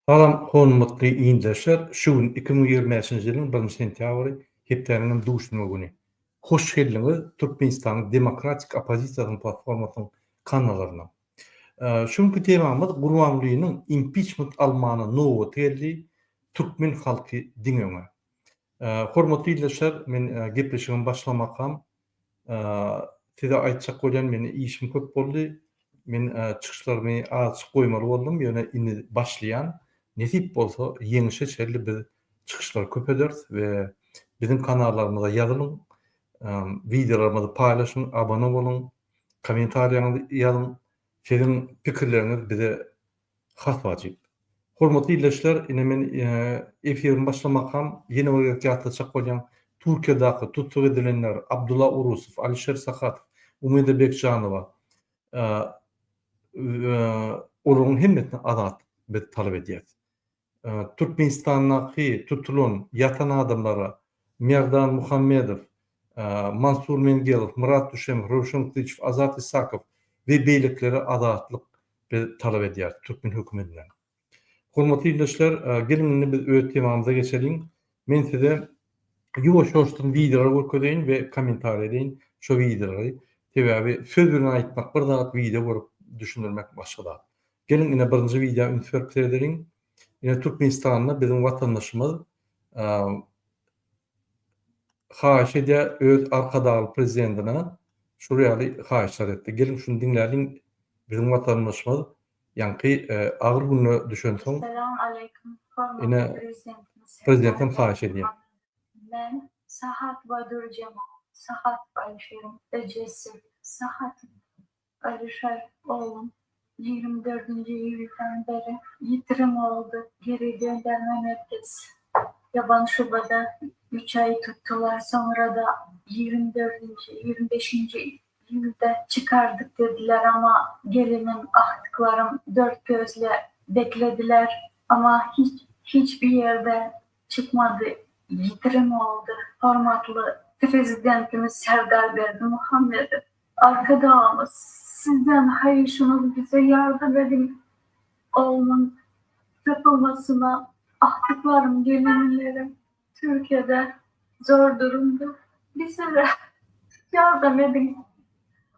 Salam hormatly ildeşler, şu gün 2025-nji ýylyň birinji sentýabry, hepdäniň hem duşenbe güni. Hoş geldiňiz Türkmenistanyň demokratik oppozisiýasynyň platformasynyň kanalaryna. Şu günki temamyz Gurbangulynyň impiçment almana nobaty geldi, türkmen halky diňe öňe. Hormatly ildeşler, men gepleşigimi başlamakam Size aýtjak bolýan meni işim köp boldy. Men çykyşlarymy azajyk goýmaly boldum, ýöne indi başlaýan. Nesip bolsa ýeňişe çenli biz çykyşlary köp ederis we biziň kanallarymyza ýazylyň, wideolarymyzy paýlaşyň, abone boluň, kommentariýaňyzy ýazyň. Siziň pikirleriňiz bize Has wajyp. Hormatly ildeşler, ine men efirimi başlamakam ýene bir gezek ýatlatjak bolýan, Türkiýedaky tussag edilenler Abdulla Urusow, Alişer Sahatow, Umida Bekjanowa olaryň hemmesine azatlyk biz talap edýäris. Türkmenistandaky tutulan, ýatan adamlara Merdan Muhammedow, Mansur Mengelow, Myrat Düşemow, Röwşen Gylyjow, Azat Isakow we beýlekilere azatlyk biz talap edýäris türkmen hökümetinden. Hormatly ildeşler, geliň indi biz öz temamyza geçeliň. Men size ýuwaş-ýuwaşdan wideolar görkezeýin we kommentariý edeýin şo wideolary. Sebäbi söz bilen aýtmak bir zat, wideo görüp düşündirmek başga zat. Geliň ine birinji wideo üns berip seredeliň. Ine Türkmenistanda biziň watandaşymyz haýyş edýär öz Arkadagly prezidentine şul ýaly haýyşlar etdi. Geliň şuny diňläliň biziň watandaşymyz ýaňky agyr günde düşensoň Salam aleýkum hormatly ine prezidentimiz Serdar prezidentden haýyş edýär. Berdimuhamedow. Men Sahatowa Dürjemal, Sahatow Alişeriň ejesi. Sahatow Alişer oglum 24-nji iýuldan beri ýitirim boldy. Geri dönderme merkez Ýaban şubada üç aý tutdular, soňra-da 24-nji, 25-nji iýulda çykardyk dediler, amma gelinim, agtyklarym dört gözle beklediler, amma hiç hiç bir ýerde çykmady, ýitirim boldy. Hormatly Prezidentimiz Serdar Berdimuhamedow Arkadagymyz sizden haýyşymyz bize ýardam ediň oglumyň tapylmasyna agtyklarym gelinlerim Türkiýede zor durumda bizlere ýardam ediň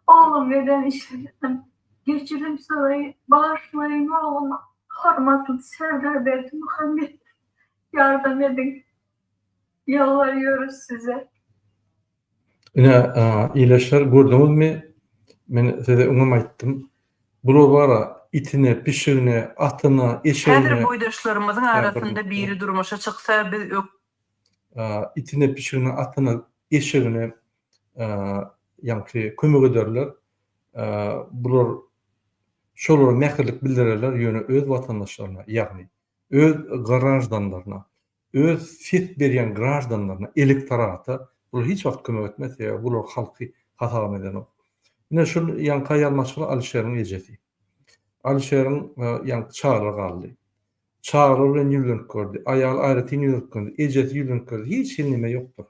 oglum eden işlerinden geçirim soraýyn bagyşlaýyn ogluma hormatly Serdar Berdimuhamedow ýardam ediň ýalbarýoruz size. Ine, ildeşler, gördüňizmi, men size öňem aýtdym, bular bar-a, itine, pişigine, atyna, eşegine. Häzir boýdaşlarymyzyň arasynda biri durmuşa çyksa, biz ök. Itine, pişigine, atyna, eşegine ýaňky kömek ederler. Bular şolara mähirlik bildirerler, ýöne öz watandaşlaryna, ýagny öz graždanlaryna öz ses berýän graždanlaryna, elektorata bular hiç wagt kömek etmez, sebäbi bular halky hasabam edenok. Ine şul ýaňky aýal maşgala Alişeriň ejesi. Alişeriň ýaňky çagalar galdy. Çagalar bilen ýüzlenip gördi. Aýaly aýratyn ýüzlenip gördi. Ejesi ýüzlenip gördi. Hiç hili neme ýokdur.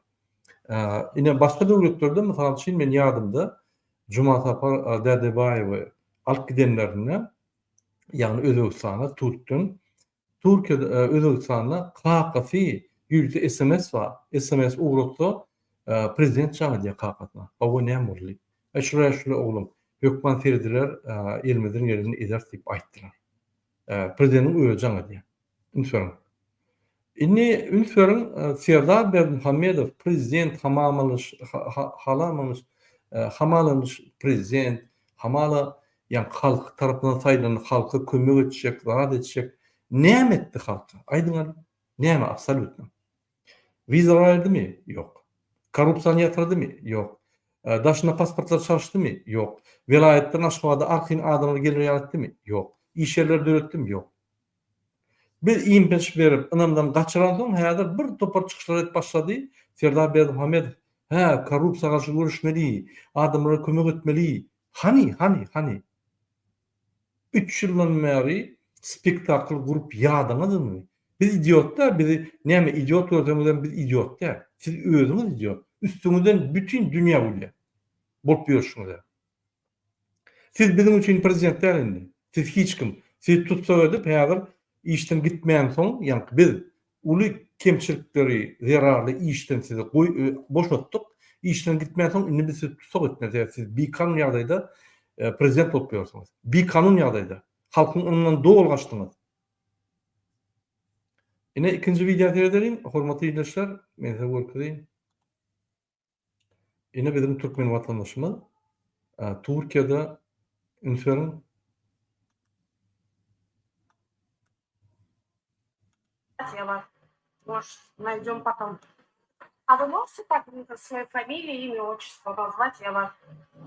Ine başga döwletlerde mysal üçin men ýadymda Jumasapar Dädebaýewi alyp gidenlerinde ýagny Özbegistana Türkden Türkiýede Özbegistanda kakasy ýörite sms bar. Sms ugratsa prezident jaň edýär kakasyna. Hawa näme boldy diýip. Aý şulaý şulaý oglum hökman serediler elimizden gelenini ederis diýip aýtdylar. Prezidentiň özi jaň edýär. Üns beriň. Indi üns beriň Serdar Berdimuhamedow prezident hamamylyş halamylyş hamalamyş prezident hamala Ýaňky halk tarapyndan saýlandy, halka kömek etjek, zat etjek. Näme etdi halka? Aýdyňaly. Näme absolýutno? Wizalar aýyrdymy? Ýok. Korrupsiýany ýatyrdymy? Ýok. Daşynda pasportlary çalyşdymy? Ýok. Welaýatdan Aşgabada arkaýyn adamlar geler ýaly etdimi? Ýok. Iş ýerleri döretdimi? Ýok. Biz impeç berip, ynamdan gaçyransoň häzir bir topar çykyşlar edip başlady. Serdar Berdimuhamedow, Hä, korrupsiýa garşy göreşmeli, adamlara kömek etmeli. Hany, hany, hany? Üç ýyldan bäri spektakl gurup ýadaňyzmy? Biz idiot däl, bizi näme idiot görseňizem biz idiot däl. Siz özüňiz idiot. Üstüňizden bütin dünýä gülýär. Bolup ýörşüňize. Siz biziň üçin prezident däl indi. Siz hiç kim. Sizi tussag edip häzir. Işden gitmänsoň, ýaňky biz uly kemçilikleri zerarly işden sizi goý boşatdyk. Işden gitmänsoň indi biz sizi tussag etmeli, sebäbi siz bikanun ýagdaýda prezident bolup ýörsüňiz. Bikanun ýagdaýda. Halkyň ynamyndan doly gaçdyňyz. Ine ikinji wideo seredeliň, hormatly ildeşler, men size görkezeýin. Ine biziň türkmen watandaşymyz Türkiýede üns beriň. Я вас, может, найдем потом. А вы можете так свою фамилию, имя, отчество назвать? Я вас,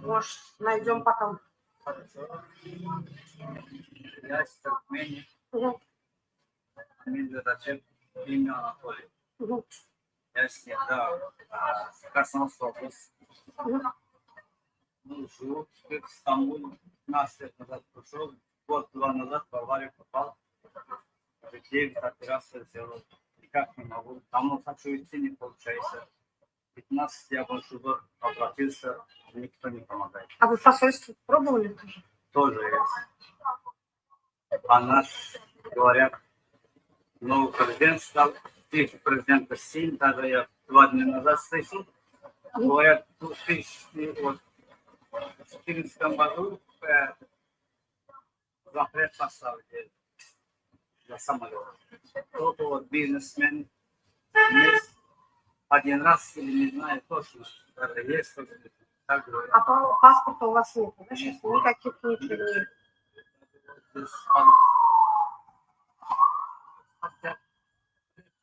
может, найдем потом. Хорошо. Я из Туркмении. Мгм. Фамилия Раджеп, имя Анатолий. Мгм. Я всегда коснулся вопрос. Мгм. Ну, живу теперь в Стамбуле. 15 лет назад пришел, год-два назад в аварию попал. Уже 9 операций сделал. Никак не могу. Домой хочу идти, не получается. 15 я больше год обратился, никто не помогает. А вы в посольстве пробовали тоже? Тоже есть. А наш, говорят, новый президент стал, их президента Син, даже я два дня назад слышал, говорят, в 2014 году запрет поставили для самолета. Только вот бизнесмен есть один раз или не знаю точно, даже есть, так говорят. А па- паспорта у вас нет, да, сейчас никаких ничего нет. Хотя,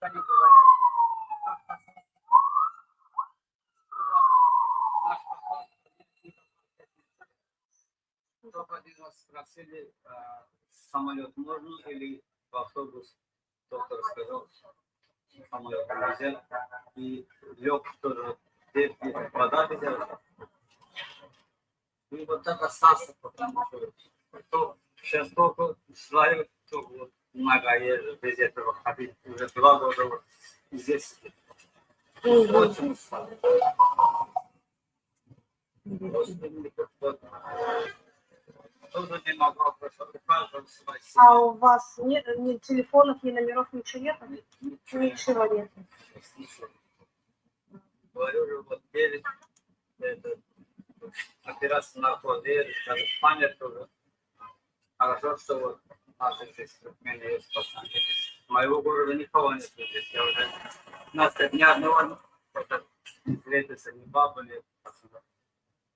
они говорят, наш посол, Только один раз спросили, самолет можно или в автобус. Доктор сказал, самолет нельзя. И лег тоже, где вода взял. И вот так остался потом еще. То, сейчас только человек, только вот нога езжу, без этого ходить. Уже два года вот здесь сидит. Очень устал. Родственников вот тоже не могу просто ухаживать своей А у вас нет ни телефонов, ни номеров, ничего нет? Ничего нет. Ничего. Говорю же, вот 9, это, операция наркоз, даже память тоже. Хорошо, что вот наши здесь в Туркмении есть пацаны. Моего города никого нет здесь. Я уже нас ни одного это, не встретился, ни бабы, ни пацана.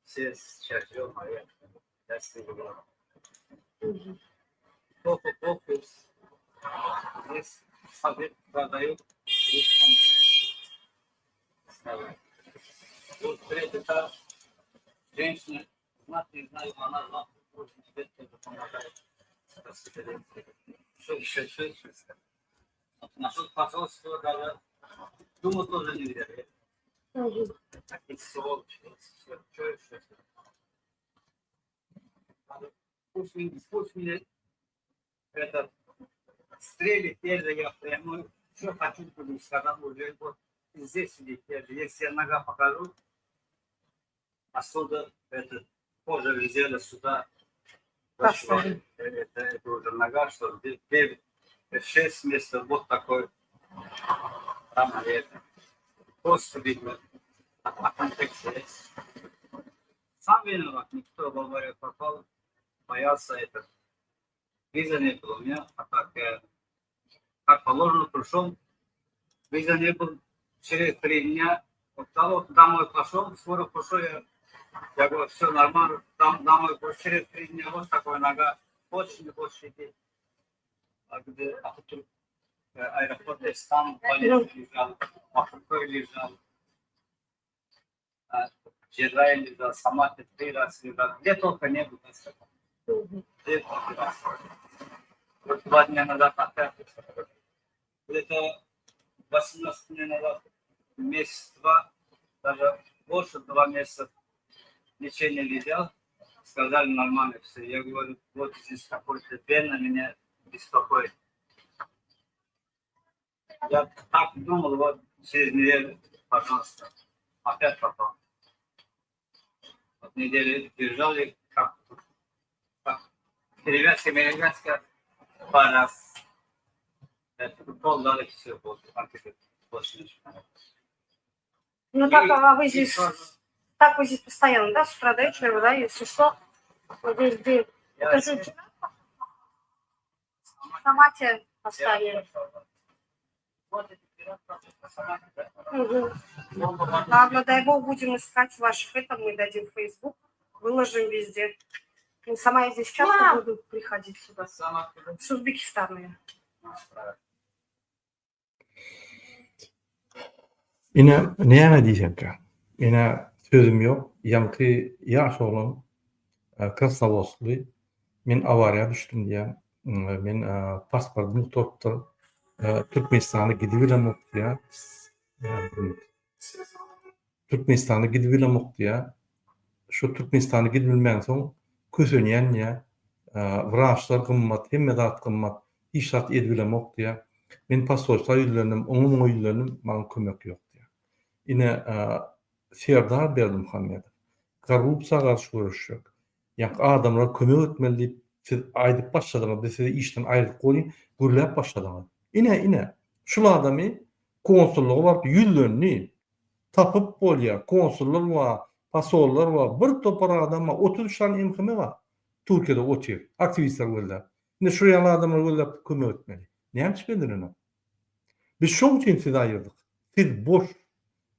Все сейчас живем, а я, я с ними говорю. Мгм. Только кофе здесь совет продают. и там ставят. Вот третий этаж. Женщина, знать не знаю, она завтра тоже тебе тоже помогает. Что еще, что еще сказать? Насчет посольства даже думаю, тоже не верю. Мгм. Такие сволочи. Что что еще? Пусть, меня- пусть меня этот стрелит, теперь я прямо что хочу, буду сказал, уже вот здесь сидеть. Если я нога покажу, отсюда это кожа взяли сюда. Поставили. Это, это уже нога, что 9, 6 месяцев вот такой там это. Просто видно. А контекст есть. Сам виноват, никто в аварию попал, боялся это. Виза не было у меня, а так, как положено, пришел, виза не был, через три дня, вот, да, вот домой пошел, скоро пошел, я, я говорю, все нормально, там домой пошел, через три дня вот такая нога, больше не больше идти. А где Ататюрк, аэропорт, там больница лежал, Bakırköy лежал, а, Джеррай лежал, Саматья три раза лежал, где только не был, Мгм. где только раз. Вот два дня назад опять. Где-то 18 дней назад, месяц-два, даже больше два месяца лечение лежал, сказали нормально все. Я говорю, вот здесь какой-то вена меня беспокоит. Я так думал, вот через неделю, пожалуйста, опять попал. Вот неделю держали, как, как перевязка, перевязка, пару раз. Ну так, а вы здесь, так вы здесь постоянно, да, с утра до вечера, да, если что, вот здесь где, это же вчера Самате поставили. Мгм. Ладно, дай бог, будем искать ваших, это мы дадим в Facebook, выложим везде. Ну, Сама я здесь часто буду приходить сюда. С Узбекистана я. Ine, näme diýjekkä? Ine, sözüm ýok. Ýaňky ýaş oglan krasnowodskly men awariýa düşdüm diýýär. Men pasportym gutarypdyr. Türkmenistana gidibilemok diýýär. Türkmenistana gidibilemok diýýär. Şu Türkmenistana gidibilmänsoň kösenýän diýýär. Wraçlar gymmat, hemme zat gymmat. Hiç zat edibilemok diýýär. Men posolstwa ýüzlendim, oňa-muňa ýüzlendim, maňa kömek ýok diýýär. Ine, Serdar Berdimuhamedow, korrupsiýa garşy göreşjek, ýa adamlara kömek etmeli diýip siz aýdyp başladyňyz, biz sizi işden aýyrdyk welin, gürläp başladyňyz. Ine, ine, şul adamy konsullyga baryp ýüzlendi. Tapyp bolýar, konsullar bar, posollar bar, bir topar adam bar, 33 sany MHM bar Türkiýede otyr, aktiwistler gözläp. Indi şu ýaly adamlary gözläp kömek etmeli. Näme üçin edilenok? Biz şoň üçin sizi aýyrdyk. Siz boş,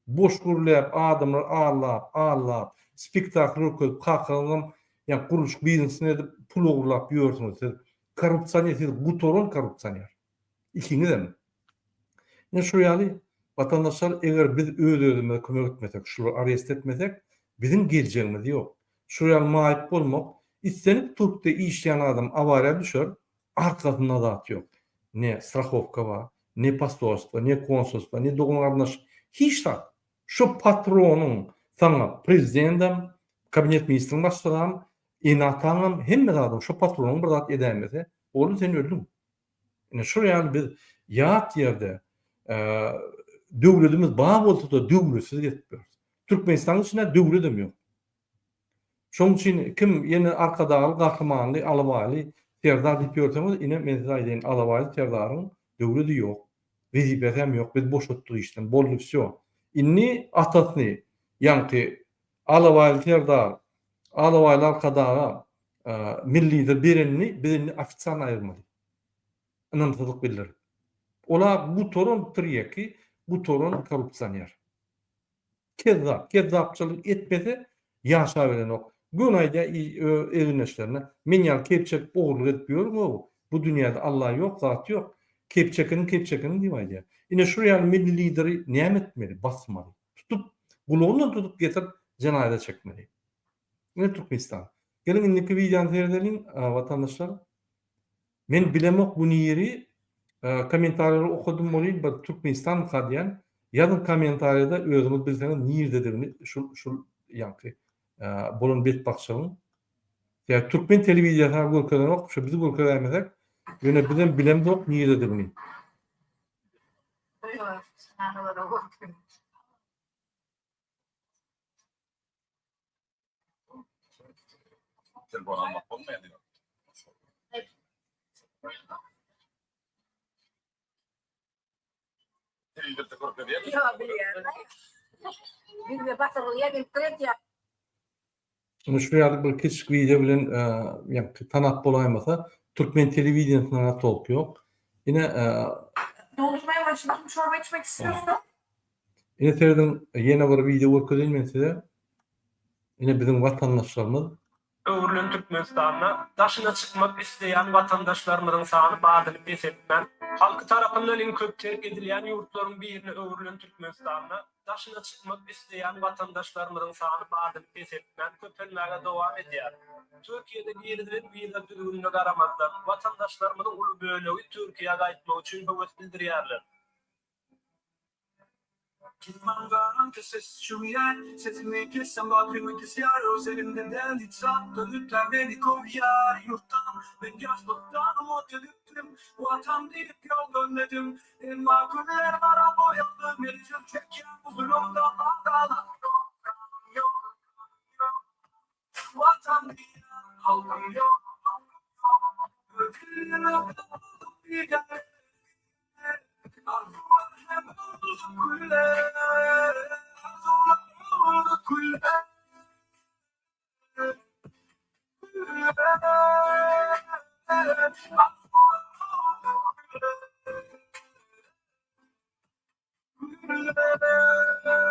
boş gürläp, adamlary aldap, aldap, spektakl görkezip, kakaňyzam ýa gurluşyk biznesini edip pul ogurlap ýörsüňiz. Siz korrupsioner, siz gutaran korrupsioner. Ikiňizem. Ine şu ýaly watandaşlar eger biz öz-özümize kömek etmesek, şulary arest etmesek, biziň geljegimiz ýok. Şu ýaly maýyp bolmak, islendik türkde işleýän adam awariýa düşer, arkasynda zat ýok. Ne strahowka bar, ne posolstwo, ne konsulstwo, ne dogan-garyndaş, hiç zat. Şu patronyň saňa prezidendem, kabinet ministriň başlygam, ene-ataňam, hemme zadyň şu patronyň bir zat edäýmese, boldy sen öldüň. Ine şol ýaly biz ýat ýerde döwletimiz bar bolsa-da döwletsiz gezip ýörüs. Türkmenistanyň içinde döwledem ýok. Şonuň üçin kim ýene Arkadagly, Gahrymanly, Alabaýly Serdar diýip ýörseňiz, ine men size aýdaýyn, Alabaýly Serdaryň döwledi ýok, wezipesi hem ýok, biz boşatdyk işden, boldy wsýo. Indi atasyny, ýaňky Alabaýly Serdar, Alabaýly Arkadaga milli lider berenini biz indi ofitsialno aýyrmaly. Ynamsyzlyk bildirip. Ola gutaran tirýeki, gutaran korrupsioner. Kezzap, kezzapçylyk etmese ýaşaberenok. Göni aýdýar egindeşlerine, men ýaly kep çekip ogurlyk edip ýörüň-ow, bu dünýäde Alla ýok, zat ýok. Kep çekeniň kep çekeniň diýip aýdýar. Ine şu ýaly milli lideri näme etmeli? Basmaly. Tutup, gulagyndan tutup getirip jenaýata çekmeli. Ine Türkmenistan. Geliň indiki wideony seredeliň watandaşlar. Men bilemok bu niri kommentariýalary okadym welin bir Türkmenistanmyka diýän. Ýazyň kommentariýada özüňiz bilseňiz nirdedigini şul şul ýaňky bolan betbagtçylygyň. Ýa türkmen telewideniýesi görkezenok şu biz görkezäýmesek ýöne bizem bilemzok nirededigini. Telefon almak bolmaýar diýip. Telewizorda görkezýär. Ýok, bilýän. Bizde batyrylýar, men pikir edýän. Indi şu ýaly bir kiçijik wideo bilen ýaňky tanap bolaýmasa, türkmen telewideniýesinde tolk ýok. Ine, Doldurmaya başladım. Çorba içmek istiyorsan. Ine serediň ýene bir wideo görkezeýin men size. Ine biziň watandaşlarymyz. Öwrülen Türkmenistanda daşyna çykmak isleýän watandaşlarymyzyň sany badyny peseltmän, halky tarapyndan iň köp terk edilýän ýurtlaryň birine öwrülen Türkmenistanda daşyna çykmak isleýän watandaşlarymyzyň sany badyny peseltmän köpelmäge dowam edýär. Türkiýede girizilen wiza düzgünine garamazdan, watandaşlarymyzyň uly bölegi Türkiýä gaýtmak üçin höwes bildirýärler.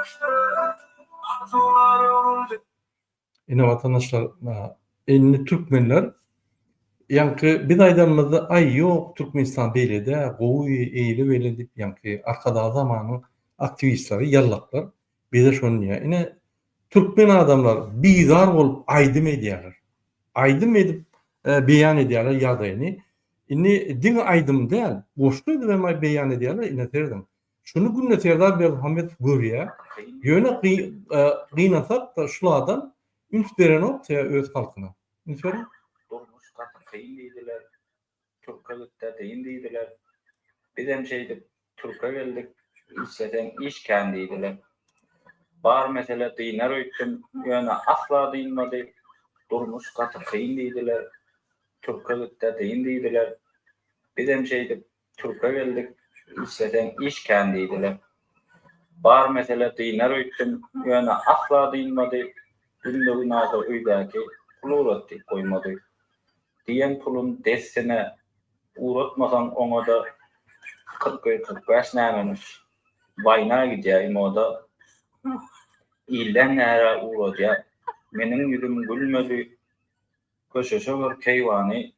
Arzuwlar öwrüldi. Ine watandaşlar indi türkmenler ýaňky biz aýdanymyzda aý ýok Türkmenistan beýle dä gowy eýle beýle diýip ýaňky Arkadag zamanyň aktiwistleri ýallaklar bize şony diýýär. Ine türkmen adamlar bizar bolup aýdym edýärler. Aýdym edip beýan edýärler ýagdaýyny. Indi diňe aýdym däl goşgy edip hem beýan edýärler ine serediň. Şuny günde Serdar Berdimuhamedow görýär. Ýöne gynansak-da şul adam üns berenok öz halkyna. Üns beriň. Durmuş gaty kyn diýdiler. Türke gitde dyn diýdiler. Bizem şeýdip türke geldik. Işleseň iş kän diýdiler. Bar mesele dynar öýtdüm. Ýöne asla dynmady. Durmuş gaty kyn diýdiler. Türke gitde dyn diýdiler. Bizem şeýdip Türke geldik, işleseň iş kän diýdiler. Bar mesele dynar öýtdüm, ýöne asla dynmady, günde-günaşa öýdäki pul ugrat diýip goýmady. Diýen pulun dessine ugratmasaň oňa-da 41, 45 nämemiş, waýna gidýär imoda. Ilden närä ugradýar. Meniň ýüzüm gülmedi, köşeşe gör keýwany,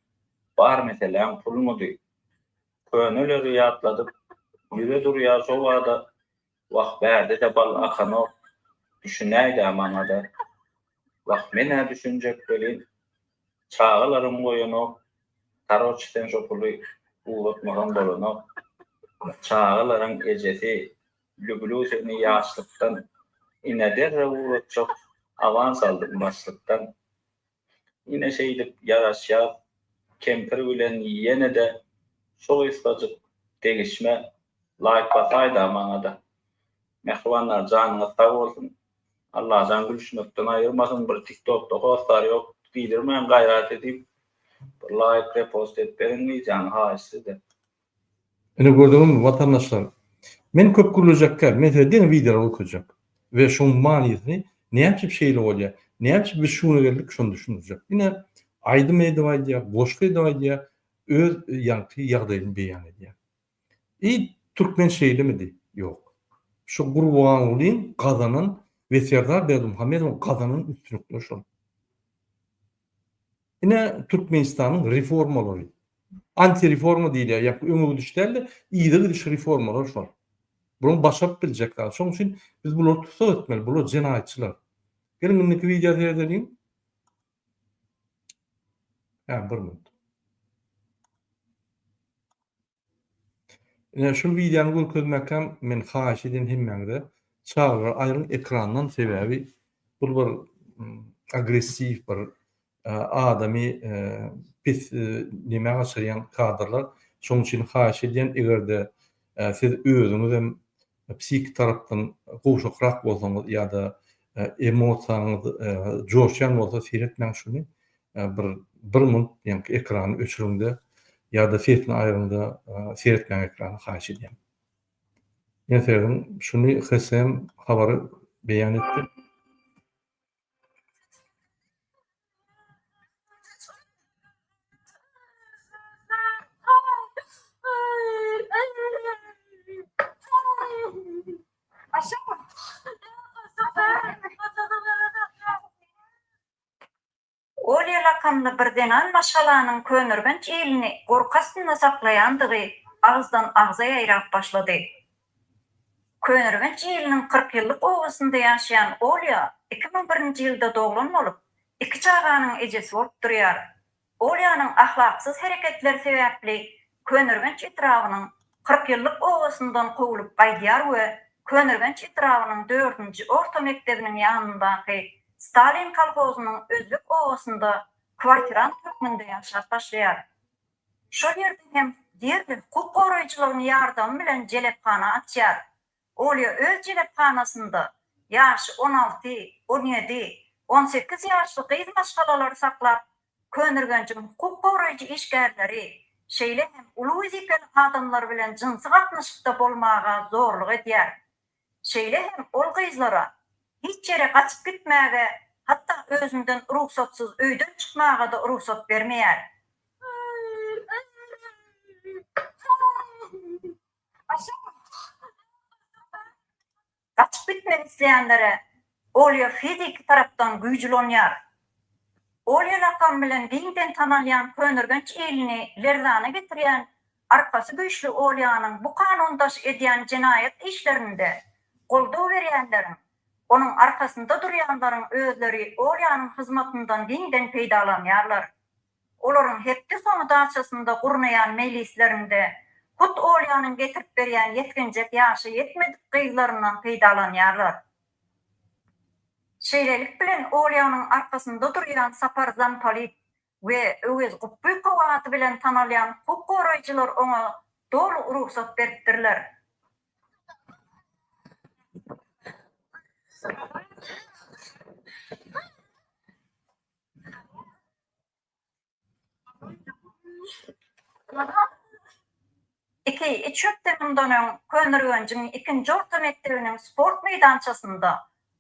bar meseläň pulmudy. Köneleri ýatladyp, ýüze durýar şo bada, Wah, bärde-de bal akanok, düşünäý-dä maňa-da. Wah, men-ä düşünjek welin, çagalarym goýanok, Karoç, sen şo puly ugratmasaň bolanok. Çagalaryň ejesi, lüblü seni ýaşlykdan, Ine derrew ugratjak, awans aldym başlykdan. Ine şeýdip ýaraşýas kempir bilen ýenede şu gysgajyk degişme laýk basaýda maňada. Mähribanlar janyňyz sag bolsun. Allajan gülüşmekden aýyrmasyn bir tiktokda hossar ýok diýdirmäň gaýrat edip bir laýk repost edip beriň wideony haýyş sizden. Ine gördüňizmi watandaşlar. Men köp gürlejek däl. Men size diňe wideolary görkezjek. We şoň manysyny näme üçin şeýle bolýar, näme üçin biz şu güne geldik şony düşündirjek. Ine aýdym edip aýdýar, goşgy edip aýdýar, öz ýaňky ýagdaýyny beýan edýär. I türkmen şeýlemidi? Ýok. Şu Gurbangulyň gazanan we Serdar Berdimuhamedowyň gazanan üstünlikleri şol. Ine Türkmenistanyň reformalary. Antireforma diýilýär. Ýa öňe gidiş däl-de, yza gidiş reformalar şol. Bunuň başaryp biljek zat. Şonuň üçin biz bulary tussag etmeli. Bular jenaýatçylar. Geliň indiki wideo seredeliň. Hä, bir minut. Ine şul wideony görkezmekkäm men haýyş edýän hemmäňize çagalary aýryň ekrandan sebäbi bul bir agressiw bir adamy pes nemä gaçyrýan kadrlar şoň üçin haýyş edýän egerde siz özüňizem psihiki tarapdan gowşakrak bolsaňyz ýa-da emosiýaňyz joşýan bolsa seretmäň şuny Bir bir munt ýaňky ekrany öçüriňde ýa-da sesini aýryňda seretmäň ekrana haýyş edýän. Ine serediň şuny HSM habary beýan etdi. Olýa lakamly bir zenan maşgalanyň Köneürgenç ilini gorky astynda saklaýandygy agyzdan agza ýaýrap başlady. Köneürgenç iliniň Kyrkýyllyk obasynda ýaşaýan Olýa 2001-nji ýylda doglan bolup, iki çaganyň ejesi bolup durýar. Olýanyň ahlaksyz hereketleri sebäpli Köneürgenç etrabynyň Kyrkýyllyk obasyndan kowlup gaýdýar we Köneürgenç etrabynyň dördünji orta mekdebiniň ýanyndaky Stalin kolhozynyň Özbek obasynda kwartirant hökmünde ýaşap başlaýar. Şol ýerde hem ýerli hukuk goraýjylaryň ýardamy bilen jelephana açýar. Olýa öz jelephanasynda ýaşy 16, 17, 18 ýaşly gyz maşgalalary saklap, Köneürgenjiň hukuk goraýjy işgärleri, şeýle hem uly wezipeli adamlar bilen jynsy gatnaşykda bolmaga zorluk edýär. Şeýle hem ol gyzlara hiç ýere gaçyp gitmäge, hatda özünden rugsatsyz öýden çykmaga-da rugsat bermeýär. Gaçyp gitmek. etmek isleýänlere Olýa fiziki tarapdan güýç ulanýar. Olýa lakamy bilen giňden tanalýan Köneürgenç ilini lerzana getirýän arkasy güýçli Olýanyň bu kanundaş edýän jenaýat işlerinde goldaw berýänleriň, onuň arkasynda durýanlaryň özleri Olýanyň hyzmatyndan giňden peýdalanýarlar. Olaryň hepde soňy daçasynda gurnaýan meýlislerinde hut Olýanyň getirip berýän ýetginjek ýaşy ýetmedik gyzlaryndan peýdalanýarlar. Şeýlelik bilen Olýanyň arkasynda durýan Sapar Zampolit we Öwez Gupbykow ady bilen tanalýan hukuk goraýjylar oňa doly rugsat beripdirler. Iki-üç hepde mundan öň Köneürgenjiň ikinji orta mekdebiniň sport meýdançasynda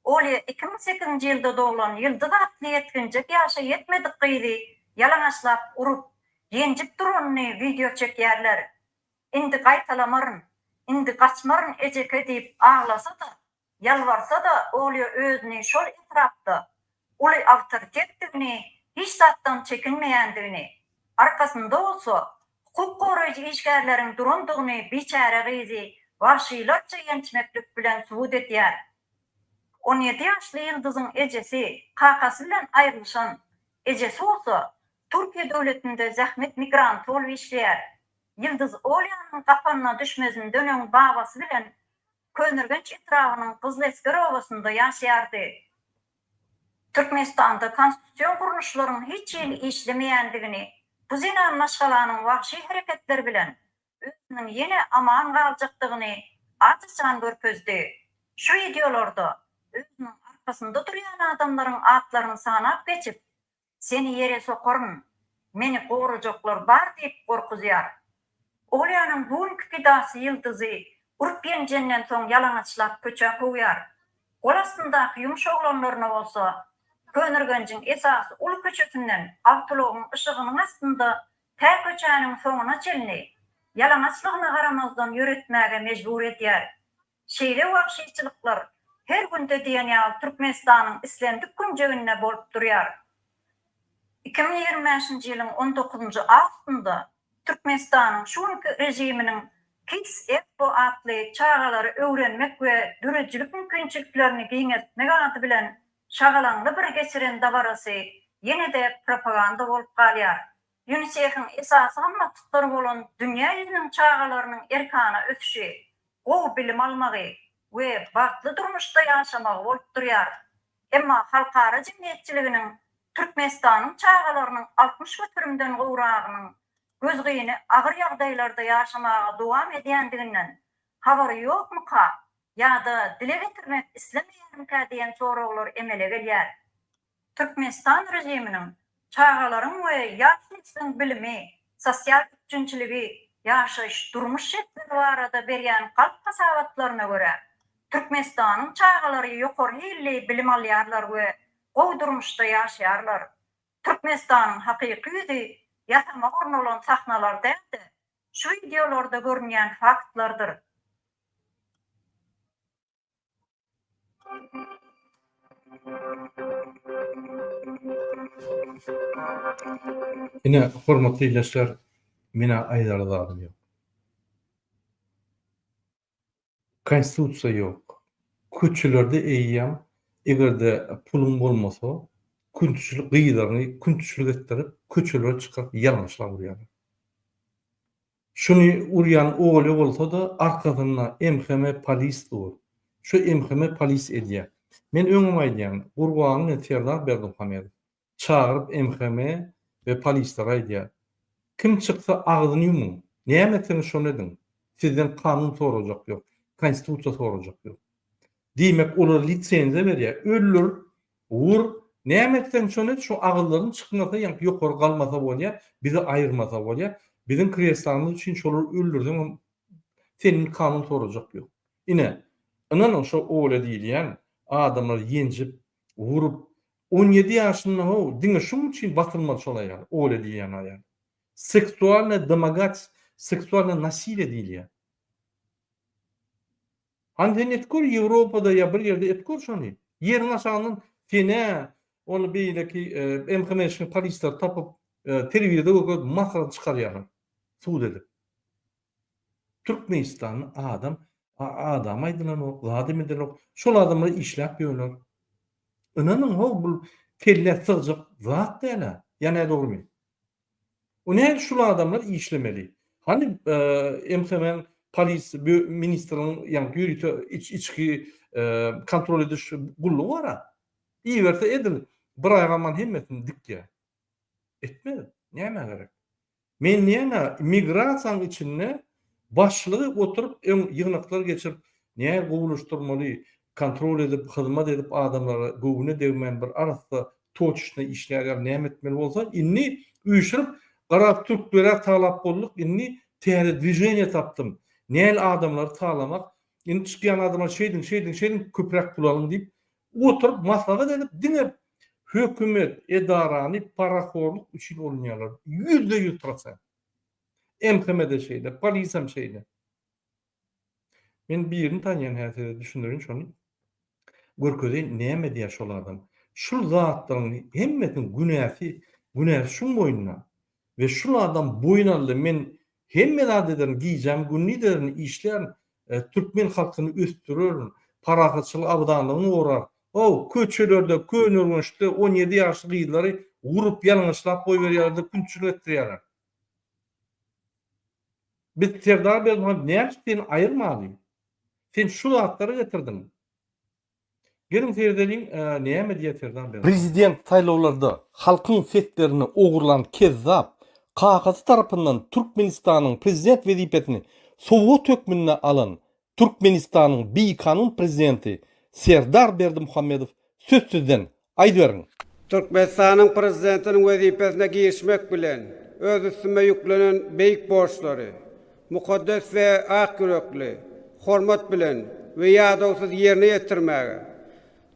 Olýa 2008-nji ýylda doglan Ýyldyz atly ýetginjek ýaşa ýetmedik gyzy ýalaňaçlap urup, ýenjip duranyny wideo çekýärler. Indi gaýtalamaryn, indi gaçmaryn ejeke diýip aglasa-da, Ýalbarsa-da, Olýa özüni şol etrapda uly awtoritetdigini, hiç zatdan çekinmeýändigini, arkasynda bolsa hukuk goraýjy işgärleriň durandygyny biçäre gyzy wagşylarça ýençmeklik bilen subut edýär. On ýedi ýaşly Ýyldyzyň ejesi kakasy bilen aýrylyşan, ejesi bolsa Türkiýe döwletinde zähmet migranty bolup işleýär. Ýyldyz Olýanyň gapanyna düşmezinden öň babasy bilen Köneürgenç etrabynyň Gyzylesger obasynda ýaşaýardy. Türkmenistanda konstitusion gurluşlaryň hiç hili işlemeýändigini, bu zenan maşgalanyň wagşy hereketleri bilen özüniň ýene aman galjakdygyny aç-açan görkezdi. Şu wideolarda özüniň arkasynda durýan adamlaryň atlaryny sanap geçip, Seni ýere sokaryn, meni gorajaklar bar diýip gorkuzýar. Olýanyň bu günki pidasy Ýyldyzy urup-ýenjenden soň ýalaňaçlap köçä kowýar. Gol astyndaky ýumuş oglanlaryna bolsa Köneürgenjiň esasy uly köçesinden awtoulagyň yşygynyň astynda tä köçäniň soňuna çenli ýalaňaçlygyna garamazdan ýöretmäge mejbur edýär. Şeýle wagşyçylyklar her günde diýen ýaly Türkmenistanyň islendik künjeginde bolup durýar. 2025-nji ýylyň on dokuzynjy awgustynda Türkmenistanyň şu günki režiminiň Kids Expo atly çagalary öwrenmek we döredijilik mümkinçiliklerini giňeltmek ady bilen şagalaňly bir geçiren dabarasy ýene-de propaganda bolup galýar. UNICEF-iň esasy gymmatlyklary bolan dünýä ýüzüniň çagalarynyň erkana ösüşi, gowy bilim almagy we bagtly durmuşda ýaşamagy bolup durýar. Emma halkara jemgyýetçiliginiň Türkmenistanyň çagalarynyň 60 göterimden gowragynyň gözgyny agyr ýagdaýlarda ýaşamaga dowam edýändiginden habary ýokmuka ýa-da dile getirmek islemeýärmikä diýen soraglar emele gelýär. Türkmenistan režiminiň çagalaryň we ýaş nesliň bilimi, sosial üpjünçiligi, ýaşaýyş, durmuş şertleri barada berýän galp hasabatlaryna görä, Türkmenistanyň çagalary ýokary hilli bilim alýarlar we gowy durmuşda ýaşaýarlar. Türkmenistanyň hakyky ýüzi ýasama gurnalan sahnalar däl-de, şu wideolarda görünýän faktlardyr. Ine, hormatly ildeşler, menä aýdara zadym ýok. Konstitusiýa ýok. Köçelerde eýýäm eger-de puluň bolmasa, küntüçilik gyzlaryňy küntüçilik etdirip, köçelere çykaryp ýalaňaçlap urýarlar. Şuny urýan Olýa bolsa-da arkasynda MHM polis dur. Şu MHM polis edýär. Men öňem aýdýan, Gurbanguly bilen Serdar Berdimuhamedow çagyryp MHM we polislere aýdýar. Kim çyksa agzyny ýumuň. Näme etseňiz şony ediň. Sizden kanun sorajak ýok. Konstitusiýa sorajak ýok. Diýmek olar lisenziýa berýär. Öldür, wur, näme etseň şony et, şu agyzlaryň çykmasa ýaňky ýokary galmasa bolýar, bizi aýyrmasa bolýar. Biziň kreslamyz üçin şolary öldürseňem senden kanun sorajak ýok. Ine, ynanyň şo Olýa diýilýän adamlary ýenjip, wurup, 17 ýaşynda how diňe şuň üçin basylmaly şol aýal, Olýa diýilýän aýal. Seksualnyý domogats, seksualnyý nasiliýe diýilýär. Hany sen et gör Ýewropada ýa bir ýerde et gör şony. Ýeriň aşagyndan sen-ä ony beýleki MHM-şni polisler tapyp telewizorda görkezip masgara çykarýarlar sud edip. Türkmenistanda adam adam aýdylanok, zadam edilenok. Şol adamlar işläp ýörler. Ynanyň how bul kellä sygjak zat däl-ä. Ýa nädogrymy? O näme şul adamlar işlemeli? Hany MHM-niň polis ministriniň ýaňky ýörite içki kontrol ediş gullugy bar-a. Iberse edil bir aý galman hemmesini dikýär. Etmez. Nämä gerek? Men diýýän-ä, migrasiýanyň içinde başlygy oturyp öň ýygnaklar geçirip, nähili gowulaşdyrmaly, kontrol edip, hyzmat edip adamlara göwne degmän bir arassa toçeçno işlär ýaly näme etmeli bolsa, indi üýşürip garaz türklerä talap bolduk, indi täze dwiženiýe tapdym, nähili adamlary talamak, indi çykýan adamlar şeýdiň, şeýdiň, şeýdiň köpräk pul alyň diýip, oturyp maslahat edip diňe hökümet edarany parahorluk üçin ulanýarlar. 100% prosent. MHM-de şeýle, polisem şeýle. Men birini tanýan häzir size düşündireýin şony. Görkezeýin näme edýär şol adam. Şul zatlaryň hemmesiniň günäsi, günäsi şuň boýnuna. We şul adam boýun aldy men hemme zat ederin gijämi gündiz ederin işlärin türkmen halkyny ösdürerin parahatçylyk abadanlygyny gorar. How köçelerde Köneürgençde 17 ýaşly gyzlary urup ýalaňaçlap goýberýärler-de künçülik etdirýärler. Biz Serdar Berdimuhamedow näme üçin seni aýyrmaly? Sen şu zatlary getirdiň. Geliň seredeliň näme diýýär Serdar Berdimuhamedow. Prezident saýlawlarda halkyň seslerini ogurlan kezzap kakasy tarapyndan Türkmenistanyň prezident wezipesini sowgat hökmünde alan Türkmenistanyň bikanun prezidenti Serdar Berdimuhamedow söz sizden, aýdyberiň! Türkmenistanyň Prezidentiniň wezipesine girişmek bilen, öz üstüme ýüklenen beýik borçlary mukaddes we ak ýürekli, hormat bilen we ýadawsyz ýerine ýetirmäge,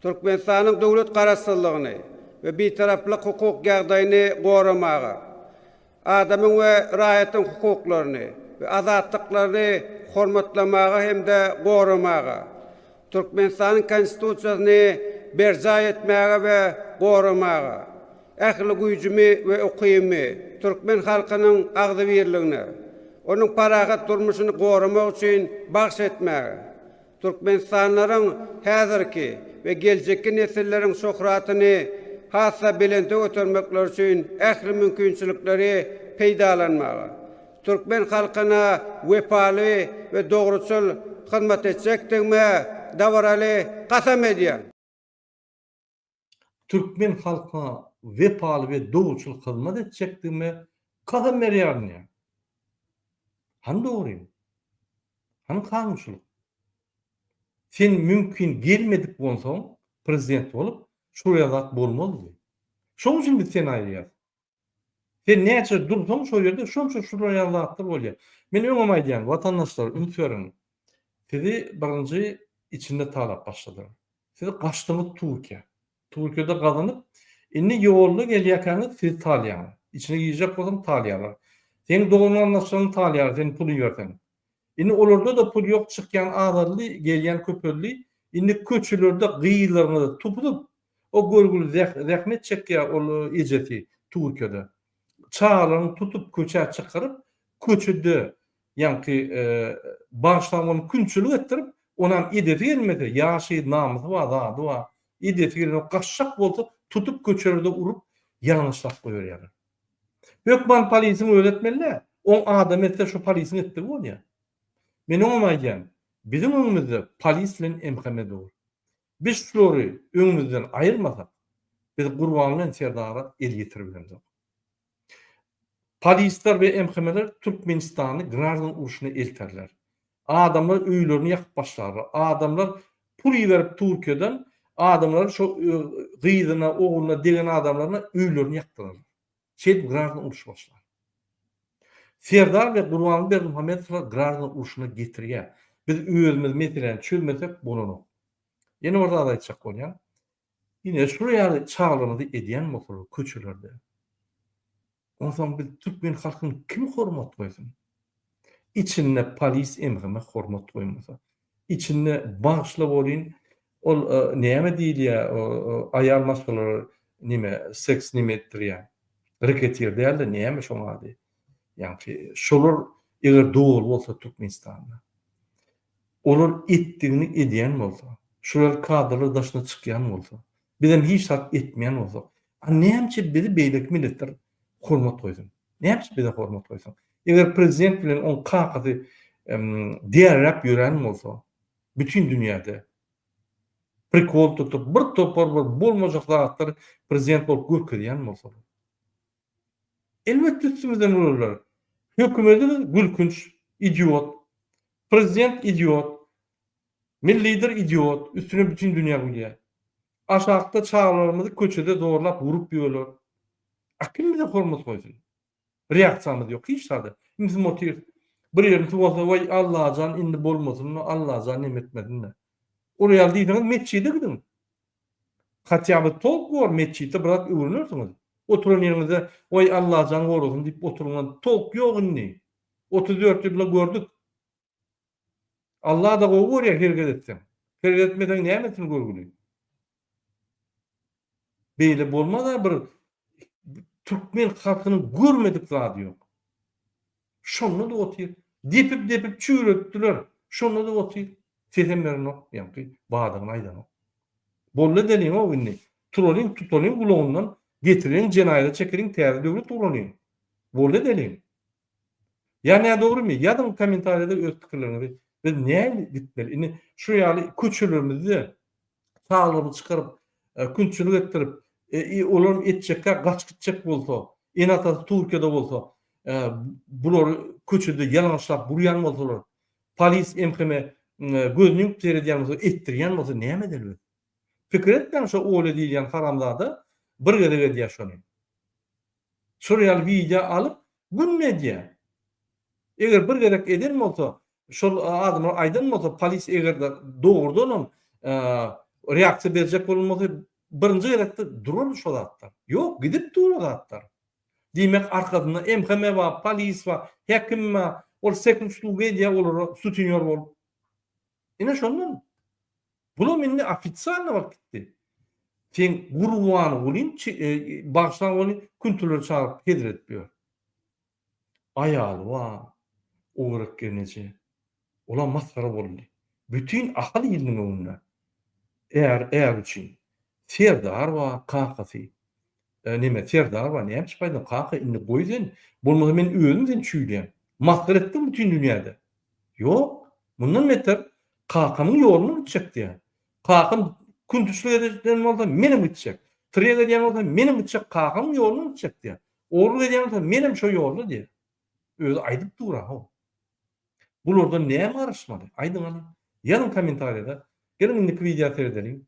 Türkmenistanyň döwlet Garaşsyzlygyny we Bitaraplyk hukuk ýagdaýyny goramaga, adamyň we raýatyň hukuklaryny we azatlyklaryny hormatlamaga hem-de goramaga, Türkmenistanyň Konstitusiýasyny berjaý etmäge we goramaga, ähli güýjümi we ukybymy türkmen halkynyň agzybirligine, onuň parahat durmuşyny goramak üçin bagyş etmäge, Türkmenistanlylaryň häzirki we geljekki nesilleriň şöhratyny has-da belente götermekleri üçin ähli mümkinçilikleri peýdalanmaga, türkmen halkyna wepaly we dogruçyl hyzmat etjekdigime dabaraly kasam edýän. Türkmen halkyna wepaly we dogruçyl hyzmat etjekdigime kasam berýärin diýýär. Hany dogryň? Hany kanunçylyk? Sen mümkin gelmedik bolsaň prezident bolup şular zat bolmazdy. Şoň üçin biz seni aýyrýas. Sen näçe dursaň şo ýerde şonça şular ýaly zatlar bolýar. Men öňem aýdýan watandaşlar üns beriň. Sizi birinji içinde talap başladylar. Siz gaçdyňyz Türkiýä. Türkiýede gazanyp, indi ýolda gelýärkäňiz sizi talýarlar. Içine girjek bolsaň talýarlar. Seň dogan-garyndaşlaryň talýarlar sen pul iberseň. Indi olarda-da pul ýok çykýan azaldy, gelýän köpeldi. Indi köçelerde gyzlaryňyzy tutup, o görgüli zähmet çekýär ol ejesi Türkiýede. Çagalaryny tutup köçä çykaryp, köçede ýaňky bagyşlan ony künçülik etdirip, onam edesi gelmese, ýaş gyz namysy bar, zady bar, edesi gelenok, gaçjak bolsa tutup köçelerde urup, ýalaňaçlap goýberýärler. Hökman polisiň özi etmeli däl. Oň adamy etse şo polisiň etdigi bolýar. Men oňam aýdýan, biziň öňümizde polis bilen MHM dur. Biz şulary öňümizden aýyrmasak, biz Gurbanguly bilen Serdara el ýetirip bilemzok. Polisler we MHM-ler Türkmenistany graždan urşuna elterler. Adamlar öýlerini ýakyp başlarlar. Adamlar pul iberip Türkiýeden adamlary şo gyzyna, ogluna degen adamlaryna öýlerini ýakdyrarlar. Şeýdip graždan urşy başlar. Serdar we Gurbanguly Berdimuhamedowlar graždan urşuna getirýär. Biz özümiz meseläni çözmesek bolanok. Ýene bir zat aýtjak bolýan. Ine şular ýaly çagalarymyzy edýän bolsalar köçelerde. Onsoň biz türkmen halkyny kim hormat goýsun? Içinde polis MHM hormat goýmasa. Içinde bagyşla bolyn ol näme diýilýä aýal maşgalalara neme seks neme etdirýän reketir dälde näme şoň ady ýaňky şolar eger dogry bolsa Türkmenistanda olar etdigini edýän bolsa şular kadrlar daşyna çykýan bolsa bizem hiç zat etmeýän bolsak a nämçe bizi beýleki milletler hormat goýsun nämçe bize hormat goýsun eger prezident bilen oň kakasy däliräp ýören bolsa bütin dünýäde prikol tutup bir topar bir bolmajak zatlary prezident bolup görkezýän bolsalar elbetde üstümizden gülerler hökümetimiz gülkünç idiot prezident idiot Milli lider idiot, üstüne bütin dünýä gülýär. Aşakda çagalarymyzy köçede zorlap urup ýörler. A kim bize hormat goýsun? Reaksiýamyz ýok hiç zada. Ümsüm otyrys. Bir ýerini suwasa waý Allajan indi bolmasyn-da, Allajan neme etmesin-de. Ol ýaly diýseňiz metjide gidiň. Hatýa by tolk bor metjitde bir zat öwrenersiňiz. Oturan ýeriňizde waý Allajan gorasyn diýip oturyňdan tolk ýok indi. 34 ýylda gördük. Allah-da gowy görýär hereket etseň. Hereket etmeseň nämesini görgüli? Beýle bolmaz-a bir türkmen halkynyň görmedik zady ýok. Şonda-da otyr. Depip-depip çüýretdiler. Şonda-da otyr. Sesem berenok, ýaňky badygyny aýdanok. Boldy edeliň-ow indi. Turalyň, tutalyň gulagyndan, getireliň, jenaýata çekeliň, täze döwlet guralyň. Boldy edeliň. Ýa nädogrymy? Ýazyň kommentariýada öz pikirleriňizi. Biz nähili gitmeli? Indi şu ýaly köçelerimizde çagalarymyzy çykaryp, künçülik etdirip, olaram etjekkä gaçyp gitjek bolsa, ene-atasy Türkiýede bolsa, bulary köçede ýalaňaçlap urýan bolsalar, polis MHM gözüni ýumup seredýän bolsa, etdirýän bolsa näme edeli biz? Pikir etmäň şo Olýa diýilýän haramzada bir gezek edýär şony. Şol ýaly wideo alyp günde edýär. Eger bir gezek eden bolsa, şol adamlar aýdan bolsa, polis eger-de dogrudanam reaksiýa berjek bolan bolsa, birinji gezekde durardy şo zatlar. Ýok, gidip dur o zatlar. Diýmek arkasynda MHM bar, polis bar, häkim bar, ol sekund usluga edýär olara sutinýor bolup. Ine şondan. Bulam indi ofitsialno bolup gitdi. Seň Gurbangulyň bagyşlaň ony küntileri çagyryp hezil edip ýör. Aýaly bar, Owerek gelneje. Olam masgara boldy. Bütin Ahal iliniň öňünde. Är, är üçin. Serdar bar, kakasy. Neme, Serdar bar, näme üçin aýdýaň, kaka indi goý sen, bolmasa men özüm seni çüýleýän. Masgara etdiň bütin dünýäde. Ýok, mundan beter kakamyň ýoluna gitjek diýýär. Kakam küntüşlik eden bolsa menem gitjek. Tirýek edýän bolsa menem gitjek, kakamyň ýoluna gitjek diýýär. Ogurlyk edýän bolsa menem şo ýolda diýýär. Özi aýdyp dur-a how. Bulardan näme garaşmaly? Aýdyň hany. Ýazyň kommentariýada. Geliň indiki wideo seredeliň.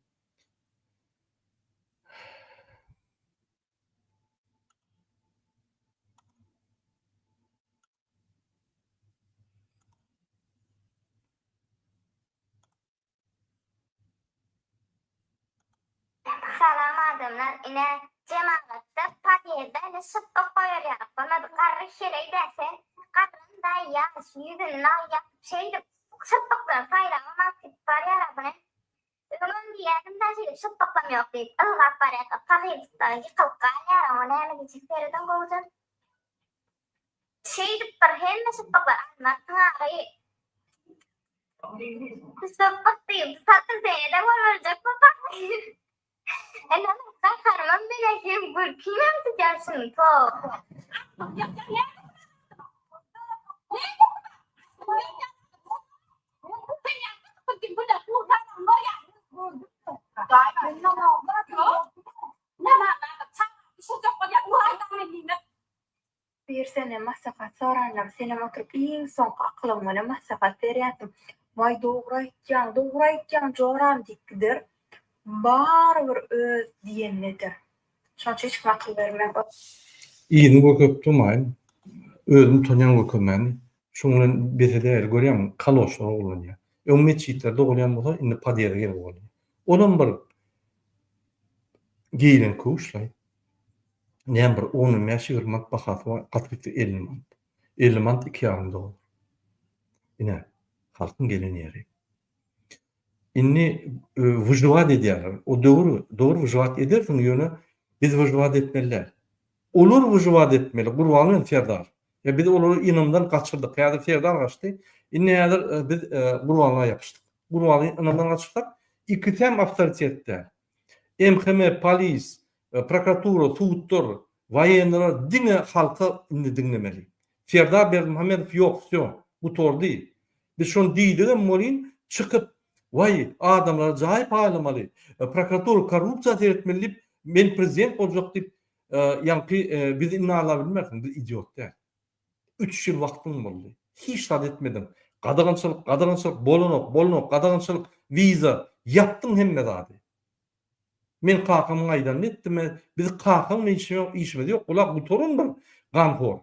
Salam adamlar ine jemagatda podýezde ine şypbyk goýar ýaly bolmady garry heleý dä sen garryn daý ýaş ýüzüni nag ýapyp şeýdip şypbyklary saýlabam alyp gidip barýara buny öňem diýýädim da şeýdip şypbyklam ýok diýip ylgap barýarka pahyr ýykylyp galýar oňa näme diýjek serediň gowuja. Şeýdip bir hemme şypbyklar almarsyň agy. Şypbyk diýip satyn senede bolmaljak bu pahyr. Ene gaharymam mele hem gülkimem tutýar şuny to. Bir senden maslahat soranlar senem oturyp iň soňky akylyň bilen maslahat berýänsiň. Waý dogry aýtýaň, dogry aýtýaň joram diýip gider. Barybir öz diýenini eder. Şonuň üçin hiç kime akyl bermäň. Yzyny görkezip durmaýyn. Özüm utanýan görkezmäni. Şuň bilen bes edäýeli görýäňmi kaloşlar ogurlanýar. Öň metjitlerde ogurlaýan bolsa indi podýezde gelip ogurlaýar. Olam bir geýilen köwüşlaý. Näme bir on on bäş ýigrimi manat bahasy bar, gaty gitse 50 manat. 50 manat iki ýarym dollar. Ine, halkyň gelen ýeri. Indi wyžiwat edýärler. O döwür, dogry wyžiwat edersiň, ýöne biz wyžiwat etmeli däl. Olar wyžiwat etmeli, Gurbanguly bilen Serdar. Ýa biz olary ynamdan gaçyrdyk. Häzir Serdar gaçdy. Indi häzir biz Gurbanguly ýapyşdyk. Gurbanguly ynamdan gaçyrsak, ikisem awtoritet däl. MHM, polis, prokuratura, sudlar, waýenniler diňe halka indi diňlemeli. Serdar Berdimuhamedow ýok, wsýo, gutardy. Biz şony diýdigem welin, çykyp, waý, adamlara jaý paýlamaly, prokuratura korrupsiýa seretmeli diýip, men prezident boljak diýip, ýaňky bizi indi alabilmersiň, biz idiot däl. Üç ýyl wagtyň boldy. Hiç zat etmediň. Gadagançylyk, gadagançylyk, bolanok, bolanok, gadagançylyk, wiza, ýapdyň hemme zady. Men kakamyň aýdanyny etdim, biz kakaň bilen işimiz ýok, bular gutaran bir ganhor.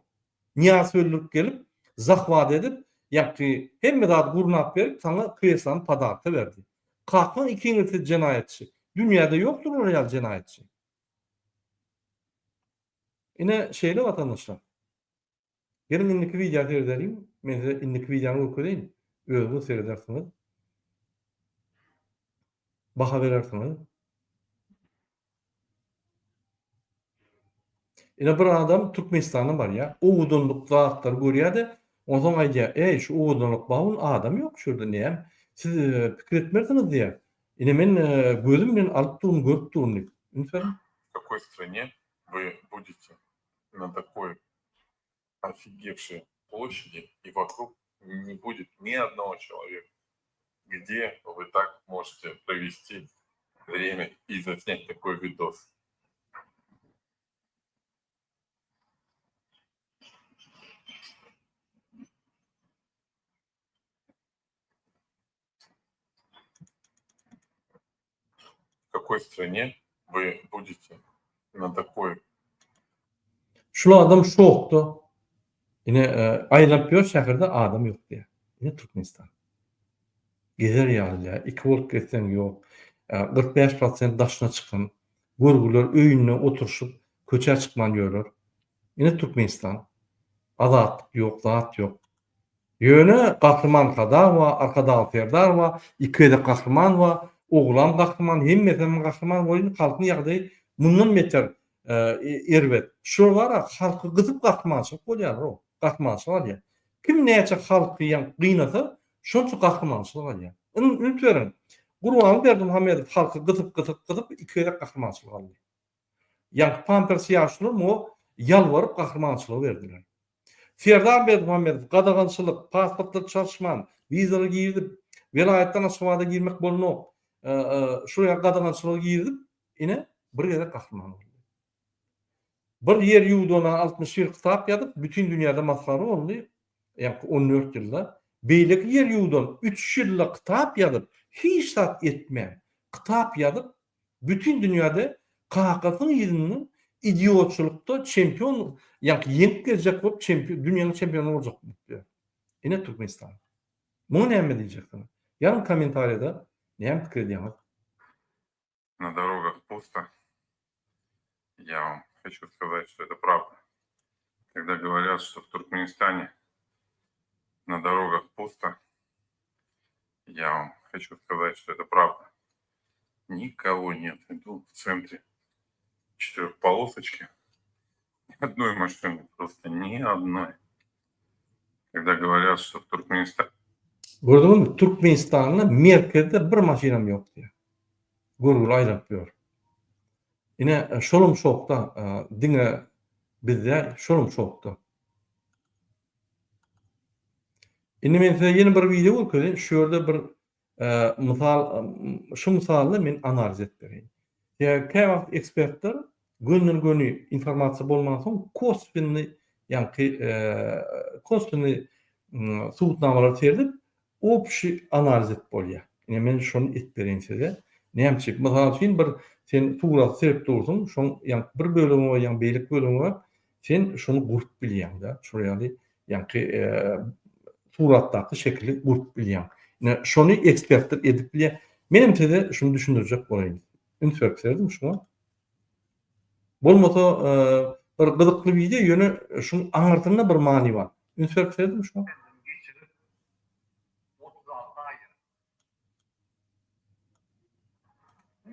Nyýazowy öldürip gelip, zahwat edip, ýagty hemme zady gurnap berip, saňa kreslany podarka berdi. Kakaň ikiňiz siz jenaýatçy. Dünýäde ýokdur olar ýaly jenaýatçy. Ine şeýle watandaşlar. Geliň indiki wideo seredeliň. Men size indiki wideony görkezeýin. Özüňiz seredersiňiz. Baha berersiňiz. Ine bir adam Türkmenistana barýar. Owadanlyk zatlary görýär-de, onsoň aýdýar, Eý, şu owadanlyk bar, adam ýok şu ýerde, näme? Siz pikir etmersiňiz diýýär. Ine men gözüm bilen alyp durun, görüp durun diýip. Üns beriň. W kakoý strane вы будете на такой офигевшей площади и вокруг не будет ни одного человека? Где вы так можете провести время и заснять такой видос? W kakoý strane вы budete na takoý Şul adam şokda. Ine aýlanyp ýör şäherde adam ýok diýýär. Ine Türkmenistan. Gezer ýaly däl. Iki bolup gezseň ýok. 45 prosent daşyna çykan. Görgüler öýünde oturyşyp köçä çykman ýörler. Ine Türkmenistan. Azatlyk ýok, zat ýok. Ýöne Gahryman Kadag bar, Arkadag Serdar bar, iki gezek Gahryman bar, oglam Gahryman, hemmesem Gahryman welin halkyň ýagdaýy mundan beter erbet. Şular bar-a halky gysyp gahrymançylyk bolýar-ow, gahrymançylyk alýar. Kim näçe halky ýa gynasa, şonça gahrymançylyk alýar. Üns beriň, Gurbanguly Berdimuhamedow halky gysyp gysyp gysyp iki gezek gahrymançylyk aldy. Ýaňky pampers ýaşulylar muňa ýalbaryp gahrymançylygy berdiler. Serdar Berdimuhamedow gadagançylyk, pasportlary çalyşman, wizalary girizip, welaýatdan Aşgabada girmek bolanok, şol ýaly gadagançylygy girizip, ine, bir gezek gahryman boldy. Bir ýer ýuwdana 61 kitap ýazyp, bütin dünýäde masgara boldy, ýaňky 14 ýylda. Beýleki ýer ýuwdan üç ýylda kitap ýazyp, hiç zat etmän, kitap ýazyp, Bütin dünýäde kakasynyň yzyndan idiotçylykda çempion ýaňky ýeňip geljek bolup çempion dünýäniň çempiony boljak bolup ýör. Ine Türkmenistan. Muňa näme diýjeksiňiz? Ýazyň kommentariýada näme pikir edýäňiz? Na dorogach pusto. Я вам хочу сказать, что это правда. Когда говорят, что в Туркменистане на дорогах пусто, я вам хочу сказать, что это правда. Никого нет. Иду в центре четырехполосочки. Ни одной машины, просто ни одной. Когда говорят, что в Туркменистане... Gördüňizmi, Türkmenistanda merkezde bir maşynam ýok diýýär. Görgüli aýlanyp ýör. Ine, şolam şokda, diňe biz däl, şolam şokda. Indi men size ýene bir wideo görkezeýin. Şu ýerde bir mysal, şu mysalda men analiz edip bereýin. Sebäbi käwagt ekspertler gönden-göni informasiýa bolmansoň koswennyý, ýaňky koswennyý subutnamalary seredip Obşi analiz edip bolýar. Ine men şony edip bereýin size. Näme üçin? Mysal üçin bir sen suraty seredip dursuň, şoň ýaňky bir bölegini goýýaň, beýleki bölegini goýup, sen şony gurup bilýäň-de. Şol ýaly ýaňky suratdaky şekili gurup bilýäň. Ine şony ekspertler edip bilýär. Menem size şuny düşündirjek bolaýyn. Üns berip serediň şuňa. Bolmasa bir gyzykly wideo, ýöne şuň aňyrsynda bir many bar. Üns berip serediň şuňa. Geçirip, 36 aýa.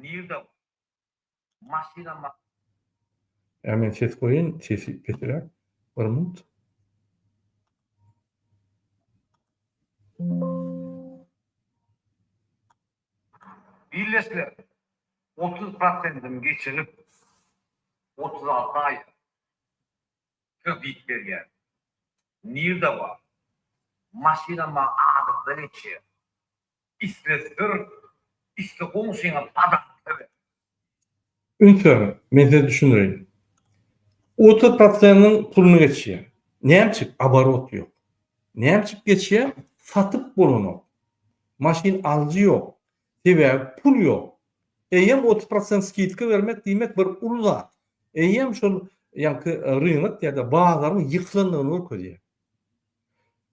Nirde bar? Maşynam bar. Ýa men ses goýaýyn, sesi pesräk. Bir minut. Ildeşler, 30 prosentini geçirip, 36 aýa kredit berýär. Nirde bar? Maşynam bar adymda geçýär. Isle sür, isle goňşyňa podarka ber. Üns beriň, men size düşündireýin. 30 prosentiniň puluny geçýär. Näme üçin? Oborot ýok. Näme üçin geçýär? Satyp bolanok. Maşyn alyjy ýok. Sebäbi pul ýok. Eýýäm 30 prosent skidka bermek diýmek bir uly zat. Eýýäm şol ýaňky rynok ýa-da bazaryň ýykylandygyny görkezýär.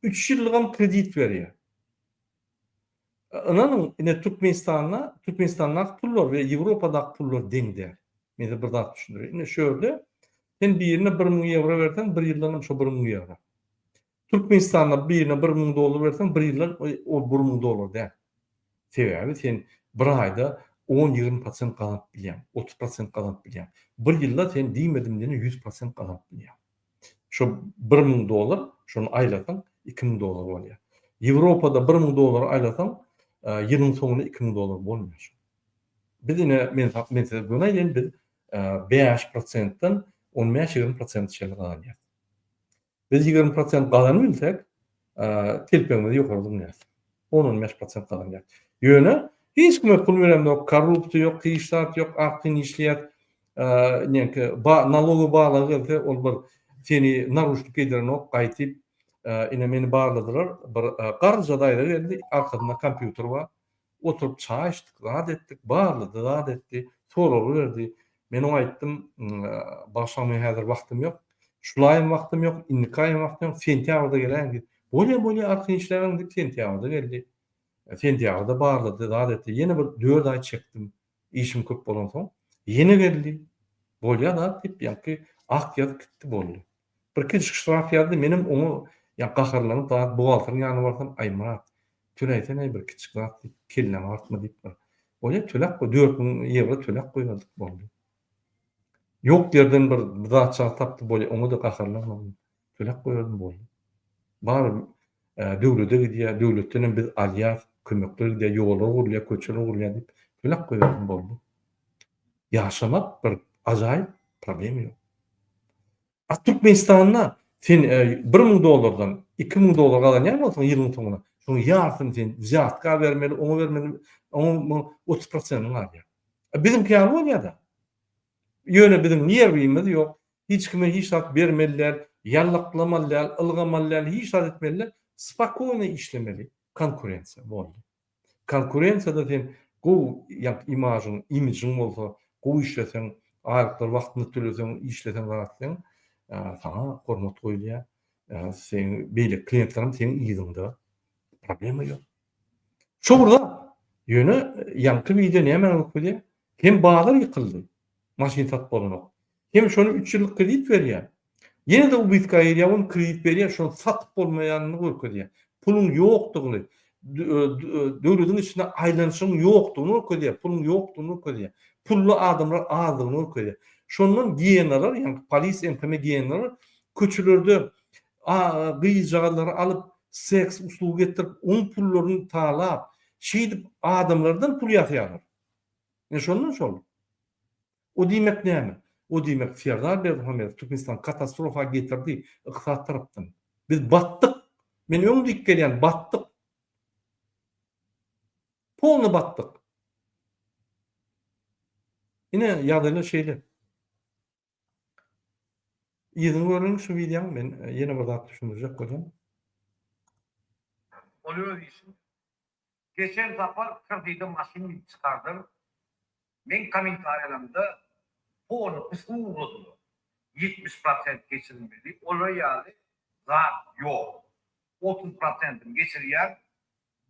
Üç ýyllygam kredit berýär. Ynanyň, ine Türkmenistanda, Türkmenistandaky pullar we Ýewropadaky pullar deň däl. Men size bir zat düşündireýin. Ine şu ýerde sen birine 1000 ýewro berseň, bir ýyldan hem şo 1000 ýewro. Türkmenistanda birine 1000 dollar berseň, bir ýyldan ol 1000 dollar däl. Sebäbi sen bir aýda 10-20 prosent gazanyp bilýäň, 30 prosent gazanyp bilýäň. Bir ýylda sen diýmedim diýene 100 prosent gazanyp bilýäň. Şo 1000 dollar, şony aýlasaň 2000 dollar bolýar. Ýewropada 1000 dollary aýlasaň, ýylyň soňunda 2000 dollar bolmaýar şo. Biz ine men men size göni aýdaýyn, biz 5 prosentden 15-20 prosent çenli gazanýarys. Biz 20 prosent gazanyp bilsek, telpegimizi ýokary zyňýarys. 10-15 prosent gazanýarys. Ýöne hiç kime pul beremzok, korrupsiýa ýok, hiç zat ýok, arkaýyn işleýäris. Neňki, nalogy barlagy gelse, ol bir seni naruşnik edirenok, gaýtyp, ine meni barladylar, bir garryja daýza geldi, arkasynda kompýuter bar. Oturyp çaý içdik, zat etdik, barlady, zat etdi, sorag berdi. Men oňa aýtdym, bagyşlaň men häzir wagtym ýok. Şul aýam wagtym ýok, indiki aýam wagtym ýok, sentýabrda geläýiň diýip. Bolýa, bolýa, arkaýyn işläberiň diýip, sentýabrda geldi. Sentýabrda barlady, zat etdi. Ýene bir dört aý çekdim. Işim köp bolansoň. Ýene geldi. Bolýa zat diýip, ýaňky akt ýazyp gitdi, boldy. Birkijik ştraf ýazdy, menem oňa ýa gaharlanyp zat buhgalteriň ýanyna barsam, Aý, Myrat, töläýsene bir kiçijik zat diýip, kelläňi agyrtma diýip bir. Bolýa, töläp goý, 4000 ýewro töläp goýberdik, boldy. Ýok ýerden bir zatjagaz tapdy, bolýa, oňa-da gaharlanmadym. Töläp goýberdim, boldy. Bar döwlete gidýär, döwletdenem biz alýas, kömekler gidýär, ýollar gurulýar, köçeler gurulýar diýip, töläp goýberdim, boldy. Ýaşamak bir ajaýyp problema ýok. A Türkmenistanda sen 1000 dollardan 2000 dollar gazanýan bolsaň ýylyň soňuna, şonuň ýarsyny sen wzýatka bermeli, oňa bermeli, oňa 30 prosentini galýar. Biziňki ýaly bolýar-da. Ýöne biziň nerwimiz ýok, hiç kime hiç zat bermeli däl, ýallaklamaly däl, ylgamaly däl, hiç zat etmeli däl, spokoýno işlemeli, konkurensiýa boldy. Konkurensiýada sen gowy ýa imažyň, imijiň bolsa, gowy işleseň, aýlyklary wagtynda töleseň, işleseň zat etseň, saňa hormat goýulýar. Seň beýleki kliýentlerem seň yzyňda. Problema ýok. Şo bir zat. Ýöne ýaňky wideo nämäni görkezýär? Hem bazar ýykyldy. Maşyn satyp bolanok. Hem şony üç ýyllyk kredit berýär. Ýene-de ubytka girýär, ony kredit berýär, şony satyp bolmaýanyny görkezýär. Puluň ýokdugyny, döwletiň içinde aýlanyşygyň ýokdugyny görkezýär, puluň ýokdugyny görkezýär. Pully adamlar azdygyny görkezýär. Şondan giýenalar, ýagny polis, MHM giýenalar köçelerde gyzjagazlary alyp, seks uslugy etdirip, oň pullaryny talap, şeýdip adamlardan pul ýasaýarlar. Ine şondan şol. O diýmek näme? O diýmek Serdar Berdimuhamedow Türkmenistany katastrofa getirdi ykdysady tarapdan. Biz batdyk. Men öň diýip gelýän batdyk. Polny batdyk. Ine ýagdaýlar şeýle. Yzyny göreliň şu wideoň men ýene bir zat düşündirjek bolýan. Ol öz işi. Geçen sapar kredide maşyn diýip çykardym. Meň kommentariýalarymda polny gysga ugradylar. 70 prosent geçirilmeli. Olar ýaly zat ýok. 30 prosentini geçirýän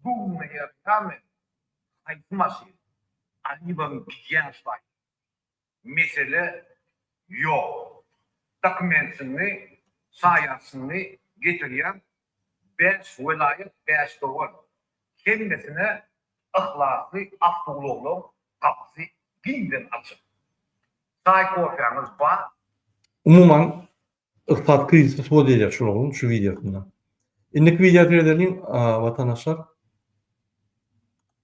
göwnüme ýaraýarmy haýsy maşyn alybam gidýän şaý. Mesele ýok. Dokumentini, saýasyny getirýän bäş welaýat bäş dogan. Hemmesine yhlasly awtoulaglaň gapysy. Giňden açyk. Çaý kofäňiz bar. Umuman ykdysady krizisi subut edýär şul oglan şu wideosynda. Indiki wideo seredeliň watandaşlar.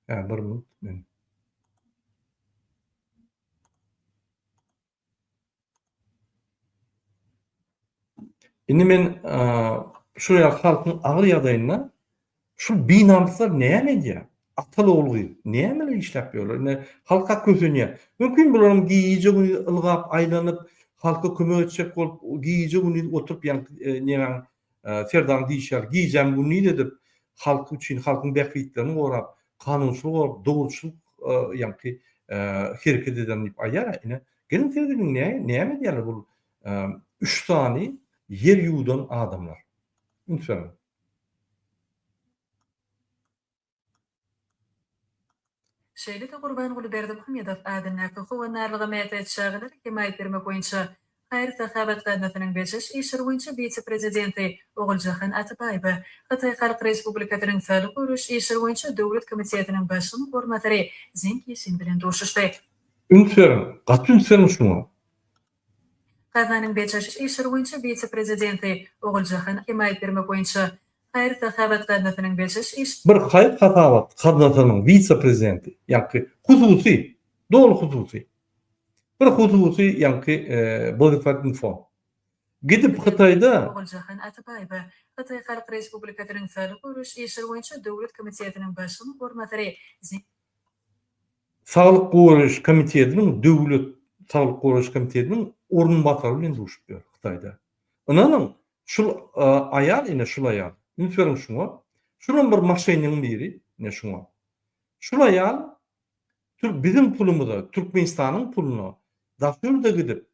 Hä bir minut men. Indi men şu ýaly halkyň agyr ýagdaýynda şu binamyslar näme edýär? Ataly ogul gyz nämeler işläp ýörler? Indi halka kösenýär. Mümkin bularyň gije gündiz ylgap aýlanyp, halka kömek etjek bolup, gije gündiz oturyp ýaňky nemäň Serdaryň diýşi ýaly gijäni gündiz edip, halk üçin, halkyň bähbitlerini gorap, kanunçylyk gorap, dogruçylyk ýaňky hereket eden diýip aýdýar ine. Geliň seredeliň näme edýärler bul üç sany ýer ýuwdan adamlar. Üns beriň. Şeýle-de Gurbanguly Berdimuhamedow adyndaky Howandarlyga mätäç çagalara hemaýat bermek boýunça haýyr-sahawat gaznasynyň bejeriş işleri boýunça wise-prezidenti Oguljahan Atabaýewa, Hytaý Halk Respublikasynyň Saglygy goraýyş işleri boýunça döwlet komitetiniň başlygynyň orunbasary Zeng Ýesin bilen duşuşdy. Üns beriň, gaty üns beriň şuňa. Gaznanyň bejeriş işleri boýunça wise-prezidenti Oguljahan hemaýat bermek boýunça haýyr-sahawat gaznasynyň bejeriş iş. Bir haýyr-sahawat gaznasynyň wise-prezidenti, ýaňky hususy, doly hususy, bir hususy ýaňky благотворительный fond. Gidip Hytaýda. Oguljahan Atabaýewa, Hytaý Halk Respublikasynyň Saglygy goraýyş işleri boýunça döwlet komitetiniň başlygynyň orunbasary Zin. Saglyk goraýyş komitetiniň döwlet saglyk goraýyş komitetiniň orunbasary bilen duşup ýör Hytaýda. Ynanyň, şul aýal ine şul aýal. Üns beriň şuňa. Şulam bir maşennigiň biri ine şuňa. Şul aýal tür biziň pulumyza, Türkmenistanyň puluna daşary ýurda gidip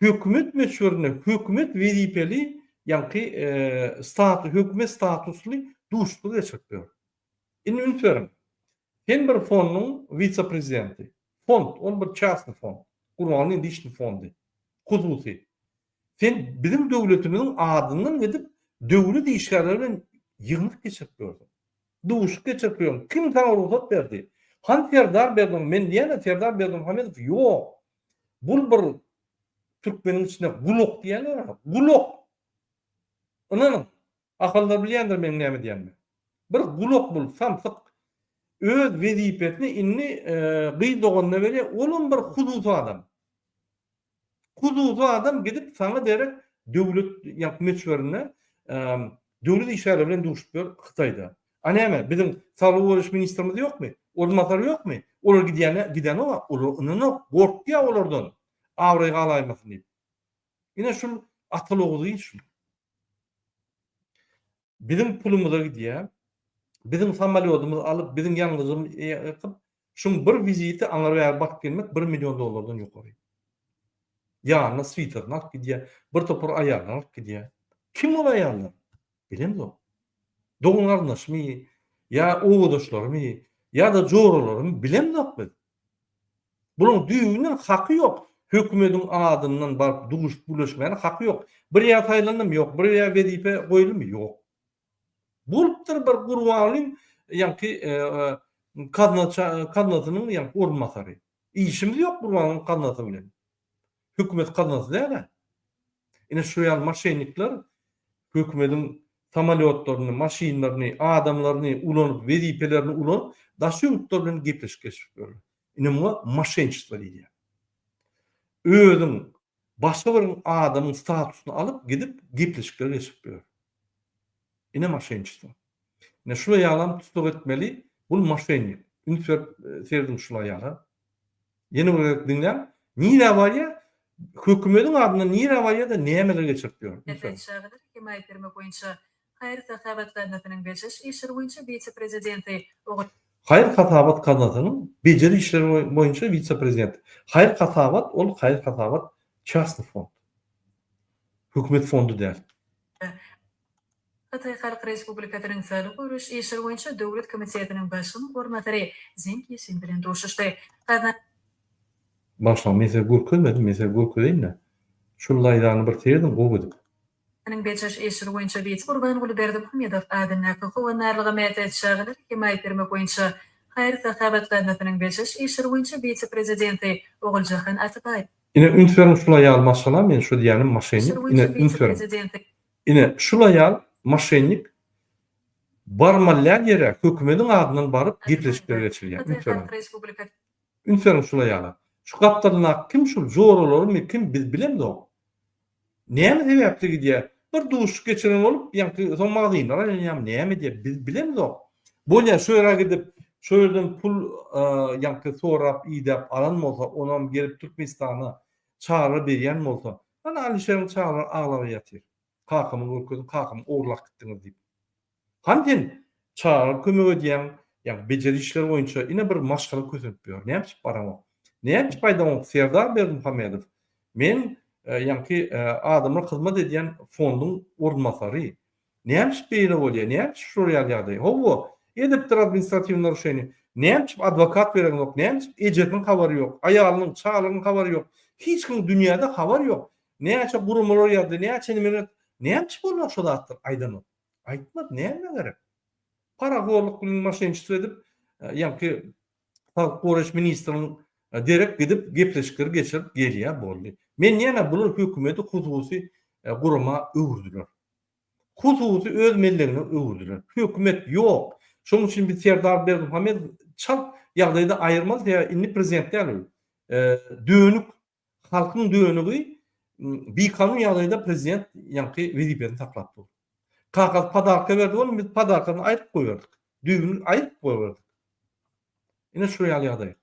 hökümet möçberinde hökümet wezipeli ýaňky status hökümet statusly duşuşyk geçirip ýör. Indi üns beriň. Sen bir fonduň wise-prezidenti. Fond, ol bir çasny fond. Gurbangulyň liçny fondy. Hususy. Sen biziň döwletimiziň adyndan gidip, döwlet işgärleri bilen ýygnak geçirip ýörsüň. Duşuşyk geçirip ýörüň. Kim saňa rugsat berdi? Hany Serdar Berdimuhamedow? Men diýýän-ä Serdar Berdimuhamedow ýok. Bul bir türkmeniň içinde gulak diýýärler-ä. Gulak! Ynanyň. Ahaldar bilýändir meň näme diýenimi. Bir gulak bul, samsyk. Öz wezipesini indi gyz doganyna berýär, olam bir hususy adam. Hususy adam gidip saňa derek döwlet ýa möçberinde döwlet işgärleri bilen duşup ýör Hytaýda. A näme, biziň saglygy goraýyş ministrimiz ýokmy? Orunbasary ýokmy? Olar gidýäne gidenok, olar ynanok, gorkýar olardan. Abraý galaýmasyn diýip. Ine şul ataly-oguz iş şul. Biziň pulumyza gidýär. Biziň samolýodymyzy alyp, biziň ýangyjymyzy ýakyp, şuň bir wiziti aňry bäri baryp gelmek bir million dollardan ýokary. Ýanyna switerini alyp gidýär, bir topar aýalyny alyp gidýär. Kim ol aýallar? Bilemzok. Dogan-garyndaşmy ýa obadaşlarymy ýa-da joralarymy bilemzok biz. Bularyň düýbünden haky ýok. Hökümediň adyndan baryp duşup gürleşmäne haky ýok. Bir ýa saýlandymy? Ýok. Bir ýa wezipe goýuldymy? Ýok. Bolupdyr bir Gurbangulyň ýaňky kaznaça kaznasynyň ýaňky orunbasary. Işimiz ýok Gurbangulyň kaznasy bilen. Hökümet kaznasy däl-ä. Ine şu ýaly moşennikler hökümediň samolýotlaryny, maşynlaryny, adamlaryny ulanyp, wezipelerini ulanyp, daşary ýurtlar bilen gepleşik geçirip ýörler. Ine muňa moşenniçestvo diýilýär. Özüň başga bir adamyň statusyny alyp gidip gepleşikler geçirip ýör. Ine moşenniçestvo. Ine şul aýalam tussag etmeli, bul moşennik. Üns berip serediň şul aýala. Ýene bir gezek diňläň. Nirä barýar? Hökümediň adyndan nirä barýar-da nämeler geçirip ýör? Üns beriň. Çagalara hemaýat bermek boýunça haýyr-sahawat gaznasynyň bejeriş işleri boýunça wise-prezidenti Ogul. Haýyr-hasabat gaznasynyň bejeriş işleri boýunça wise-prezidenti. Haýyr-hasabat ol haýyr-hasabat çasny fond. Hökümet fondy däl. Hytaý Halk Respublikasynyň Saglygy goraýyş işleri boýunça döwlet komitetiniň başlygynyň orunbasary Zeng Ýesin bilen duşuşdy. Gazna. Bagyşlaň men size görkezmedim men size görkezeýin-de. Şul laýzany bir serediň gowy edip. Nyň bejeriş işleri boýunça wise Gurbanguly Berdimuhamedow adyndaky Howandarlyga mätäç çagalara hemaýat bermek boýunça. Haýyr-sahawat gaznasynyň bejeriş işleri boýunça wise-prezidenti Oguljahan Atabaýewa. Ine üns beriň şul aýal maşgala men şu diýýänim maşennik ine üns beriň ine şul aýal maşennik barmaly däl ýere hökümediň adyndan baryp gepleşikler geçirýär üns beriň üns beriň şul aýala şu gapdalyndaky kim şul joralarymy kim biz bilemzok Näme sebäpli gidýär? Bir duşuşyk geçiren bolup, ýaňky soň magazynlara aýlanýarmy, näme edýär, biz bilemzok. Bolýar, şo ýere gidip, şo ýerden pul ýaňky sorap, idäp alan bolsa, onam gelip Türkmenistana çagalara berýän bolsa, ana Alişeriň çagalary aglap ýatyr. Kakamy görkeziň, kakamy ogurlap gitdiňiz diýip. Hany sen çagalara kömek edýäň, ýagny bejeriş işleri boýunça ine bir maşgala kösenip ýör. Näme üçin baraňok? Näme üçin aýdaňok Serdar Berdimuhamedow men ýaňky adamlara hyzmat edýän fonduň orunbasary. Näme üçin beýle bolýar? Näme üçin şular ýaly ýagdaý? Hawa, edipdir administratiw narušeniýe. Näme üçin adwokat bereňok? Näme üçin ejesiniň habary ýok, aýalynyň, çagalarynyň habary ýok? Hiç kimiň dünýäde habary ýok. Näçe guramalar ýazdy, näçe nimeler, näme üçin olar şo zatlary aýdanok? Aýtmaz, nämä gerek? Parahorluk bilen maşençilik edip, ýaňky saglyk goraýyş ministriniň derek gidip gepleşikleri geçirip gelýär boldy. Men ýene bular hökümeti hususy gurama öwürdiler. Hususy öz mellegine öwürdiler. Hökümet ýok. Şonuň üçin biz Serdar Berdimuhamedow çalt ýagdaýda aýyrmaly sebäbi indi prezident däl ol. Dönük Halkyň dönügi bikanun ýagdaýda prezident ýaňky wezipesini saklap dur. Kakasy podarka berdi onuň biz podarkasyny aýryp goýberdik. Düýbüni aýryp goýberdik. Ine şu ýaly ýagdaý.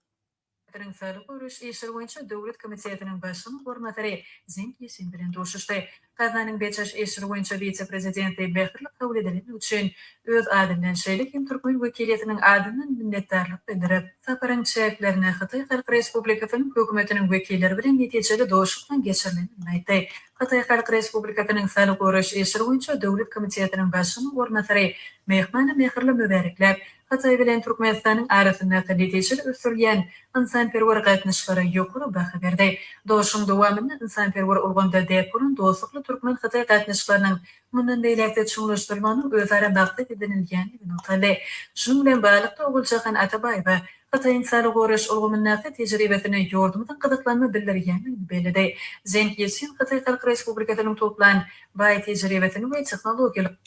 Ýurduň Saglygy goraýyş işleri boýunça döwlet komitetiniň başlygynyň orunbasary Zeng Ýesin bilen duşuşdy. Gaznanyň bejeriş işleri boýunça wise-prezidenti mähirli kabul edilendigi üçin öz adyndan, şeýle hem türkmen wekiliýetiniň adyndan minnetdarlyk bildirip, saparyň çäklerinde Hytaý Halk Respublikasynyň Hökümetiniň wekilleri bilen netijeli duşuşygyň geçirilendigini aýtdy. Hytaý Halk Respublikasynyň Saglygy goraýyş işleri boýunça döwlet komitetiniň başlygynyň orunbasary myhmany mähirli mübärekläp, Hytaý bilen Türkmenistanyň arasyndaky netijeli ösdürilýän ynsanperwer gatnaşyklara ýokary baha berdi. Duşuşygyň dowamynda ynsanperwer ulgamda däp bolan dostlukly türkmen-hytaý gatnaşyklarynyň mundan beýläk-de çuňlaşdyrylmagynyň özara maksat edinilýändigi nygtaldy. Şunuň bilen baglylykda, Oguljahan Atabaýewa Hytaýyň saglygy goraýyş ulgamyndaky tejribesine ýurdumyzyň gyzyklanma bildirýändigini belledi. Zen Ýesin Hytaý Halk Respublikasynyň toplan baý tejribesini we tehnologiýalary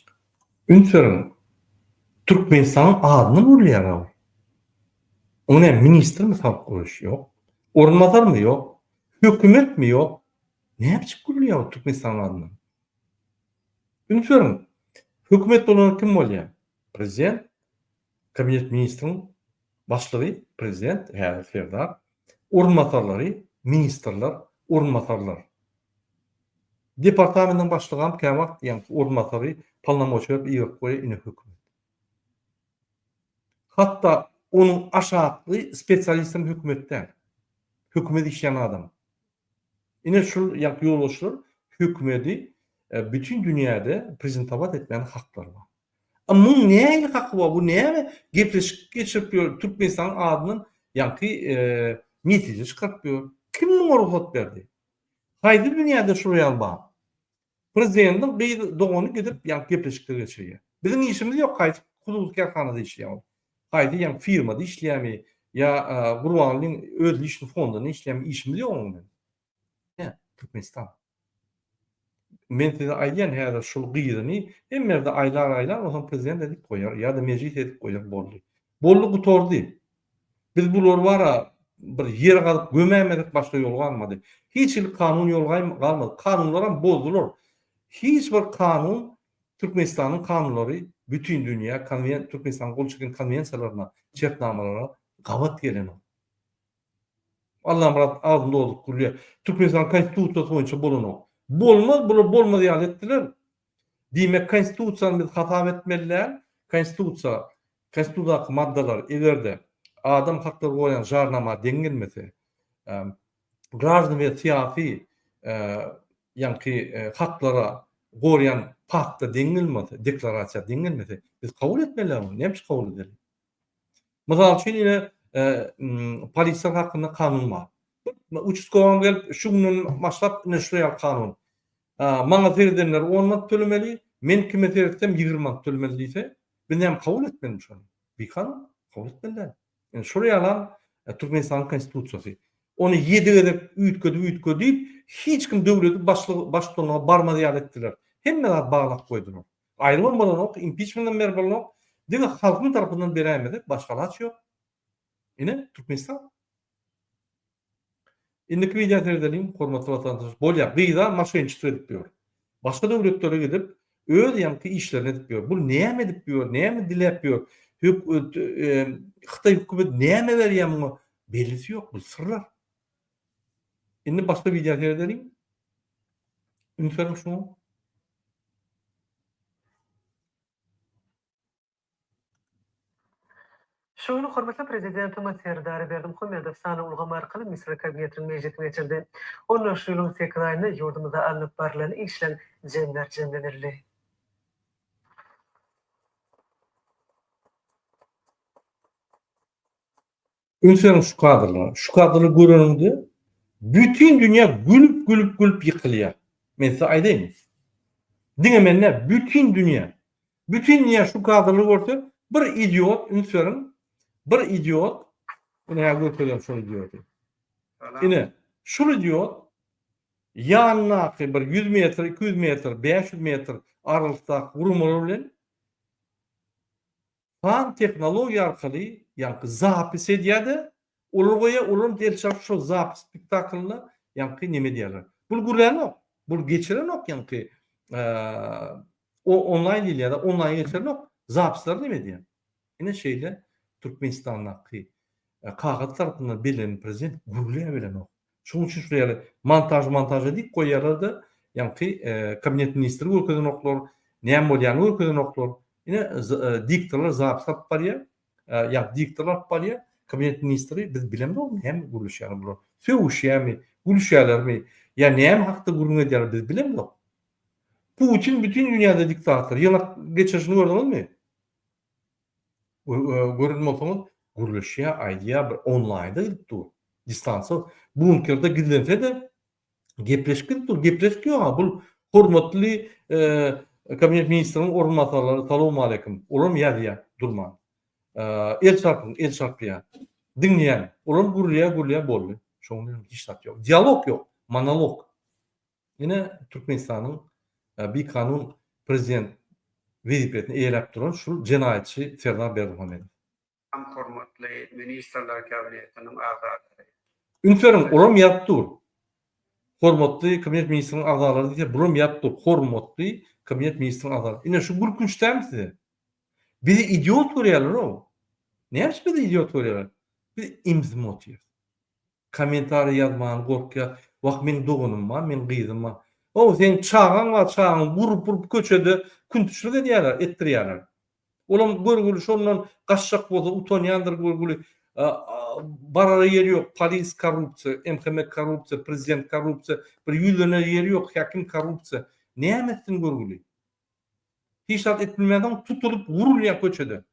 Üns beriň, Türkmenistanyň adyndan urulýar ol. Oň näme ministrmi saglyk goraýyş? Ýok. Orunbasarmy? Ýok. Hökümetmi? Ýok. Näme üçin gürülýär ol Türkmenistanyň adyndan? Üns beriň, hökümet bolanda kim bolýar? Prezident, kabinet ministriň başlygy, prezident, häzir Serdar, orunbasarlary, ministrler, orunbasarlar. Departamentiň başlygam käwagt ýaňky orunbasary polnomoçiýa berip iberip goýýar ine hökümet. Hatda onuň aşakly spesialistem hökümet däl. Hökümet işleýän adam. Ine şul ýaňky ýolbaşçylar hökümedi bütin dünýäde prezentowat etmäne haklary bar. A muň nähili haky bar bu näme gepleşik geçirip ýör Türkmenistanyň adyndan ýaňky netije çykaryp ýör. Kim muňa rugsat berdi? Haýsy dünýäde şular ýaly bar? Prezidentiň gyz dogany gidip ýaňky gepleşikler geçirýär. Biziň işimiz ýok haýsy hususy kärhanada işleýär ol. Haýsy ýaňky firmada işleýärmi ýa Gurbangulyň öz liçny fondunda işleýärmi işimiz ýok onuň bilen. Ine Türkmenistan. Men size aýdýan häzir şul gyzyny hemme ýerde aýlar aýlar onsoň prezident edip goýar ýa-da mejlis edip goýar boldy. Boldy gutardy. Biz bulary bara bir ýere gazyp gömäýmesek başga ýol galmady. Hiç hili kanun ýol galmady. Kanunlaram bozdular. Hiç bir kanun Türkmenistanyň kanunlary bütin dünýä konwen Türkmenistanyň gol çeken konwensiýalaryna, şertnamalara gabat gelenok. Allamyrat agzyny dolduryp gülýär. Türkmenistanyň konstitusiýasy boýunça bolanok. Bolmaz bular bolmaz ýaly etdiler. Diýmek konstitusiýany biz hasap etmeli däl. Konstitusiýa Konstitusiýadaky maddalar eger-de adam haklary goraýan jarnama deň gelmese, graždan we syýasy ýaňky haklara goraýan pakta deň gelmese, deklarasiýa deň gelmese, biz kabul etmeli däl ony. Näme üçin kabul edeli? Mysal üçin ine polisiýa hakynda kanun bar. Uçastkowaň gelip şu günden başlap ine şu ýaly kanun. Maňa seredenler 10 manat tölemeli, men kime seretsem 20 manat tölemeli diýse, Biz näme kabul etmelimi şony? Bikanun, kabul etmeli däl. Indi şol ýalam Türkmenistanyň konstitusiýasy. Ony ýedi gezek üýtgedip üýtgedip hiç kim döwleti başlyk baştutanlyga barmaz ýaly etdiler. Hemme zat baglap goýdular. Aýrybam bolanok, impiçmendem berip bolanok. Diňe halkyň tarapyndan beräýmesek başga alaç ýok. Ine Türkmenistan. Indiki wideo seredeliň hormatly watandaşlar. Bolýar gyza maşençilik edip ýör. Başga döwletlere gidip öz ýaňky işlerini edip ýör. Bul näme edip ýör, näme diläp ýör? Hök Hytaý hökümeti näme berýär muňa? Bellisi ýok, bul syrlar. Indi başga wideo seredeliň. Üns beriň şuňa. Şu gün hormatly Prezidentimiz Serdar Berdimuhamedow sanly ulgam arkaly Ministrler Kabinetiniň mejlisini geçirdi. Onda şu ýylyň sekiz aýynda ýurdumyzda alnyp barlan işleň jemleri jemlenildi. Üns beriň şu kadrlara. Şu kadrlary göreniňde bütin dünýä gülüp gülüp gülüp ýykylýar. Men size aýdaýyn. Diňe men däl, bütin dünýä. Bütin dünýä şu kadrlary görse bir idiot üns beriň. Bir idiot ine hä görkezýän şol idioty. Ine şul idiot ýanyndaky bir 100 metr, 200 metr, 500 metr aralykdaky guramalar bilen San tehnologiýa arkaly ýaňky zapis edýär-de, olar goýýar, olaram el çarpyp şol zapis spektaklynda ýaňky neme edýärler. Bul gürlänok, bul geçirenok ýaňky onlaýn diýilýär-de, onlaýn geçirenok, zapisleri neme edýär. Ine şeýle Türkmenistandaky kagyz tarapyndan bellenen prezident gürläbilenok. Şonuň üçin şular ýaly montaž montaž edip goýýarlar-da, ýaňky kabinet ministri görkezenoklar, näme bolýanyny görkezenoklar. Ine diktorlar zapis alyp barýar, ýa diktorlar alyp barýar, kabinet ministri biz bilemzok näme gürleşýärler bular. Sögüşýärmi, gülüşýärlermi, ýa näme hakda gürrüň edýärler biz bilemzok. Putin bütin dünýäde diktator. Ýygnak geçirişini gördüňizmi? Gören bolsaňyz gürleşýär, aýdýar, bir onlaýnda gidip dur. Distansiýa bunkerde gizlense-de gepleşik gidip dur. Gepleşik ýok-a. Bul hormatly kabinet ministriniň orunbasarlary salowmaleýkim. Olam ýazýar durman. El çarpyň, el çarpýar. Diňleýän. Olam gürleýär, gürleýär boldy. Şonuň bilen hiç zat ýok. Dialog ýok, monolog. Ine Türkmenistanyň bikanun prezident wezipesini eýeläp duran şul jenaýatçy Serdar Berdimuhamedow. Hormatly Ministrler Kabinetiniň agzalary. Üns beriň, olam ýazyp dur. Hormatly Kabinet ministriniň agzalary diýse, bulam ýazyp dur. Hormatly Kabinet ministriniň agzalary. Ine şu gülkünç dälmi size? Bizi idiot görýärler-ow. Näme üçin bizi idiot görýärler? Biz imzim otyrys. Kommentariý ýazmany gorkýar. Wah meň doganym bar, meň gyzym bar. How seň çagaň bar, çagaňy urup urup köçede küntiçlik edýärler, etdirýärler. Olam görgüli şondan gaçjak bolsa utanýandyr görgüli. Barara ýeri ýok, polis korrupsiýa, MHM korrupsiýa, prezident korrupsiýa, bir ýüzlener ýeri ýok, häkim korrupsiýa. Näme etsin görgüli? Hiç zat edip bilmänsoň tutulyp urulýar köçede.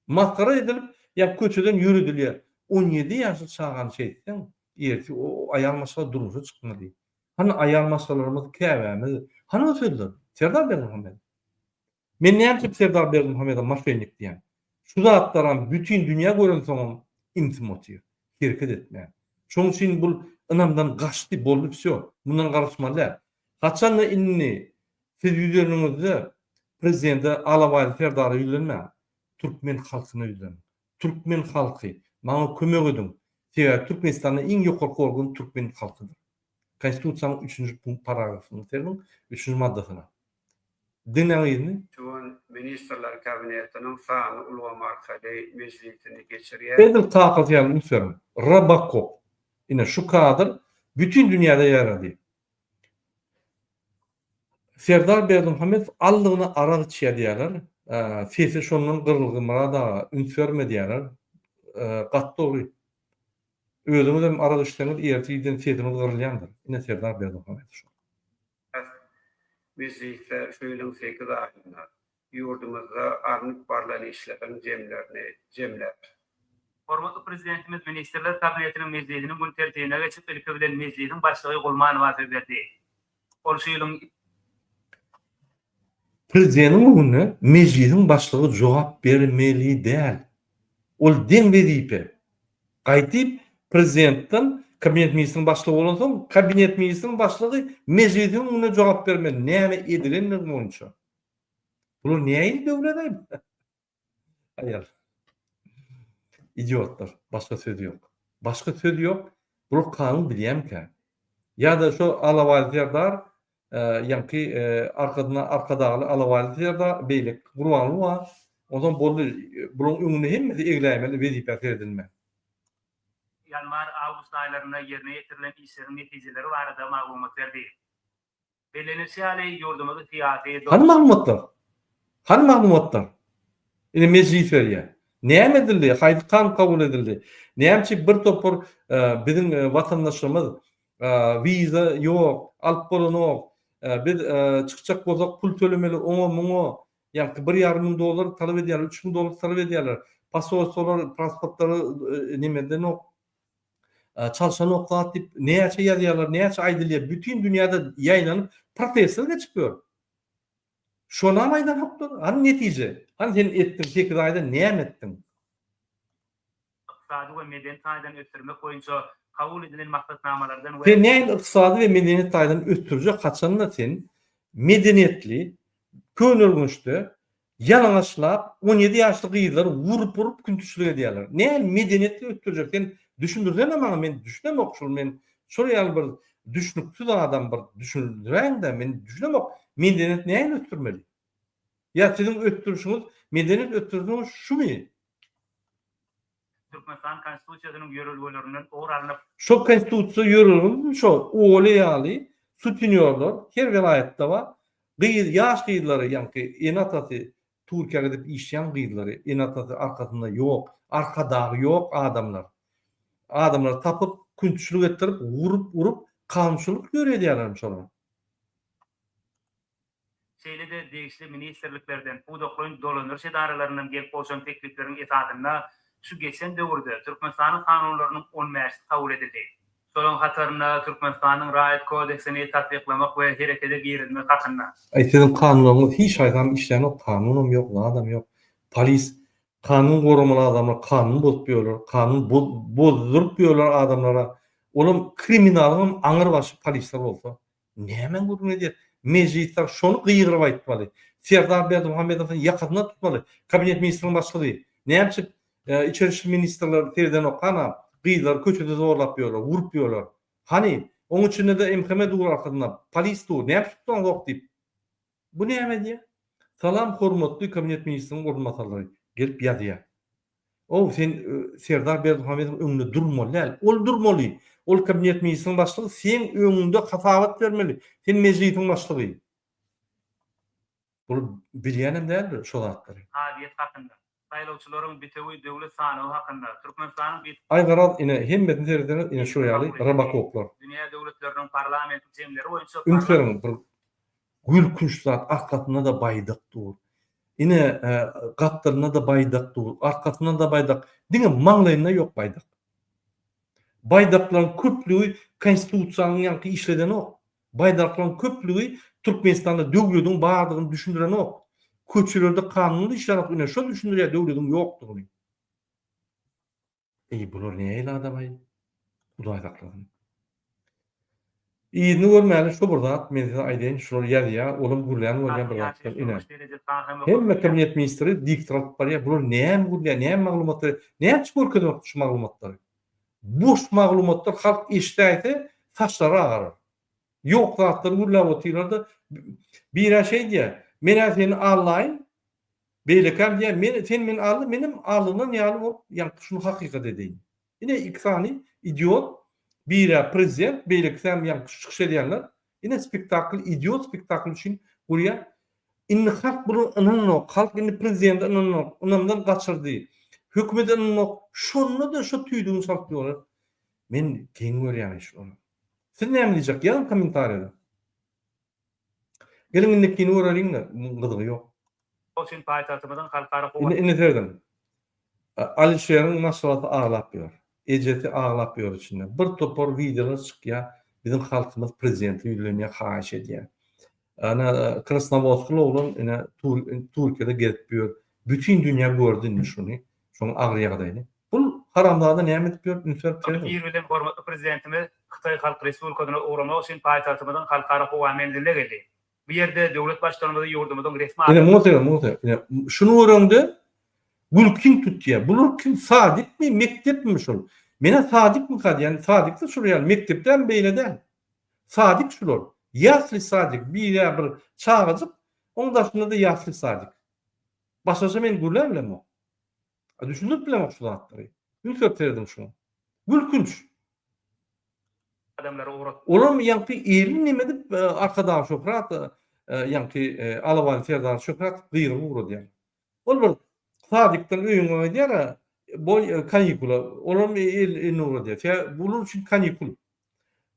Masgara edilip, ýa köçeden ýöredilýär. On ýedi ýaşly çagany şeýtseň, ertir o aýal maşgala durmuşa çykmaly. Hany aýal maşgalalarymyz, käbämiz, hany o sözler? Serdar Berdimuhamedow. Men näme üçin Serdar Berdimuhamedowa moşennik diýýän? Şu zatlaram bütin dünýä görensoňam imsim otyr. Hereket etmän. Şonuň üçin bul ynamdan gaçdy, boldy wsýo. Mundan garaşmaly däl. Haçanda indi Siz ýüzleniňizde prezidente Alabaýly Serdara ýüzlenmäň. Türkmen halkyna ýüzleniň. Türkmen halky, maňa kömek ediň. Sebäbi Türkmenistanda iň ýokarky organ türkmen halkydyr. Konstitusiýanyň üçünji punkt paragrafyna serediň, üçünji maddasyna. Diňläň yzyny. Şu gün Ministrler Kabinetiniň sanly ulgam arkaly mejlisini geçirýär. Edil kakasy ýaly üns beriň. Robokop. Ine şu kadr bütin dünýäde ýaýrady. Serdar Berdimuhamedow aldygyna arak içýär diýýärler. Sesi şondan gyrylgy Myrat aga üns berme diýýärler. Gaty dogry. Özüňiz hem arak içseňiz ertir irden sesiňiz gyrylýandyr. Ine Serdar Berdimuhamedow şol. Mejlisde şu ýylyň sekiz aýynda ýurdumyzda alnyp barlan işleriň jemlerini jemlär. Hormatly Prezidentimiz Ministrler Kabinetiniň mejlisiniň gün tertibine geçip, ilki bilen Mejlisiň Başlygy Gulmanowa söz berdi. Ol şu ýylyň. Prezidentiň öňünde Mejlisiň Başlygy jogap bermeli däl. Ol deň wezipe. Gaýdyp prezidentden kabinet ministriniň başlygy bolansoň, kabinet ministriniň başlygy mejlisiň öňünde jogap bermeli näme edilenligi boýunça. Bular nähili döwlet-aý? Aýal. Idiotlar. Başga söz ýok. Başga söz ýok. Bular kanun bilýämikä? Ýa-da şo Alabaý Serdar ýaňky arkasynda Arkadagly Alabaýly Serdar beýleki Gurbanguly bar. Onsoň boldy. Bularyň öňünde hemmesi egläýmeli wezipä seredilmän. Ýanwar, awgust aýlarynda ýerine ýetirilen işleriň netijeleri barada maglumat berdi. Bellenilişi ýaly, ýurdumyzy syýasy, Hany maglumatlar? Hany maglumatlar? Ine mejlis berýär. Näme edildi? Haýsy kanun kabul edildi? Näme üçin bir topar biziň watandaşlarymyz wiza ýok, alyp bolanok, biz çykjak bolsak pul tölemeli oňa muňa, ýaňky bir ýarym müň dollar talap edýärler, 3000 dollar talap edýärler. Posolstwolar pasportlary neme edenok, çalşanok zat diýip näçe ýazýarlar, näçe aýdylýar, bütin dünýäde ýaýlanyp protestler geçip ýör. Şonam aýdanoklar. Hany netije? Hany sen etdiň 8 aýda näme etdiň? Ykdysady we medeni taýdan ösdürmek boýunça kabul edilen maksatnamalardan we. Sen nähili ykdysady we medeniýet taýdan ösdürjek haçanda sen medeniýetli Köneürgençde ýalaňaçlap 17 ýaşly gyzlary urup-urup küntüçilik edýärler. Nähili medeniýetli ösdürjek sen düşündirsene maňa men düşünemok şul men şol ýaly bir düşnüksiz adam bir düşündiräýiňdä men düşünemok medeniýet nähili ösdürmeli? Ýa siziň ösdürişiňiz medeniýet ösdürişiňiz şumy? Türkmenistan Konstitusiýasynyň ýörelgelerinden ugur alnyp, Şo konstitusiýa ýörelgemiz şo Oly ýaly sutenýorlar her welaýatda bar. Gyz ýaş gyzlary ýaňky ene-atasy Türkiýä gidip işleýän gyzlary ene-atasy arkasynda ýok, arkadagy ýok adamlar. Adamlary tapyp künçülik etdirip urup urup kanunçylyk ýöredýärlermiş şolar. Şeýle-de degişli ministrliklerden, pudaklaýyn dolandyryş edaralaryndan gelip gowşan teklipleriň esasynda şu geçen döwürde Türkmenistanyň Kanunlarynyň on bäşisi kabul edildi. Şolaryň hatarynda Türkmenistanyň Raýat kodeksini tassyklamak we herekete girizmek hakynda. Aý siziň kanunlaryňyz hiç haýsam işlänok kanunam ýok zadam ýok polis kanun goramaly adamlar kanun bozup ýörler kanun bozduryp ýörler adamlara olam kriminalyňam aňyr başy polisler bolsa Nämäň gürrüňini edýär? Mejlisler şony gygyryp aýtmaly. Serdar Berdimuhamedowyň ýakasyndan tutmaly. Kabinet ministriniň başlygy. Näme üçin içeri işler ministrler seredenok hana gyzlary köçede zorlap ýörler, urup ýörler. Hany, oň içinde-de MHM dur arkasynda, polis dur, näme üçin tutaňzok diýip. Bu näme edýär? Salam hormatly kabinet ministriniň orunbasarlary gelip ýazýar. Ow sen Serdar Berdimuhamedowyň öňünde durmaly däl. Ol durmaly. Ol kabinet ministriniň başlygy seň öňüňde hasabat bermeli. Sen mejlisiň başlygy. Bul bilýänem däldir şo zatlary. Kazyýet hakynda, Saýlawçylaryň bitewi döwlet sanawy hakynda, Türkmenistanyň Bit. Aý garaz ine hemmesini seretseňiz ine şu ýaly robokoplar. Dünýä döwletleriniň parlamentiň jemleri boýunça Üns beriň bir gülkünç zat arkasynda-da baýdak dur. Ine, gapdalynda-da baýdak dur, arkasynda-da baýdak, diňe maňlaýynda ýok baýdak. Baýdaklaryň köplügi Konstitusiýanyň ýaňky işledenok. Baýdaklaryň köplügi Türkmenistanda döwlediň bardygyny düşündirenok. Köçelerde kanunly işlänok, ine şo düşündirýär döwlediň ýokdugyny. Eý bular nähili adamaý Hudaý saklasyn. Yzyny görmäli şo bir zat men size aýdaýyn şular ýazýa olam gürlän bolýan bir zatlar ine. Hemme kabinet ministri diktor alyp barýa bular näme gürlýä näme maglumat berýä näme üçin görkezenok şu maglumatlary. Boş maglumatlar halk eşidäýse saçlary agarar. Ýok zatlary gürläp otyrlarda birä şeý diýýä menä seni allaýyn Beýlekäm diýýär, men, sen meni alda, menem aldanan ýaly bolup, ýaňky şuny hakykat edeýin. Ine iki sany idiot, birä prezident, beýlekisäm ýaňky şu çykyş edýänler. Ine spektakl, idiot spektakl üçin gurýar. Indi halk bulara ynananok, halk indi prezidente ynananok, ynamdan gaçyrdy. Hökümete ynananok. Şonda-da şo tüýdügini çalyp ýörler. Men geň görýän şulary. Siz näme diýjek, ýazyň kommentariýada. Geliň indikini göreliň-de, muň gyzygy ýok. Üçin paýtagtymyzyň Halkara howa. Indi indi serediň. Alişeriň maşgalasy aglap ýör. Ejesi aglap ýör içinde. Bir topar wideolar çykýar. Biziň halkymyz prezidente ýüzlenýär, haýyş edýär. Ana Krasnowodskly oglan ine Türkiýede gezip ýör. Bütin dünýä gördi indi şuny. Şoň agyr ýagdaýyny. Bul haramzada näme edip ýör üns berip serediň. Ir bilen hormatly Prezidentimiz Hytaý Halk Respublikasyna ugramak üçin paýtagtymyzyň Halkara howa menziline geldi. Bu ýerde döwlet Baştutanymyzy ýurdumyzyň resmi Ine muňa seret muňa seret. Ine şuny göreňde gülkiň tutýar. Bular kim sadikmi mekdepmi şul. Menä sadikmika diýýän sadikde şul ýaly mekdepdäm beýle däl. Sadik şular. Ýasli sadik birä bir çagajyk oň daşynda-da ýasli sadik. Başgaça men gürläp bilemok. Düşündirip bilemok şu zatlary. Üns berip serediň şuňa. Gülkünç. Adamlary ugrat. Olam ýaňky elini neme edip Arkadag Şöhrat ýaňky Alabaý Serdar Şöhrat gyryp ugradýar. Ol bir sadikden öýüňe gaýdýar boý kanikula. Olam elini ugradýar. Sebäbi bular üçin kanikul.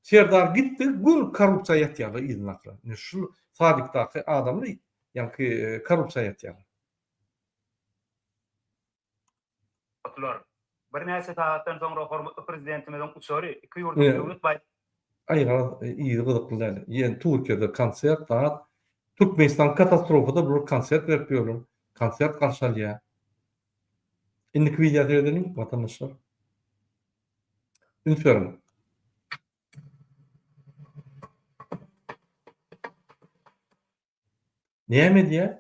Serdar gitdi göni korrupsiýa ýatýarlar yzyndakylar. Ine şu sadikdaky adamlar ýaňky korrupsiýa ýatýarlar. Otular. Birnäçe sagatdan soňra hormatly Prezidentimiziň uçary iki ýurduň döwlet baý. Aý garaz yzy gyzykly däl. Ýene Türkiýede konsert zat. Türkmenistan katastrofada bular konsert berip ýörler. Konsert garşy alýar. Indiki wideo seredeliň watandaşlar. Üns beriň. Näme edýär?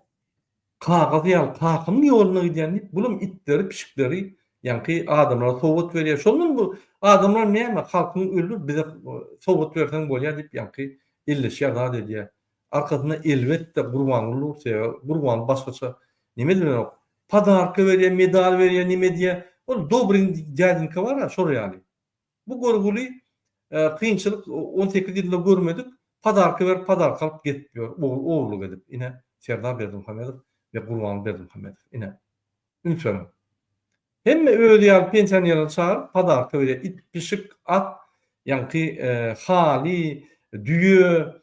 Kagyz ýaly kakamyň ýoluna gidýän diýip, bulam itleri, pişikleri ýaňky adamlara sowgat berýär. Şondan bu adamlar näme, halkyňy öldür, bize sowgat berseň bolýar diýip ýaňky elleşýär, zat edýär. Arkasynda elbetde Gurbanguly dur, sebäbi Gurbanguly başgaça neme edilenok. Podarka berýär, medal berýär, neme edýär. Ol dobryň dýadinka bar-a, şol ýaly. Bu görgüli kynçylyk 18 ýylda görmedik, podarka berip podarka alyp gezip ýör, ogurlyk edip. Ine, Serdar Berdimuhamedow we Gurbanguly Berdimuhamedow. Ine, üns beriň. Hemme özi ýaly pensionerleri çagyryp podarka berýär. It, pişik, at, ýaňky haly, düýe,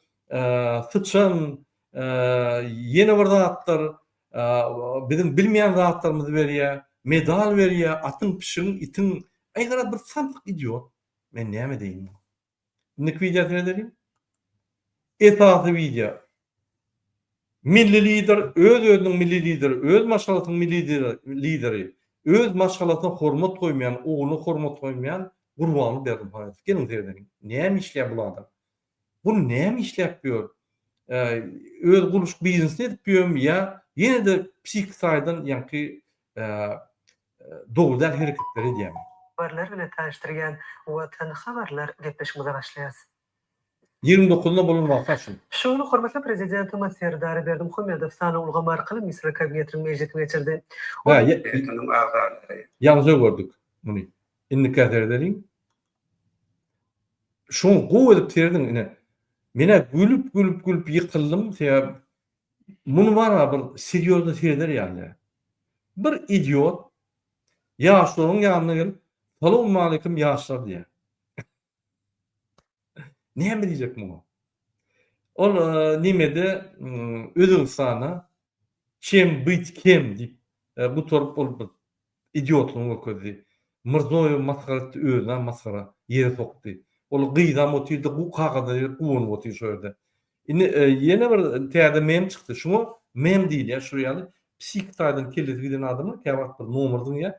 syçan, ýene bir zatlar, biziň bilmeýän zatlarymyzy berýär, medal berýär, atyň, pişigiň, itiň, aý garaz bir samsyk idiot. Men näme edeýin muňa? Indiki wideo seredeliň. Esasy wideo. Milli lider öz-özüniň milli lideri, öz maşgalasynyň milli lideri, öz maşgalasyna hormat goýmaýan, ogluna hormat goýmaýan Gurbanguly Berdimuhamedow. Geliň seredeliň. Näme işleýär bul adam? Bu näme işläp ýör? Öz gurluşyk biznesini edip ýörmi ýa ýene-de psihiki taýdan ýaňky dogry däl hereketleri edýärmi? Habarlar bilen tanyşdyrýan Watan habarlar gepleşigimize başlaýarys. 29-na bolan waka şu. Şu gün hormatly Prezidentimiz Serdar Berdimuhamedow sanly ulgam arkaly Ministrler Kabinetiniň mejlisini geçirdi. Hä, Kabinetiniň agzalary. Ýaňja gördük muny. Indikä seredeliň. Şoňa gowy edip serediň ine. Menä gülüp gülüp gülüp ýykyldym sebäbi muny bara bir serýozny sereder ýaly däl. Bir idiot ýaşlaryň ýanyna gelip salowmaleýkim ýaşlar diýýär. Näme diýjek muňa? Ol nemede Özbegistanda çem byt kem diýip gutaryp ol bir Idiotlygyny görkezdi. Mirzoýew masgara etdi özünem masgara ýere sokdy. Ol gyzam otyrdy gu kagaza berip guwanyp otyr şo ýerde. Indi ýene bir täze mem çykdy. Şuňa mem diýilýär. Şu ýaly psihiki taýdan kellesi giden adamlar käwagt bir nomer zyňýar.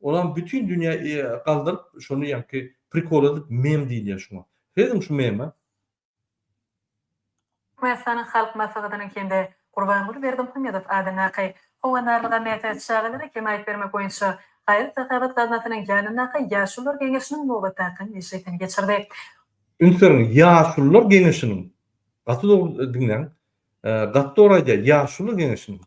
Olam bütin dünýä galdyryp şony ýaňky prikol edip mem diýilýär şuňa. Serediň şu meme. Türkmenistanyň Halk Maslahatynyň hem-de Gurbanguly Berdimuhamedow adyndaky Howandarlyga mätäç çagalara hemaýat bermek boýunça haýyr-sahawat gaznasynyň ýanyndaky Ýaşulular geňeşiniň nobatdaky mejlisini geçirdi. Üns beriň, Ýaşulular geňeşiniň, gaty dogry diňläň, gaty dogry aýdýar, Ýaşulular geňeşiniň.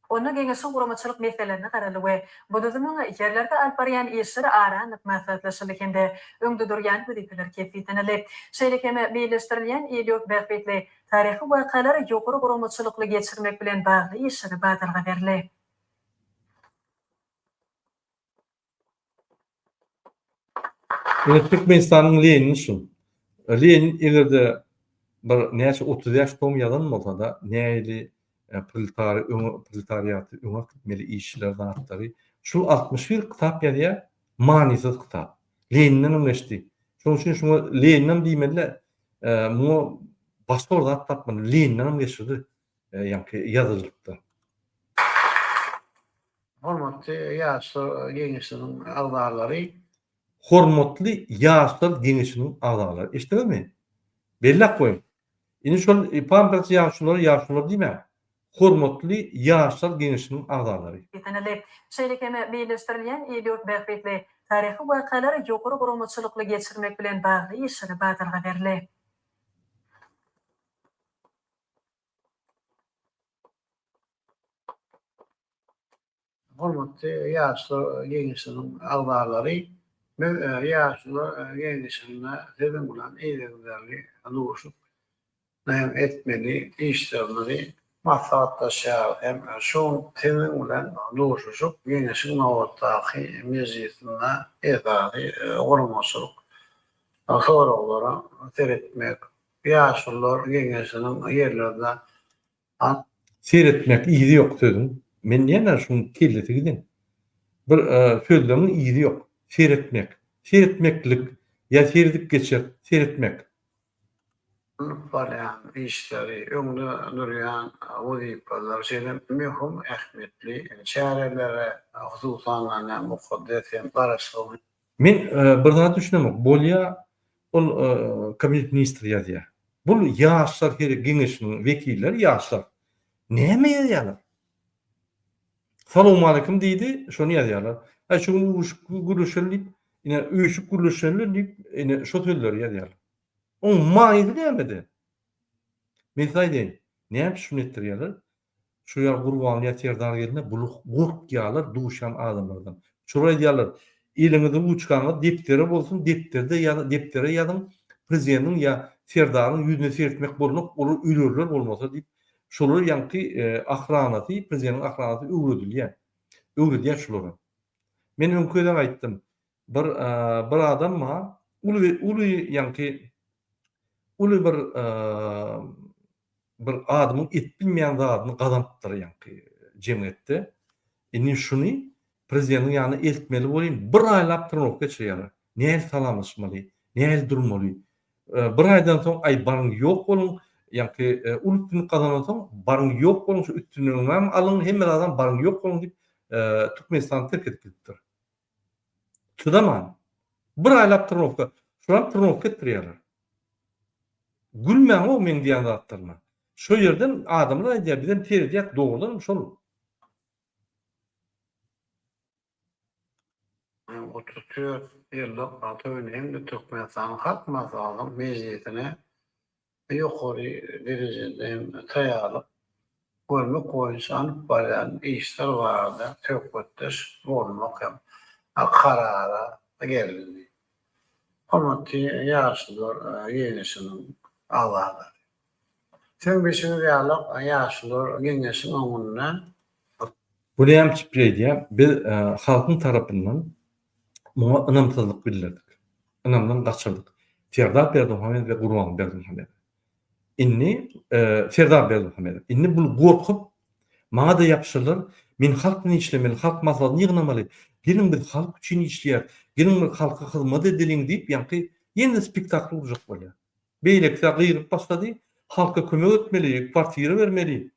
Onda geňeşiň guramaçylyk meselelerine garaldy we bu düzümiň ýerlerde alyp barýan işleri ara alnyp maslahatlaşyldy hem-de öňde durýan wezipeler kesgitlenildi. Şeýle hem meýilleşdirilýän il-ýurt bähbitli taryhy wakalary ýokary guramaçylykly geçirmek bilen bagly işlere badalga berildi. Ine Türkmenistanyň Lenini şu. Lenin eger-de bir näçe 35 tom ýazan bolsa-da, nähili e, proletary öňe proletariaty öňe äkitmeli işçiler zatlary, şu 61 kitap ýazýar, manysyz kitap. Leninden hem geçdi. Şonuň üçin şuňa Leninem diýmeli-de, e, muňa başga bir zat tapmaly. Leninden hem geçirdi, e, ýaňky ýazyjylykda. Hormatly Ýaşlar geňeşiniň agzalary! Hormatly Ýaşlar geňeşiniň agzalary! Eşitdiňizmi? Belläp goýuň. Indi şol pampers ýaşululara ýaşulular diýmäň. Hormatly Ýaşlar geňeşiniň agzalary! Bellenildi. Şeýle hem meýilleşdirilýän il-ýurt bähbitli taryhy wakalary ýokary guramaçylykly geçirmek bilen bagly işlere badalga berildi. Hormatly Ýaşlar geňeşiniň agzalary! Biz Ýaşlar geňeşinde siziň bilen yzygiderli duşup, näme etmeli işlerimizi maslahatlaşýarys hem şu gün siziň bilen duşuşyp, geňeşiň nobatdaky mejlisinde esasy guramaçylyk soraglara seretmek, Ýaşulular geňeşiniň ýerlerde at. Seretmek yzy ýok sözüň. Men diýýän-ä şuň kellesi giden. Bir sözlemiň yzy ýok. Seretmek. Seretmeklik ýa seredip geçer. Seretmek. Alnyp barýan işleri, öňde durýan wezipeler, şeýle möhüm ähmiýetli çärelere, hususan-da, mukaddes hem Garaşsyzlyk Men bir zat düşünemok. Bolýa ol kabinet ministri ýazýar. Bul ýaşlar her geňeşiniň wekilleri ýaşlar. Näme ýazýarlar? Salowmaleýkim diýdi, şony ýazýarlar. Aý şu gün üýşüp gürleşeli diýip, ine üýşüp gürleşeli diýip, ine şo sözleri ýazýarlar. Oň manysy nämede? Men size aýdaýyn, näme üçin şuny etdirýärler? Şu ýa Gurban ýa Serdar gelende buly gorkýarlar duşan adamlardan. Şolar aýdýarlar, eliňizde ruçkaňyz depdere bolsun, depderde ýa depdere ýazyň, prezidentiň ýa Serdaryň ýüzüne seretmek bolnok, olar ölerler bolmasa diýip, şolar ýaňky ahranasy, prezidentiň ahranasy öwredilýär. Öwredýär şulara. Men öňki gezek aýtdym. Bir bir adam bar, uly uly ýaňky uly bir bir adamyň edip bilmeýän zadyny gazanypdyr ýaňky jemgyýetde. Indi şuny prezidentiň ýanyna eltmeli bolýn, bir aýlap trenowka geçirýärler. Nähili salamlaşmaly, nähili durmaly. Bir aýdan soň aý baryň ýok boluň, ýaňky uly üstünlik gazanansoň baryň ýok boluň, şu üstünligiňem alyň, hemme zadam baryň ýok boluň diýip Türkmenistany terk edip gidipdir. Çydaman. Bir aýlap trenowka, şulam trenowka etdirýärler. Gülmäň-ow meň diýýän zatlaryma. Şo ýerden adamlar aýdýar, bizem seredýäs, dogrudanam şol. 34 ýyllyk toýuny hem-de Türkmenistanyň Halk Maslahatynyň mejlisine ýokary derejede hem taýýarlyk görmek boýunça alyp barýan işler barada söhbetdeş bolmak hem karara gelindi. Hormatly Ýaşulular Geňeşiniň agzalary! Siziň bilşiňiz ýaly, Ýaşulular Geňeşiň öňünde Bu näme üçin beýdýär? Biz halkyň tarapyndan muňa ynamsyzlyk bildirdik. Ynamdan gaçyrdyk. Serdar Berdimuhamedow we Gurbanguly Berdimuhamedow. Indi Serdar Berdimuhamedow. Indi bul gorkup maňa-da ýapyşyrlar. Men halk bilen işlemeli, halk maslahatyny ýygnamaly. Geliň biz halk üçin işleýäris. Geliň bir halka hyzmat edeliň diýip, ýaňky ýene-de spektakl gurjak bolýar. Beýlekisi gygyryp başlady. Halka kömek etmeli, kwartira bermeli.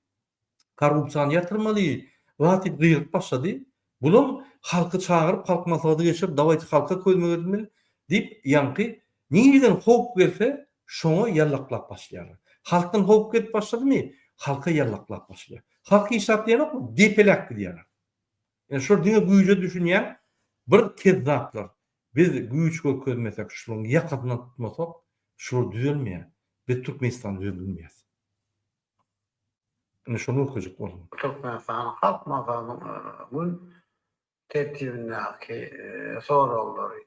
Korrupsiýany ýatyrmaly, zat diýip gygyryp başlady. Bulam halky çagyryp, halk maslahaty geçirip, dawaýte halka kömek edilmeli diýip, ýaňky nireden howp gelse, şoňa ýallaklap başlaýarlar. Halkdan howp gelip başladymy, halka ýallaklap başlaýar. Halk hiç zat diýenokmy, depeläp gidýärler. Ýöne şol diňe güýje düşünýän bir kezzaplar. Biz güýç görkezmesek, şularyň ýakasyndan tutmasak, şular düzelmeýär. Biz Türkmenistany düzeldilmeýäs. Ine şony görkezjek boldum. Türkmenistanyň Halk Maslahatynyň gün tertibindäki soraglary.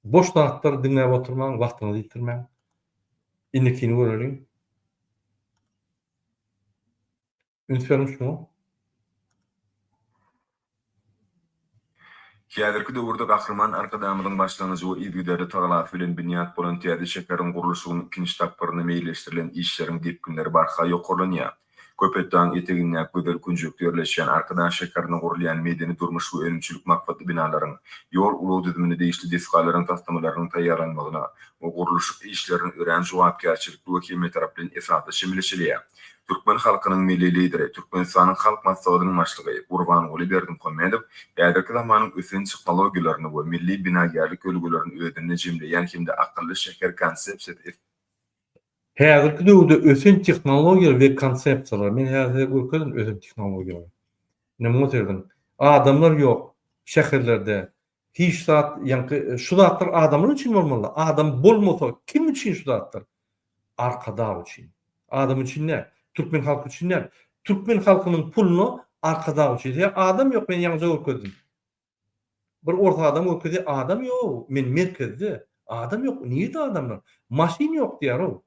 Boş zatlary diňläp oturmaň, wagtyňyzy ýitirmäň. Indikini göreliň. Üns beriň şuňa. Häzirki döwürde Gahryman Arkadagymyzyň başlangyjy we yzygiderli tagalasy bilen binýat bolan täze şäheriň gurluşygynyň ikinji tapgyrynda meýilleşdirilen işleriň depginleri barha ýokarlanýar. Köpetdagyň etegindäki gözel künjekde ýerleşýän Arkadag şäherinde gurulýan medeni-durmuş we önümçilik maksatly binalaryň, ýol-ulag düzümine degişli desgalaryň taslamalarynyň taýýarlanmagyna we gurluşyk işlerine örän jogapkärçilikli we hemmetaraplaýyn esasda çemeleşilýär. Türkmen halkynyň Milli Lideri, Türkmenistanyň Halk Maslahatynyň Başlygy Gurbanguly Berdimuhamedow häzirki zamanyň ösen tehnologiýalaryny we milli binagärlik ýörelgelerini özünde jemleýän hem-de akylly şäher konsepsiýasy Häzirki döwürde ösen tehnologiýalar we konsepsiýalar, men häzir size görkezdim ösen tehnologiýalary. Ine muňa serediň. Adamlar ýok şäherlerde. Hiç zat, ýaňky şu zatlar adamlar üçin bolmaly. Adam bolmasa kim üçin şu zatlar? Arkadag üçin. Adam üçin däl. Türkmen halky üçin däl. Türkmen halkynyň puluna Arkadag üçin. Sebäbi adam ýok, men ýaňyja görkezdim. Bir ors adam görkezýär, adam ýok, men merkezde, adam ýok, nirde adamlar? Maşyn ýok diýýär-ow.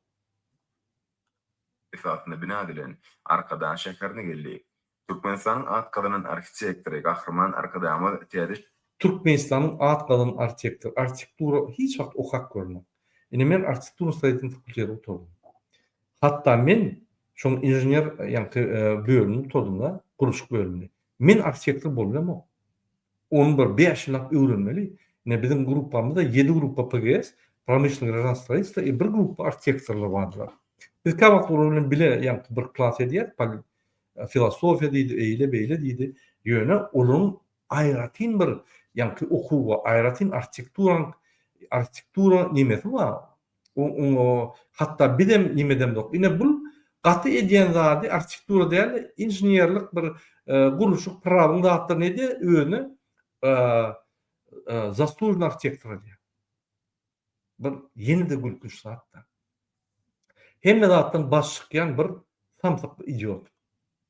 Esasynda bina edilen Arkadag şäherine geldi. Türkmenistanyň at gazanan arhitektory Gahryman Arkadagymyz täze. Türkmenistanyň at gazanan arhitektory, arhitektura hiç wagt okap görmedim. Ine men arhitektura-stroýitelnyý fakulteti gutardym. Hatda men şoň inžener ýaňky bölümini gutardym-da, gurluşyk bölümini. Men arhitektor bolýamok. Ony bir bäş ýyllap öwrenmeli. Ine biziň gruppamyzda ýedi gruppa PGS, promyşlennyý graždan stroýitelstwo i bir gruppa arhitektorlar bardylar. Biz käwagt olar bilen bile ýaňky bir klas edýäris, filosofiýa diýdi, eýle beýle diýdi. Ýöne olaryň aýratyn bir ýaňky okuwy, aýratyn arhitekturaň arhitektura nemesi bar. Oňa hatda bizem neme edemzok. Ine bul gaty edýän zady arhitektura däl-de, inženerlik bir gurluşyk prawyň zatlaryny edýär, özüne zaslužnyý arhitektor diýýär. Bir ýene-de gülkünç zat-da. Hemme zatdan baş çykýan bir samsyk idiot.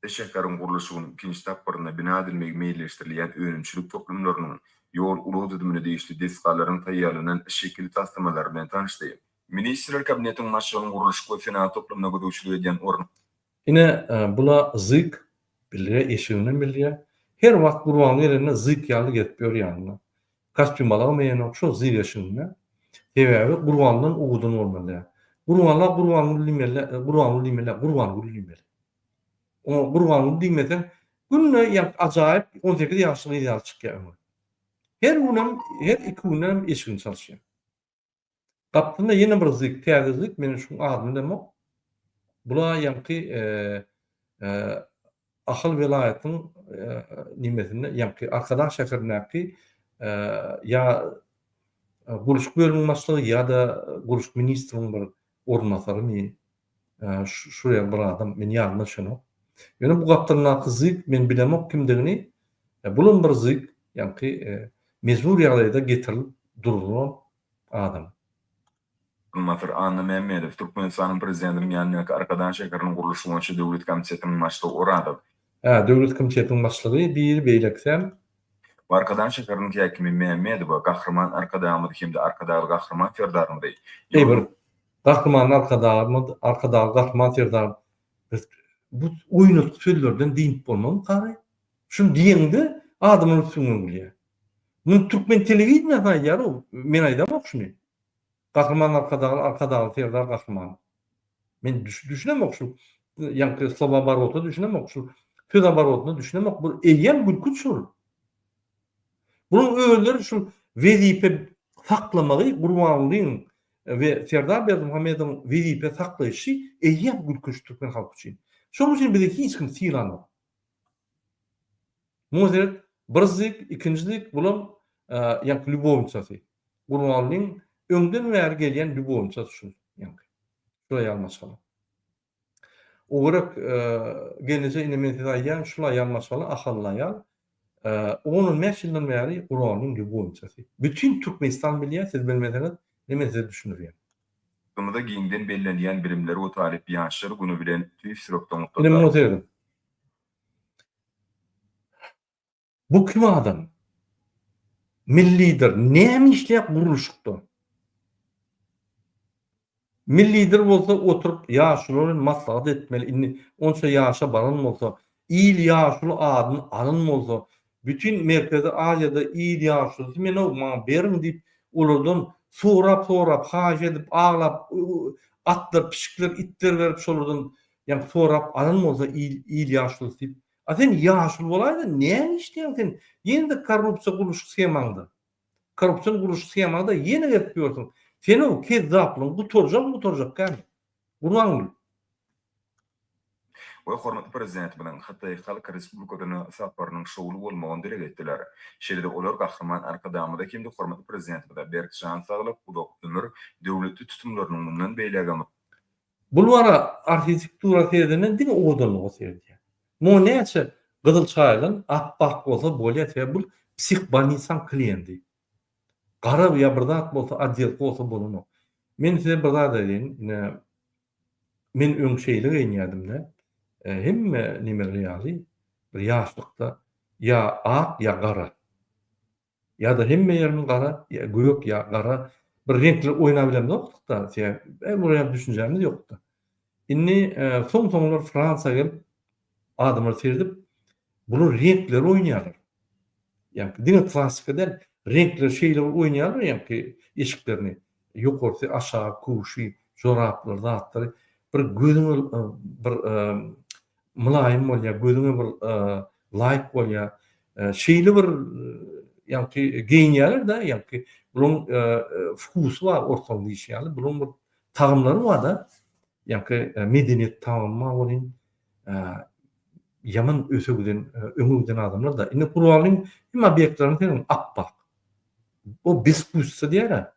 Şäheriň gurluşygynyň ikinji tapgyrynda bina edilmegi meýilleşdirilýän önümçilik toplumlarynyň ýol-ulag düzümine degişli desgalaryň taýýarlanan şekil taslamalary bilen tanyşdy. Ministrler Kabinetiniň Başlygynyň gurluşyk we senagat toplumyna gözegçilik edýän orun. Ine bula zyk bilýä eşiginden bilýä. Her wagt Gurbanguly gelende zyk ýaly gezip ýör ýanynda. Kostýum alagam eýenok şo zyk eşiginde. Sebäbi Gurbangulydan owadan bolmaly däl. Gurbanla Gurbanguly diýmeli Gurbanguly diýmeli däl Gurbangül diýmeli. Oňa Gurbanguly diýmeseň günde ýaňky ajaýyp 18 ýaşly gyz ýaly çykýar öňe. Her günem her iki gündenem eşigini çalyşýar. Gapdalynda ýene bir zyk, täze zyk, men şuň adyny bilemok. Bula ýaňky Ahal welaýatynyň nemesinde, ýaňky Arkadag şäherindäki ýa gurluşyk bölüminiň başlygy ýa-da gurluşyk ministriniň bir orunbasarymy, şu ýaly bir adam, men ýadyma düşenok. Ýöne bu gapdalyndaky zyk, men bilemok kimdigini, bulam bir zyk, ýaňky mejbur ýagdaýda getirilip durulan adam. Orunbasary Anna Mämmedow, Türkmenistanyň Prezidentiniň ýanyndaky Arkadag şäheriniň gurluşygy boýunça döwlet komitetiniň başlygy Orazow. Hä, döwlet komitetiniň başlygy biri, beýlekisem. Arkadag şäheriniň häkimi Mämmedowa Gahryman Arkadagymyzy hem-de Arkadagly Gahryman Serdarymyzy Eý bir Gahryman Arkadagymyz, Arkadagly Gahryman Serdarymyz bu oýnatgy sözlerden dynyp bolmazmykara? Şuny diýeňde adamlar üstüňden gülýär. Muny türkmen telewideniýasy aýdýar-ow, men aýdamok şuny. Gahryman Arkadagly Arkadagly Serdar Gahryman. Men düşünemok şu ýaňky slowoborota düşünemok şu söz oborotyna düşünemok. Bu eýýäm gülkünç şol. Bunuň özleri şu wezipe saklamagy Gurbangulyň we Serdar Berdimuhamedowyň wezipe saklaýşy eýýäm gülkünç türkmen halky üçin. Şonuň üçin bizi hiç kim sylanok. Muňa seret, bir zyk, ikinji zyk, bulam ýaňky lýubowniçasy. Gurbangulyň öňden bäri gelýän lýubowniçasy şu ýaňky. Şul aýal maşgala. Owerek gelneje ine men size aýdýan şul aýal maşgala ahally aýal. On-on bäş ýyldan bäri Gurbangulyň lýubowniçasy. Bütin Türkmenistan bilýär, siz bilmeseňiz, ine men size düşündirýän. Ýurdumyzda giňden bellenilýän Bilimler we talyp ýaşlar güni bilen tüýs ýürekden Ine muňa serediň. Bu kim adam? Milli lider näme işleýär gurluşykda? Milli lider bolsa oturyp ýaşulylar bilen maslahat etmeli. Indi onça ýaşa baran bolsa, il ýaşuly adyny alan bolsa, bütin Merkezi Aziýada il ýaşulusy men-ow maňa beriň diýip olardan sorap-sorap, haýyş edip, aglap, atlar, pişikler, itler berip şolardan Ýa sorap alan bolsa il il ýaşulusy diýip. A sen ýaşuly bolaýda näme işleýäň sen? Ýene-de korrupsiýa gurluşyk shemaňda. Korrupsion gurluşyk shemaňda ýene gezip ýörsüň. Sen o kezzaplygyň gutarjakmy gutarjak dälmi? Gurbanguly. we hormatly Prezidentimiziň Hytaý Halk Respublikasyna saparynyň şowly bolmagyny dileg etdiler. Şeýle-de olar Gahryman Arkadagymyza hem-de hormatly Prezidentimize berk jan saglyk, uzak ömür, döwletli tutumlarynyň mundan beýlägem Bulwara arhitektura seredende diňe owadanlyga seredýär. Muňa näçe gyzyl çaýylan apbak bolsa bolýar sebäbi bul psihbolnisaň kliýenti. Gara ýa bir zat bolsa oddelka bolsa bolanok. Men size bir zat aýdaýyn ine men öň şeýle geýinýädimde hemme nemeler ýaly bir ýaşlykda ýa ak ýa gara. Ýa-da hemme ýerimiz gara, ýa gök, ýa gara bir reňkler oýnabilemzokdyk-da, sebäbi bular ýaly düşünjämiz ýokdy. Indi soň-soňlar Fransiýa gelip, adamlar seredip, bular reňkleri oýnaýarlar. Ýaňky diňe klassika däl, reňkleri şeýle bir oýnaýarlar ýaňky eşiklerini, ýokarsy, aşagy, köwşi, joraplary, zatlary bir gözüňe bir mylaýym bolýar, gözüňe bir laýyk bolýar. Şeýle bir ýaňky geýinýärler-de, ýaňky bulaň wkusy bar ortaň diýşi ýaly, bulaň bir tagamlary bar-da, ýaňky medeniýet tagamy bar welin, ýaman öse giden, öňe giden adamlar-da. Indi Gurbangulyň hemme obýektlerini serediň ap-ak. O beskussa diýýär-ä.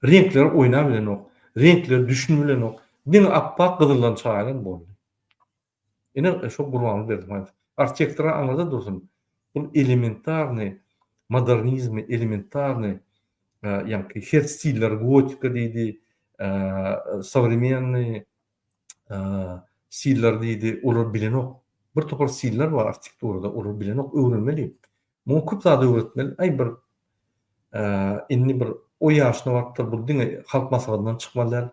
Reňkleri oýnabilenok, reňkleri düşünibilenok. Diňe ap-ak gyzyldan çaýylan boldy. Ine şo Gurbanguly Berdimuhamedow. Arhitektura aňyrda dursun. Bul elementarnyý modernizmi, elementarnyý ýaňky her stiller gotika diýdi, sowremennyý stiller diýdi, olar bilenok. Bir topar stiller bar arhitekturada, olar bilenok, öwrenmeli. Muňa köp zat öwretmeli. Aý bir indi bir o ýaşyna barypdyr, bu diňe halk maslahatyndan çykmaly däl.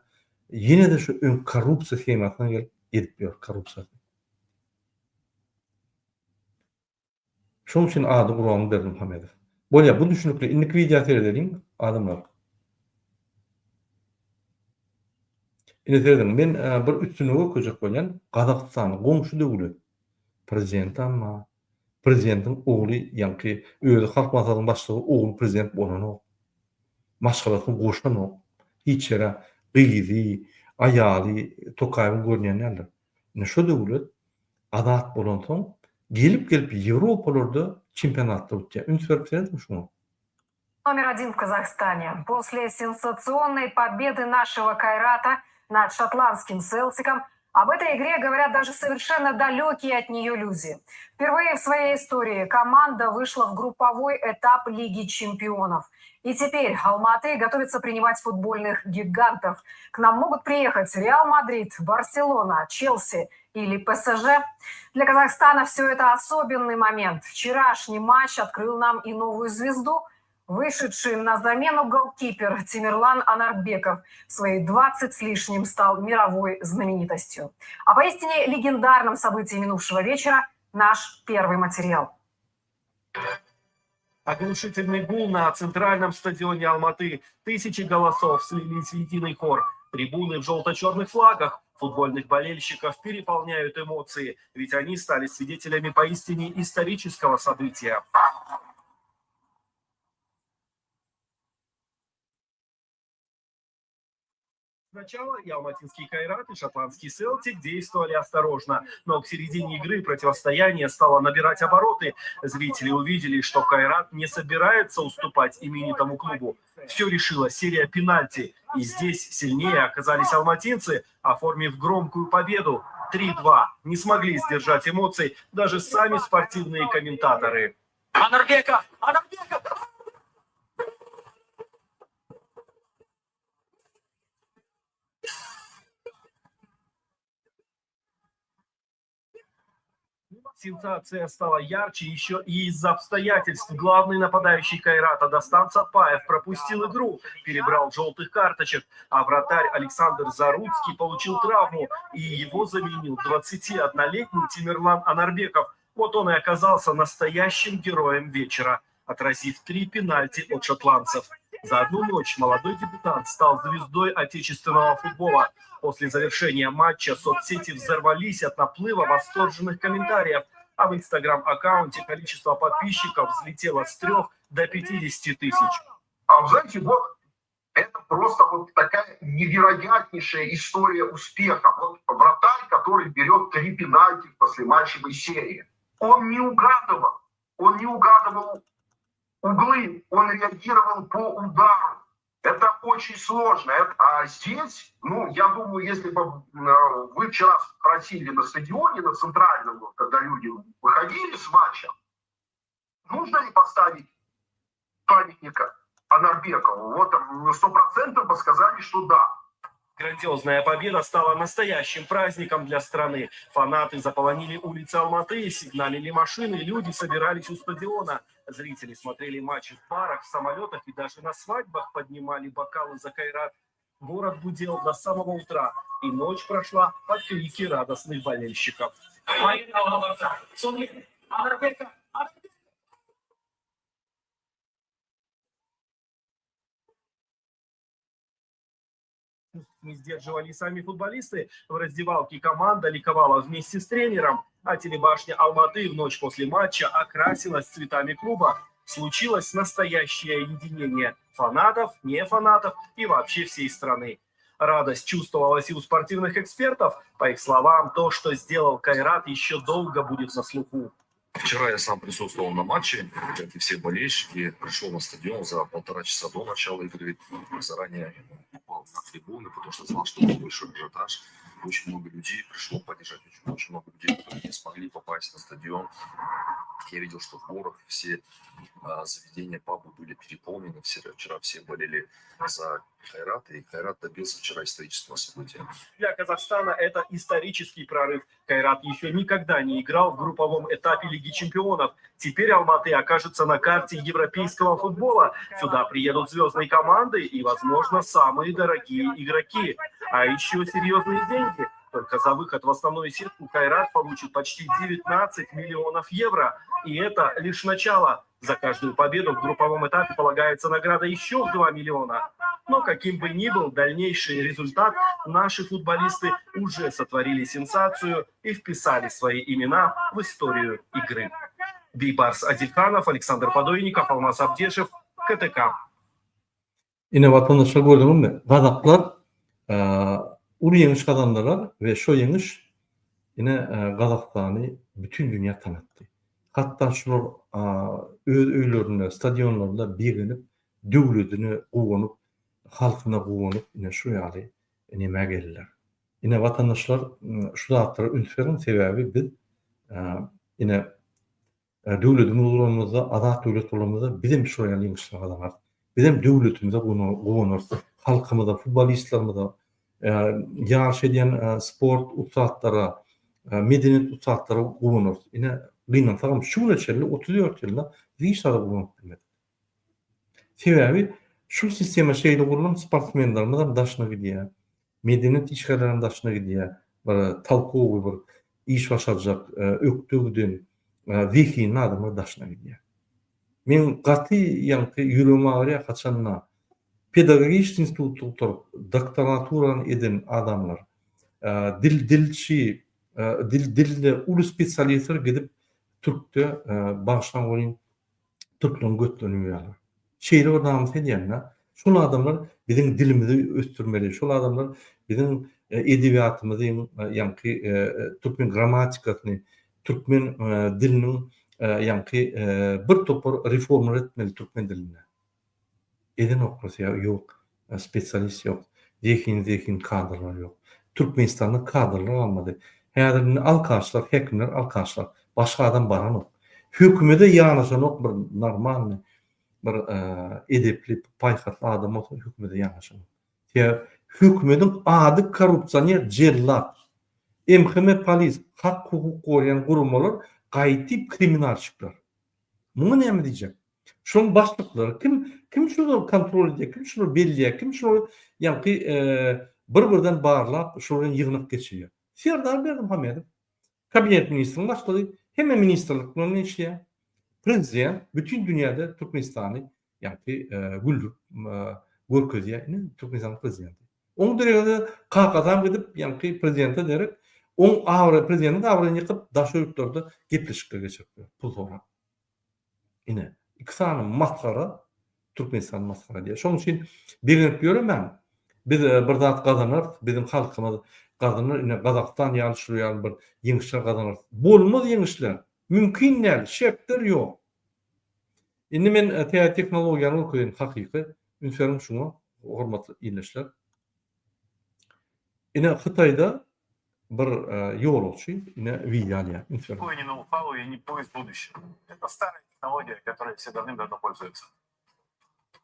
Ýene-de şu öňki korrupsiýa shemasyna gelip edip ýör korrupsiýasyny. Şonuň üçin ady Gurbanguly Berdimuhamedow. Bolýar, bu düşünikli. Indiki wideo seredeliň, adamlar. Ine serediň, men bir üstünligi görkezjek bolýan. Gazagystanda goňşy döwlet prezidentam bar. Prezidentiň ogly ýaňky özi halk maslahatynyň başlygy ogly prezident bolanok. Maşgalasyny goşanok. Hiç ýere gyzy, aýaly Tokaýewiň görünýän däldir. Ine şo döwlet azat bolansoň gelip-gelip Ýewropalarda çempionatlar utýar. Üns berip serediň şuňa. Nomer odin w Kazahstane. После сенсационной победы нашего Кайрата над шотландским Селтиком об этой игре говорят даже совершенно далекие от нее люди. Впервые в своей истории команда вышла в групповой этап Лиги чемпионов. И теперь Алматы готовится принимать футбольных гигантов. К нам могут приехать Реал Мадрид, Барселона, Челси или ПСЖ. Для Казахстана все это особенный момент. Вчерашний матч открыл нам и новую звезду – Вышедший на замену голкипер Тимирлан Анарбеков в свои 20 с лишним стал мировой знаменитостью. А поистине легендарном событии минувшего вечера наш первый материал. Оглушительный гул на центральном стадионе Алматы. Тысячи голосов слились в единый хор. Трибуны в желто-черных флагах. Футбольных болельщиков переполняют эмоции, ведь они стали свидетелями поистине исторического события. Сначала и алматинский Кайрат, и шотландский Селтик действовали осторожно, но к середине игры противостояние стало набирать обороты. Зрители увидели, что Кайрат не собирается уступать именитому клубу. Все решила серия пенальти. И здесь сильнее оказались алматинцы, оформив громкую победу 3-2. Не смогли сдержать эмоций даже сами спортивные комментаторы. Анарбеков! Анарбеков! Сенсация стала ярче еще и из-за обстоятельств. Главный нападающий Кайрата Дастан Сатпаев пропустил игру, перебрал желтых карточек, а вратарь Александр Заруцкий получил травму, и его заменил 21-летний Тимирлан Анарбеков. Вот он и оказался настоящим героем вечера, отразив три пенальти от шотландцев. За одну ночь молодой дебютант стал звездой отечественного футбола. После завершения матча соцсети взорвались от наплыва восторженных комментариев, а в инстаграм-аккаунте количество подписчиков взлетело с 3 до 50 тысяч. А знаете, вот это просто вот такая невероятнейшая история успеха. Вот вратарь, который... который берет три пенальти в послематчевой серии. Он не угадывал, он не угадывал углы, он реагировал по удару. Это очень сложно. А здесь, ну, я думаю, если бы э, вы вчера спросили на стадионе, на центральном, когда люди выходили с матча, нужно ли поставить памятника Анарбекову? Вот там 100% бы сказали, что да. Грандиозная победа стала настоящим праздником для страны. Фанаты заполонили улицы Алматы, сигналили машины, люди собирались у стадиона. Зрители смотрели матчи в барах, в самолетах и даже на свадьбах поднимали бокалы за Кайрат. Город гудел до самого утра, и ночь прошла под крики радостных болельщиков. Не сдерживали сами футболисты. В раздевалке команда ликовала вместе с тренером, а телебашня Алматы в ночь после матча окрасилась цветами клуба. Случилось настоящее единение фанатов, не фанатов и вообще всей страны. Радость чувствовалась и у спортивных экспертов. По их словам, то, что сделал Кайрат, еще долго будет на слуху. Вчера я сам присутствовал на матче, как и все болельщики, пришел на стадион за полтора часа до начала игры, заранее попал на трибуны, потому что знал, что будет большой ажиотаж. Очень много людей пришло поддержать, очень, очень много людей, которые не смогли попасть на стадион. Я видел, что в горах все а, заведения, пабы были переполнены. Все, вчера все болели за Кайрат, и Кайрат добился вчера исторического события. Для Казахстана это исторический прорыв. Кайрат еще никогда не играл в групповом этапе Лиги чемпионов. Теперь Алматы окажется на карте европейского футбола. Сюда приедут звездные команды и, возможно, самые дорогие игроки. А еще серьезные деньги. Только за выход в основную сетку Кайрат получит почти 19 миллионов евро. И это лишь начало. За каждую победу в групповом этапе полагается награда еще в 2 миллиона. Но каким бы ни был дальнейший результат, наши футболисты уже сотворили сенсацию и вписали свои имена в историю игры. Бейбарс Адильханов, Александр Подойников, Алмаз Абдешев, КТК. Ine watandaşlar gördüňizmi gazaklar uly ýeňiş gazandylar we şo ýeňiş ine Gazagystany bütin dünýä tanatdy. Hatda şular öz öýlerinde stadionlarynda begenip döwledine guwanyp halkyna guwanyp ine şu ýaly nemä geldiler. Ine watandaşlar şu zatlara üns beriň sebäbi biz ine Döwletimiz guranymyzda, azat döwlet bolanymyzda bizem şular ýaly ýeňişler gazanarys. Bizem döwletimize guwanarys, halkymyza, futbolistlerimize, ýaryş edýän sport ussatlara, medeniýet ussatlara guwanarys. Ine, gynansagam şu güne çenli 34 ýylda biz hiç zada guwanyp bilmedik. Sebäbi şu sistema şeýle gurlan, sportsmenlerimizem daşyna gidýär. Medeniýet işgärlerem daşyna gidýär. Bir tolkowy bir iş başarjak, ökde giden, zehinli adamlar daşyna gidýär. Meň gaty ýaňky ýüregim agyrýar haçanda pedagogiçniý instituty gutaryp, doktoraturany eden adamlar, dil dilçi, dil dilde uly spesialistler gidip türkde bagyşlaň welin türkleriň götlerini ýuwýarlar. Şeýle bir namys edýän-dä. Şol adamlar biziň dilimizi ösdürmeli, şol adamlar biziň edebiýatymyzy, ýaňky türkmen grammatikasyny, türkmen diliniň ýaňky bir topar reformalar etmeli türkmen dilinde. Edenoklar sebäbi ýok, spesialist ýok, zehin zehin kadrlar ýok. Türkmenistanda kadrlar galmady. Häzir indi alkaşlar, häkimler alkaşlar. Başga adam baranok. Hökümede ýanaşanok bir normalny bir edepli, paýhasly adam bolsa hökümede ýanaşanok. Sebäbi hökümediň ady korrupsioner, jellat. MHM polis, hak hukuk goraýan guramalar gaýtyp kriminalşikler. Muňa näme diýjek? Şoň başlyklary kim? Kim şolary kontrol edýär? Kim şolary belleýär? Kim şolary ýaňky bir-birden barlap, şolar bilen ýygnak geçirýär? Serdar Berdimuhamedow. Kabinet ministriniň başlygy, hemme ministrlik bilen işleýär. Prezident bütin dünýäde Türkmenistany ýaňky güldürip görkezýär. Ine, Türkmenistanyň prezidenti. Oň deregine kakasam gidip, ýaňky prezidente derek, oň abraý, prezidentiň abraýyny ýykyp, daşary ýurtlarda gepleşikler geçirip ýör, pul sorap. Ine, iki sany masgara Türkmenistany masgara edýär. Şonuň üçin begenip ýöremäň. Biz bir zat gazanarys, biziň halkymyz gazanar, ine Gazagystan ýaly şular ýaly bir ýeňişler gazanarys. Bolmaz ýeňişler. Mümkin däl, şertler ýok. Indi men täze tehnologiýany görkezeýin hakyky. Üns beriň şuňa, hormatly ildeşler. Ine Hytaýda bir ýolagçy ine wideo alýar. Üns beriň. Такое не ноу-хау и не поезд будущего. Это старая технология, которой все давным-давно пользуются.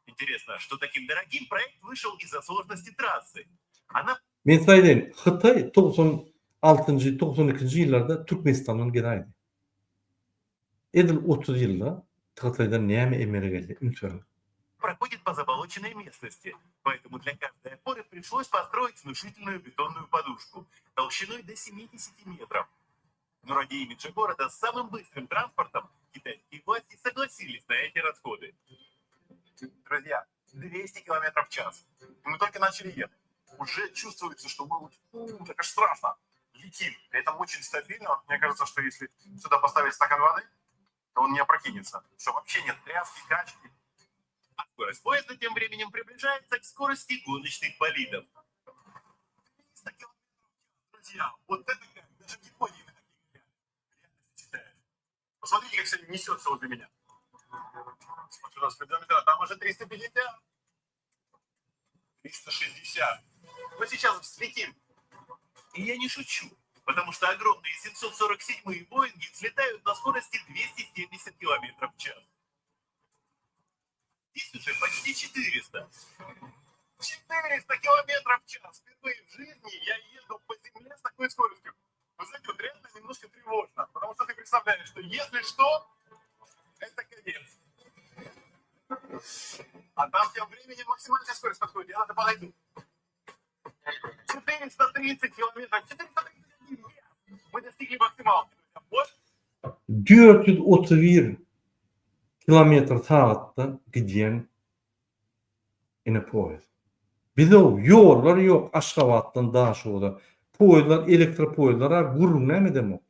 Интересно, что таким дорогим проект вышел из-за сложности трассы. Она Men size aýdaýyn, Hytaý 96-njy, 92-nji ýyllarda Türkmenistandan geläýdi. Edil 30 ýylda Hytaýdan näme emele geldi, üns beriň. Проходит по заболоченной местности, поэтому для каждой опоры пришлось построить внушительную бетонную подушку толщиной до 70 метров. Но ради имиджа города с самым быстрым транспортом китайские власти согласились на эти расходы. Друзья, 200 километров в час. Мы только начали ехать. Уже чувствуется, что мы вот, у, так аж страшно, летим. При этом очень стабильно. Вот мне кажется, что если сюда поставить стакан воды, то он не опрокинется. Что вообще нет тряски, качки. А скорость поезда тем временем приближается к скорости гоночных болидов. 300 километров в час, друзья, вот это как, даже в Японии на таких реально впечатляет. Посмотрите, как все несется возле меня. Смотрю на спидометр, а там уже 350. 360. Мы сейчас взлетим. И я не шучу, потому что огромные 747-е Боинги взлетают на скорости 270 километров в час. Здесь уже почти 400. 400 километров в час. Впервые в жизни я еду по земле с такой скоростью. Вы знаете, вот реально немножко тревожно, потому что ты представляешь, что если что, это конец. А там тем временем максимальная скорость подходит, я надо подойду. 430 километров, 431, мы достигли максималки. Вот 431 kilometr sagatda gidýän ine poýezd. Bize ýollar ýok Aşgabatdan Daşoguza. Poýezdlar elektropoýezdlar a gürrüň näme edemok.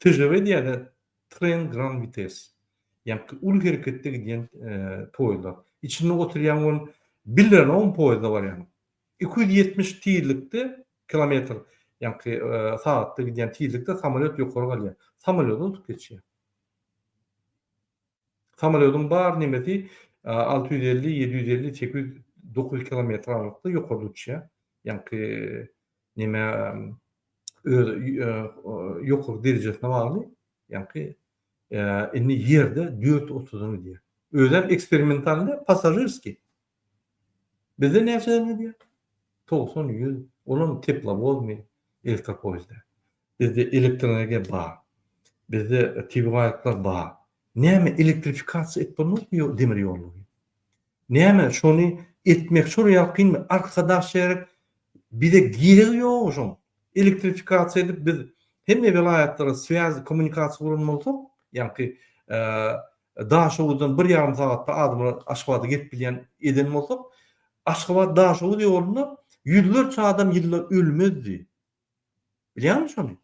TGV diýýärler Train Grand Vitesse. Ýaňky uly hereketde gidýän poýezdlar. Içinde oturýan ol bildirenogam poýezda barýan. 270 tizlikde kilometr ýaňky sagatda gidýän tizlikde samolýot ýokary galýar. Samolýoda utup geçýär. Samolýodyň bar nemesi 650, 750, 800, 900 kilometr aralykda ýokarda uçýar. Ýaňky neme öz ýokary derejesine bagly. Ýaňky indi ýerde 430-dan gidýär. Özem eksperimental däl, passažirskiý. Bizde näçeden gidýär? 90, 100, olam teplowozmy, elektropoýezd däl. Bizde elektroenergiýa bar. Bizde tebigy baýlyklar bar. Näme elektrifikasiýa edip bolmazmy demir ýollary? Näme şony etmek şol ýaly kynmy? Arkadag şäheri bize geregi ýok şoň. Elektrifikasiýa edip biz hemme welaýatlara swýaz, kommunikasiýa guran bolsak, ýaňky Daşoguzdan bir ýarym sagatda adamlar Aşgabada gelip bilýän eden bolsak, Aşgabat Daşoguz ýolunda ýüzlerçe adam ýylda ölmezdi. Bilýäňmi şony?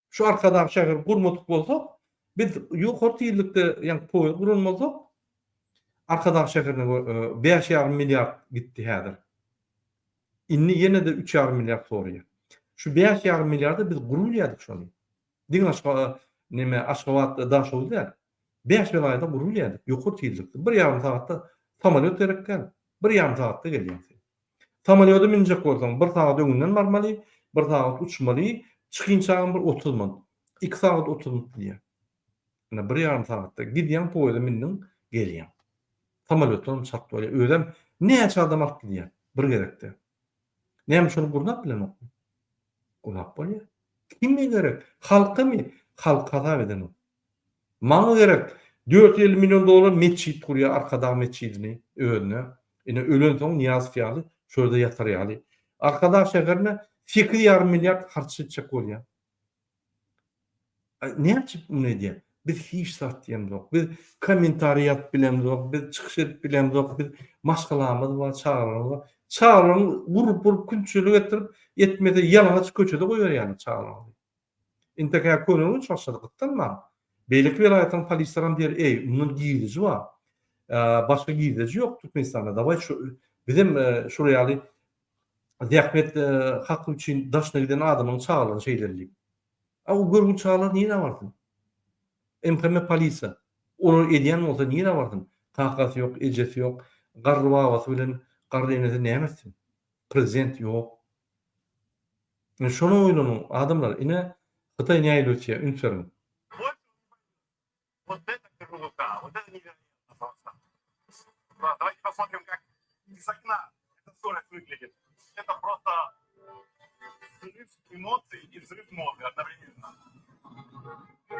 Şu Arkadag şäheri gurmadyk bolsak, biz ýokary tizlikde ýaňky poýezd guran bolsak, Arkadag şäherine 5,5 milliard gitdi häzir. Indi ýene-de 3,5 milliard soraýar. Şu 5,5 milliarda biz gurulýardyk şony. Diňe Aşgabat, neme, Aşgabat, Daşoguz däl. 5 welaýata gurulýardyk ýokary tizlikde. Bir ýarym sagatda samolýot gerek däl. Bir ýarym sagatda gelýäň sen. Samolýoda münjek bolsaň, bir sagat öňünden barmaly, bir sagat uçmaly, çykynçaňam bir 30 minut. 2 sagat 30 minut diýýär. Ine, bir ýarym sagatda gidýäň, poýeza mündüň, gelýäň. Samolýotdanam çalt bolýar. Özem näçe adam alyp gidýär bir gezekde. Näme şony gurnap bilenokmy? Gurnap bolýar. Kime gerek? Halkamy? Halk hasap edenok. Maňa gerek 450 million dollar metjit gurýar Arkadag metjidini özüne. Ine ölensoň Nyýazow ýaly şo ýerde ýatar ýaly. Arkadag şäherine 8,5 milliard harç etjek bolýar. Näçe muny edýär? Biz hiç zat diýemzok. Biz kommentariý ýazyp bilemzok, biz çykyş edip bilemzok, biz maşgalamyz bar, çagalarymyz bar. Çagalaryňy urup-urup künçülik etdirip, etmese ýalaňaç köçede goýberýärler çagalaryňyzy. Intek hä Köneürgenç başlady gytdanmaň. Beýleki welaýatlaryň polisleram diýer eý mundan girdeji bar. Başga girdeji ýok Türkmenistanda dawaý şu. Bizem şular ýaly zähmet haky üçin daşyna giden adamyň çagalaryny şeýdeli diýip. A o görgüli çagalar nirä barsyn? MHM polisiýa. Olar edýän bolsa nirä barsyn? Kakasy ýok, ejesi ýok, garry babasy bilen garry enesi näme etsin? Prezident ýok. Ine şony oýlanyň adamlar, ine Hytaý nähili ösýär, üns beriň. Вот это круто, вот это невероятно просто. Давайте посмотрим, как из окна эта скорость выглядит. Это просто взрыв эмоций и взрыв мозга одновременно. На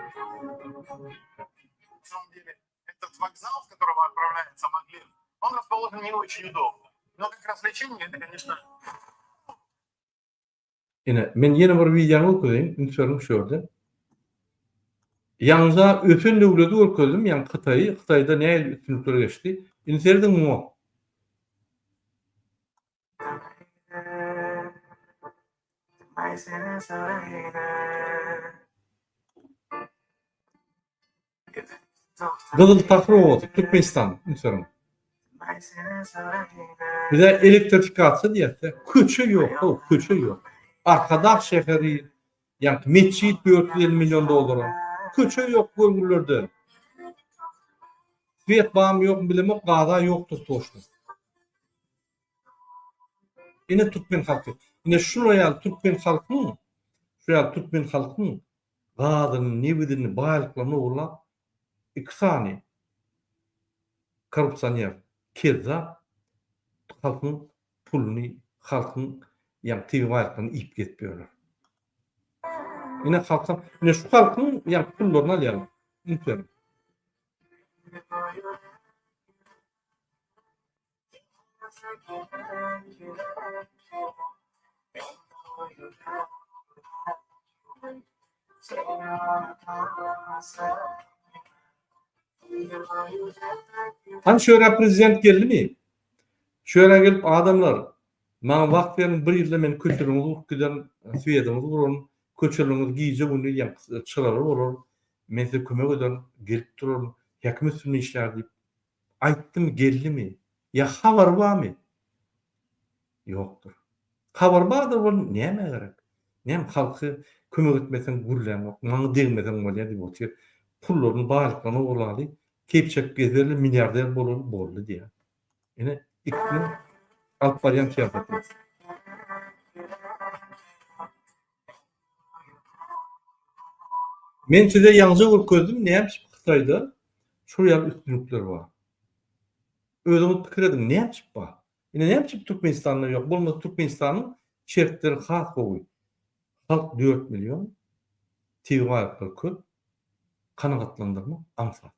самом деле, этот вокзал, с которого отправляется Маглев, он расположен не очень удобно. Но как развлечение это, конечно... Ine, men ýene bir wideony görkezeýin, üns beriň şu ýerde. Ýaňyja ösen döwleti görkezdim, ýaňy Hytaýy, Hytaýda nähili üstünlikler geçdi. Indi serediň muňa. Gyzyl Tahyr obasy, Türkmenistan, üns beriň. Bize elektrifikasiýa diýýäs-de, köçe ýok, how, köçe ýok. Arkadag şäheri, ýaňky metjit 450 million dollara. Köçe ýok görgüllerde. Svet barmy ýokmy bilemok, gaza ýokdur toşna. Ine türkmen halky. Ine şular ýaly türkmen halkyň, şu ýaly türkmen halkyň gazyny, nebidini, baýlyklaryny ogurlap, iki sany korrupsioner, kezzap halkyň puluny, halkyň ýagny tebigy baýlyklaryny iýip gezip ýörler. Ine halkam, ine şu halkyň ýagny pullaryny alýarlar. Üns beriň. Hany şu ýere prezident geldimi? Şu ýere gelip adamlar maňa wagt beriň bir ýylda men köçeleriňizi gurup giderin, swediňizi guraryn, köçeleriňiz gije gündiz ýaňky çyraly bolar, men size kömek ederin, gelip duraryn, häkim üstünde işlär diýip Aýtdymy, geldimi? Ýa habary barmy? Ýokdur. Habary bardyr ol nämä gerek? Näme halky kömek etmeseň gürläňok, maňa degmeseň bolýar diýip otyr. Pullaryny, baýlyklaryny ogurlaly, keýp çekip gezerli, milliarder bolaly, boldy diýýär. Ine, ikisiniň alyp barýan syýasaty. Men size ýaňja görkezdim, näme üçin Hytaýda şol ýaly üstünlikler bar. Özüňiz pikir ediň, näme üçin bar? Ine näme üçin Türkmenistanda ýok? Bolmasa Türkmenistanyň şertleri has gowy. Halk 4 million, tebigy baýlyklar köp, kanagatlandyrmak aňsat.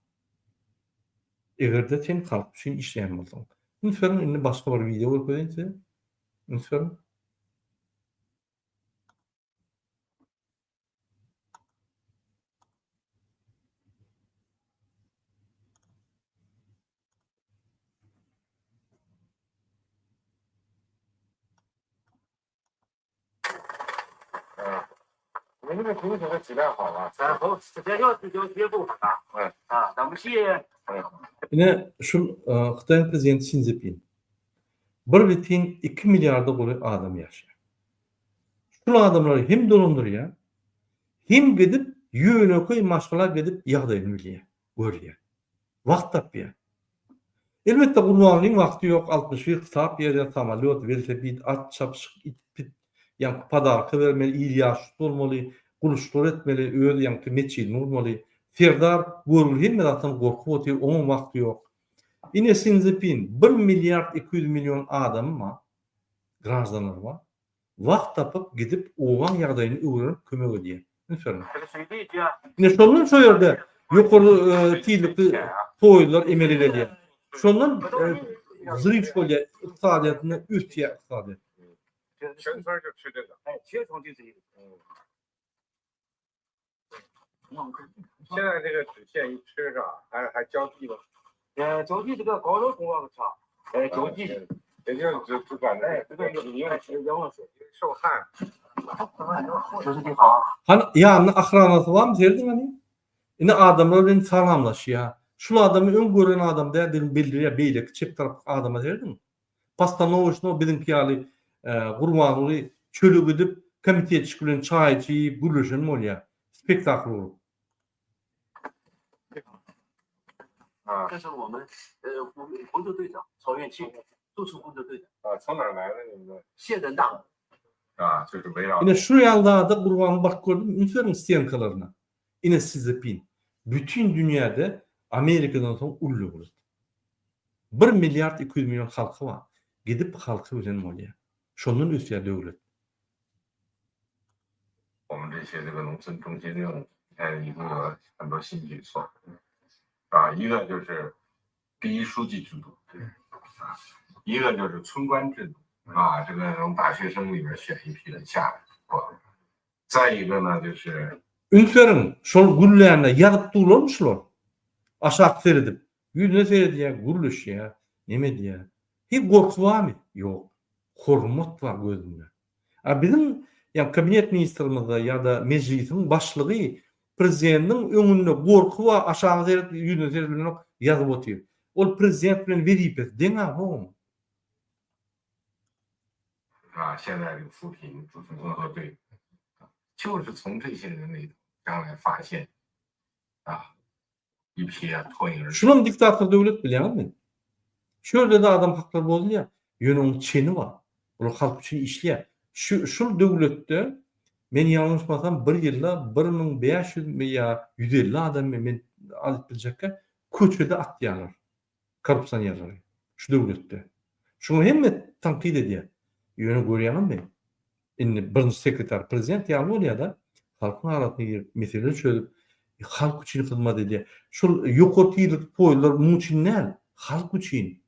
Eger-de sen halk üçin işleýän bolsaň. Üns beriň, indi başga bir wideo görkezeýin size. Üns beriň. Ine şul Hytaýyň prezidenti Sin Szinpin. Bir bitin iki milliarda golaý adam ýaşaýar. Şul adamlary hem dolandyrýar, hem gidip ýönekeý maşgala gidip ýagdaýyny bilýär, görýär. Wagt tapýar. Elbetde Gurbanlyň wagty ýok, 61 kitap ýazýar, samolýot, welosiped, at çapyşyk, it-pit, ýaňky podarka bermeli, il ýaşulusy bolmaly, guluşlar etmeli, öz ýaňky metjidini gurmaly. Serdar görgüli hemme zatdan gorkup otyr, oňam wagty ýok. Ine Sinzipin bir milliard 200 million adamy bar, graždanlary bar. Wagt tapyp gidip obaň ýagdaýyny öwrenip kömek edýär. Üns beriň. Ine şondan şo ýerde ýokary tizlikli poýezdler emele gelýär. Şondan wzryw bolýar ykdysadyýetinde ösýär ykdysadyýet. Hany ýanynda ahranasy barmy serediň hany. Ine adamlar bilen salamlaşýar. Şul adamy öň gören adam däldigini bildirýär beýleki çep tarapky adama serediň. Postanowocno biziňki ýaly Gurbanguly çöle gidip komitetçik bilen çaý içip gürleşen bolýar. Spektakl gurup. 这是我们呃工作队长曹元庆，驻村工作队长。啊，从哪来的你们？县人大。啊，就是围绕。 Ine şu ýaly zada Gurbanguly baryp gördümi? Üns beriň stenkalaryna. Ine Sizepin. Bütin dünýäde Amerikadan soň uly döwlet. Bir milliard 200 million halky bar. Gidip halky bilen bolýar. Şondan ösýär döwlet. 我们这些这个农村中心任务，你看一个很多新举措，啊，一个就是第一书记制度，啊，一个就是村官制度，啊，这个从大学生里边选一批人下来，再一个呢就是。 Üns beriň, şol gürlände ýazyp durlarmy şular? Aşak seredip, ýüzüne seredýär, gürleşýär, neme edýär. Hiç gorky barmy? Ýok. Hormat bar gözünde. A biziň ýa kabinet ministrimizde ýa-da mejlisiň başlygy prezidentiň öňünde gorky bar, aşaga seret, ýüzüne seredip bilenok, ýazyp otyr. Ol prezident bilen wezipesi deň-ä oň. 啊，现在这个扶贫驻村工作队，就是从这些人里头将来发现啊一批啊脱颖而出。 Şulam diktator döwlet bilýäňizmi? Şu ýerde-de adam haklary bozulýar. Ýöne oň çeni bar. Olar halk üçin işleýär. Şu şul döwletde men ýalňyşmasam bir ýylda 1500 mi ýa 150 adamy men alyp biljekkä köçede atýarlar. Korrupsionerleri. Şu döwletde. Şuňa hemme tankyt edýär. Ýöne görýäňizmi? Indi birinji sekretar prezident ýaly bolýar-da, halkyň arasyna girip, mesele çözüp, halk üçin hyzmat edýär. Şol ýokary tizlikli poýezdler muň üçin däl, halk üçin.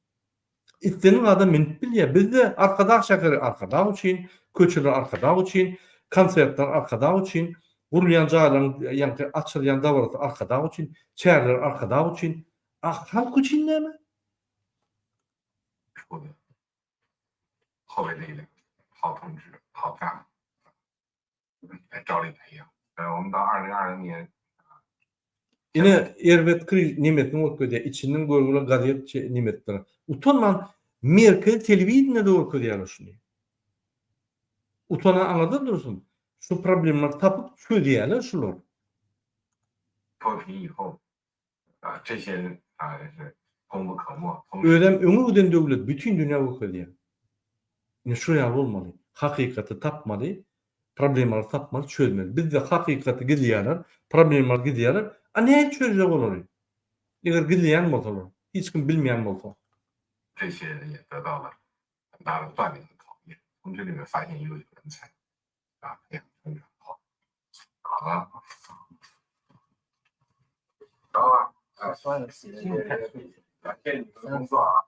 Islendik adam münüp bilýär. Bizde Arkadag şäheri Arkadag üçin, köçeler Arkadag üçin, konsertler Arkadag üçin, gurulýan jaýlaryň ýaňky açylýan dabarasy Arkadag üçin, çäreler Arkadag üçin. A halk üçin näme? 后备力量，好同志，好干部，来着力培养。呃，我们到二零二零年。 Ine erbet kri nemesini görkezýär, içinden görgüli gazet nemesidir. Utanman merkezi telewideniýede görkezýärler şuny. Utanan aňyrda dursun. Şu problemlary tapyp çözýärler şular. 脱贫以后，啊，这些人啊也是功不可没。 Özem öňe giden döwlet bütin dünýä görkezýär. Ine şu ýaly bolmaly. Hakykaty tapmaly, problemalary tapmaly, çözmeli. Bizde hakykaty gizleýärler, problemalary gizleýärler. A nädip çözjek olary? Eger gizleýän bolsalar, hiç kim bilmeýän bolsa. 这些人也得到了很大的锻炼和考验，从这里面发现优秀人才，啊，培养成长。好，好了，好了，啊，算了，谢谢，感谢你们的工作啊。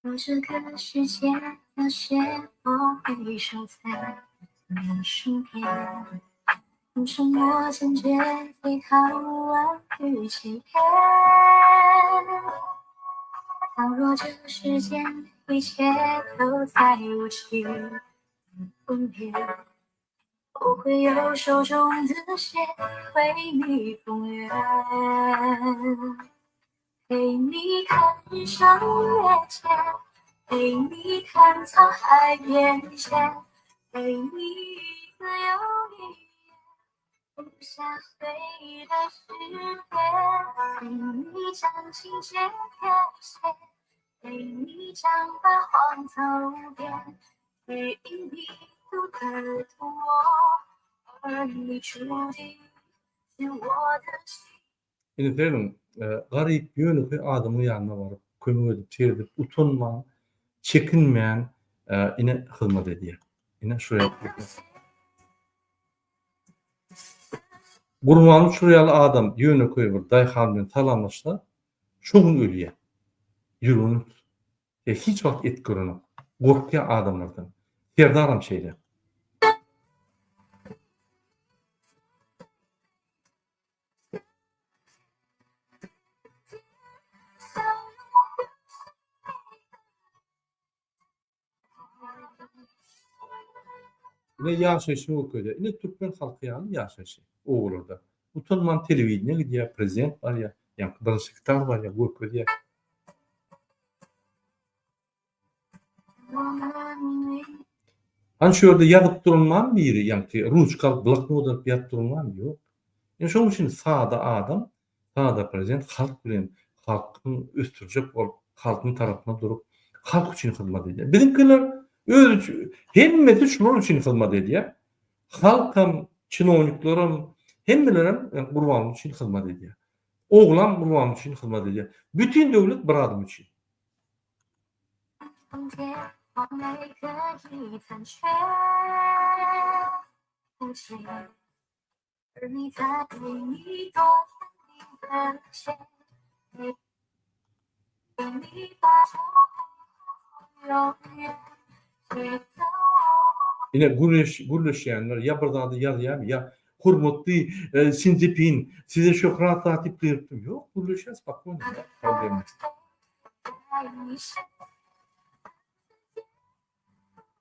若这个世界有些我会守在你身边，用沉默坚决对抗万语千言。倘若这世间一切都在无情分别，我会用手中的线为你封缘。陪你看日升月减，陪你看沧海变迁，陪你自由一夜，不下回忆的诗篇，陪你将情节改写，陪你将白黄走遍，陪你独的痛我，而你注定是我的心。 Indi serediň, garyp, ýönekeý adamyň ýanyna baryp, kömek edip, seredip, utanman, çekinmän, ine, hyzmat edýär. Ine, şu Gurbanguly şur ýaly adam ýönekeý bir daýhan bilen salamlaşsa, şo gün ölýär. Ýüregini tut. Hiç wagt et görenok. Gorkýar adamlardan. Serdaram şeýle. Ine ýaşaýşyny görkezýär. Ine türkmen halky ýaly ýaşaýşy obalarda. Utanman telewideniýä gidýär, prezident barýar, ýaňky birinji sekretar barýar, görkezýär. Hany şu ýerde ýazyp duran barmy biri, ýaňky ruçka alyp, bloknot alyp ýazyp duran barmy? Ýok. Ine şonuň üçin sada adam, sada prezident halk bilen, halkyň ösdürjek bolup, halkyň tarapynda durup, halk üçin hyzmat edýär. Biziňkiler öz üçin, hemmesi şular üçin hyzmat edýär. Halkam, çinowniklerem, hemmelerem Gurbanguly üçin hyzmat edýär. Oglam Gurbanguly üçin hyzmat edýär. Bütin döwlet bir adam üçin. Ine gürleşýänler ýa bir zady ýazýarmy ýa hormatly Sinzepin size şöhrat zat diýip gygyrypdyr. Ýok gürleşýär spokojno problema.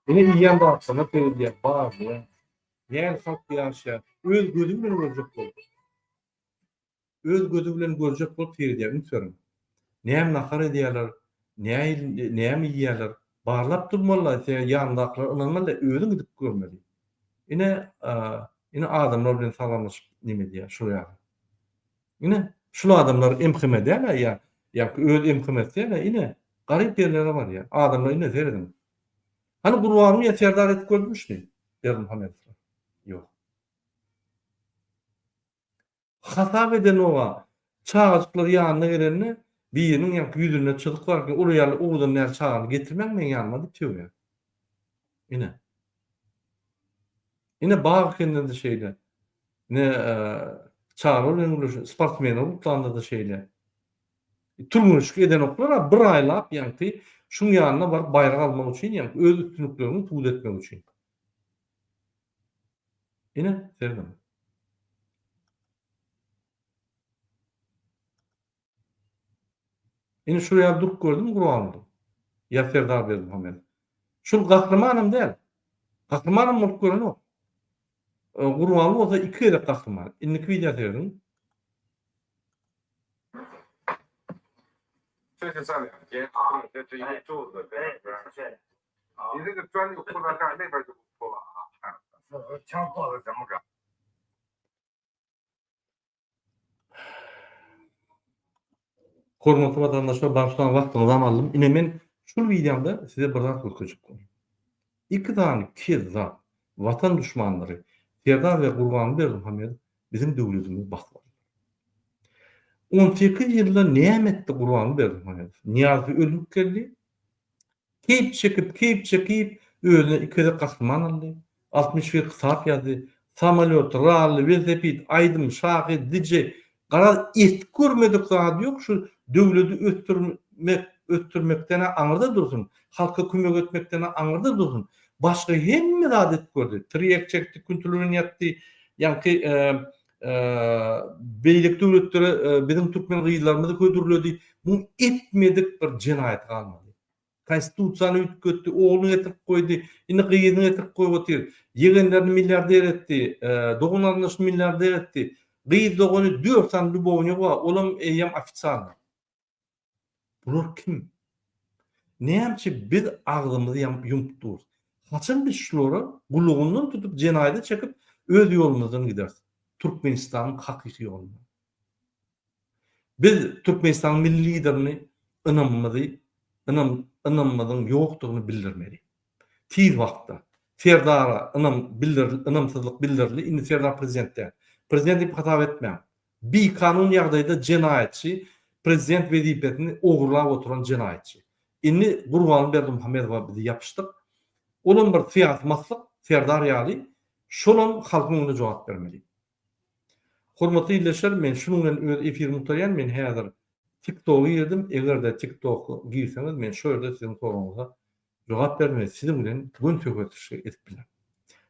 Ine iýen zatlaryna seredýär, barlaýar. Nähili halk ýaşaýar, öz gözi bilen görjek bolup. Öz gözi bilen görjek bolup seredýär, üns beriň. Näme nahar edýärler, nähili näme iýýärler, barlap durmaly, sen ýanyndakylara ynanmaly däl, özüň gidip görmeli. Ine, ine adamlar bilen salamlaşyp neme edýär, şol ýaly. Ine, şul adamlar MHM däl-ä ýa ýa öz MHM-si däl-ä, ine, garyp ýerlere barýar. Adamlar ine serediň. Hany Gurbanguly ýa Serdar edip gördümi şuny? Berdimuhamedowlar. Ýok. Hasap edenok-a. Çagajyklar ýanyna gelende, biriniň ýaňky ýüzünde çyzyk bar eken, uly ýaly owadan däl çagany getirmäň meň ýanyma diýip sögýär. Ine. Ine bag ekende-de şeýle. Ine çagalar bilen gürleşen sportsmenler gutlanda-da şeýle. Türgenleşik edenoklar-a bir aýlap ýaňky şuň ýanyna baryp baýrak almak üçin ýaňky öz üstünliklerini subut etmek üçin. Ine, serediň. Ine şul ýaly durup gördümi Gurbanguly? Ýa Serdar Berdimuhamedow? Şul gahrymanam däl. Gahrymanam bolup görenok. Gurbanguly bolsa iki gezek gahryman. Indiki wideo serediň. Hormatly watandaşlar bagyşlaň wagtyňyzam aldym. Ine men şul wideomda size bir zat görkezjek boldum. Iki sany kezzap, watan duşmanlary Serdar we Gurbanguly Berdimuhamedow biziň döwletimizi basyp aldylar. 18 ýylda näme etdi Gurbanguly Berdimuhamedow? Nyýazowy öldürip geldi. Keýp çekip, keýp çekip, özüne iki gezek gahryman aldy. 61 kitap ýazdy. Samolýot, ralli, welosiped, aýdym, şahyr, DJ, garaz et görmedik zady ýok şu döwledi ösdürmek, ösdürmekden-ä aňyrda dursun, halka kömek etmekden-ä aňyrda dursun, başga hemme zady edip gördi. Tirýek çekdi, küntiler bilen ýatdy, ýaňky beýleki döwletlere biziň türkmen gyzlarymyzy hödürledi. Muň etmedik bir jenaýaty galmady. Konstitusiýany üýtgetdi, ogluny getirip goýdy, indi gyzyny getirip goýup otyr. Ýegenlerini milliarder etdi, dogan-garyndaşyny milliarder etdi. Gyz dogany dört sany lýubownygy bar, olam eýýäm ofitsialnyý. Bular kim? Näme üçin biz agzymyzy ýumup durus? Haçan biz şulara gulagyndan tutup jenaýata çekip öz ýolumyzdan gideris? Türkmenistanyň hakyky ýolundan. Biz Türkmenistanyň milli Liderini ynamymyzy ynam ynamymyzyň ýokdugyny bildirmeli. Tiz wagtda. Serdara ynam bildir ynamsyzlyk bildirildi. Indi Serdar prezident däl. Prezident diýip hasap etmäň. Bikanun ýagdaýda jenaýatçy prezident wezipesini ogurlap oturan jenaýatçy. Indi Gurbanguly Berdimuhamedowa bizi ýapyşdyk. Olam bir syýasy maslyk Serdar ýaly şolam halkyň öňünde jogap bermeli. Hormatly ildeşler men şunuň bilen öz efirimi gutarýan men häzir tiktoga girdim egerde tiktoka girseňiz men şo ýerde siziň soragyňyza jogap berin we siziň bilen göni söhbetdeşlik edip bilerin.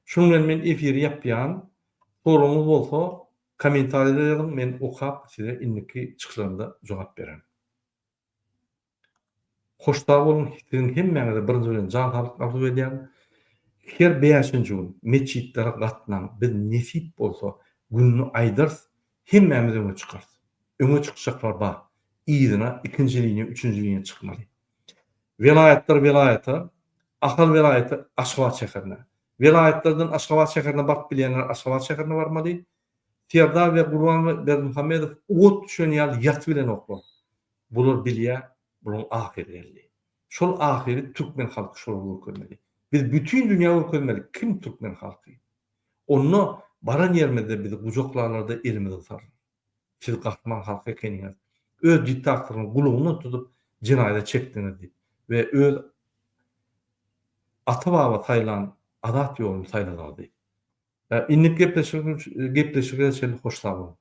Şunuň bilen men efiri ýapýan soragyňyz bolsa kommentariýada ýazyň men okap size indiki çykyşlarymda jogap bererin. Hoş sag boluň siziň hemmäňize birinji bilen jan saglyk arzuw edýän. Her bäşinji gün metjitlere gatnaň, biz nesip bolsa gününi aýdarys, hemmämiz öňe çykarys. Öňe çykjaklar bar. Yzyna ikinji liniýa, üçünji liniýa çykmaly. Welaýatlar welaýata, Ahal welaýaty Aşgabat şäherine. Welaýatlardan Aşgabat şäherine baryp bilýänler Aşgabat şäherine barmaly. Serdar we Gurban Berdimuhamedow ot düşen ýaly ýatybilenoklar. Bular bilýär, bularyň ahyry geldi. Şol ahyry türkmen halky şolara görkezmeli. Biz bütin dünýä görkezmeli kim türkmen halky. Onda baran ýerimizde bizi gujaklarlarda elimizi gysarlar. Siz gahryman halk ekeniňiz. Öz diktatoryň gulagyndan tutup jenaýata çekdiňiz diýip we öz ata-baba saýlan azat ýoluny saýladyňyz diýip. Indiki gepleşige çenli hoş sag boluň.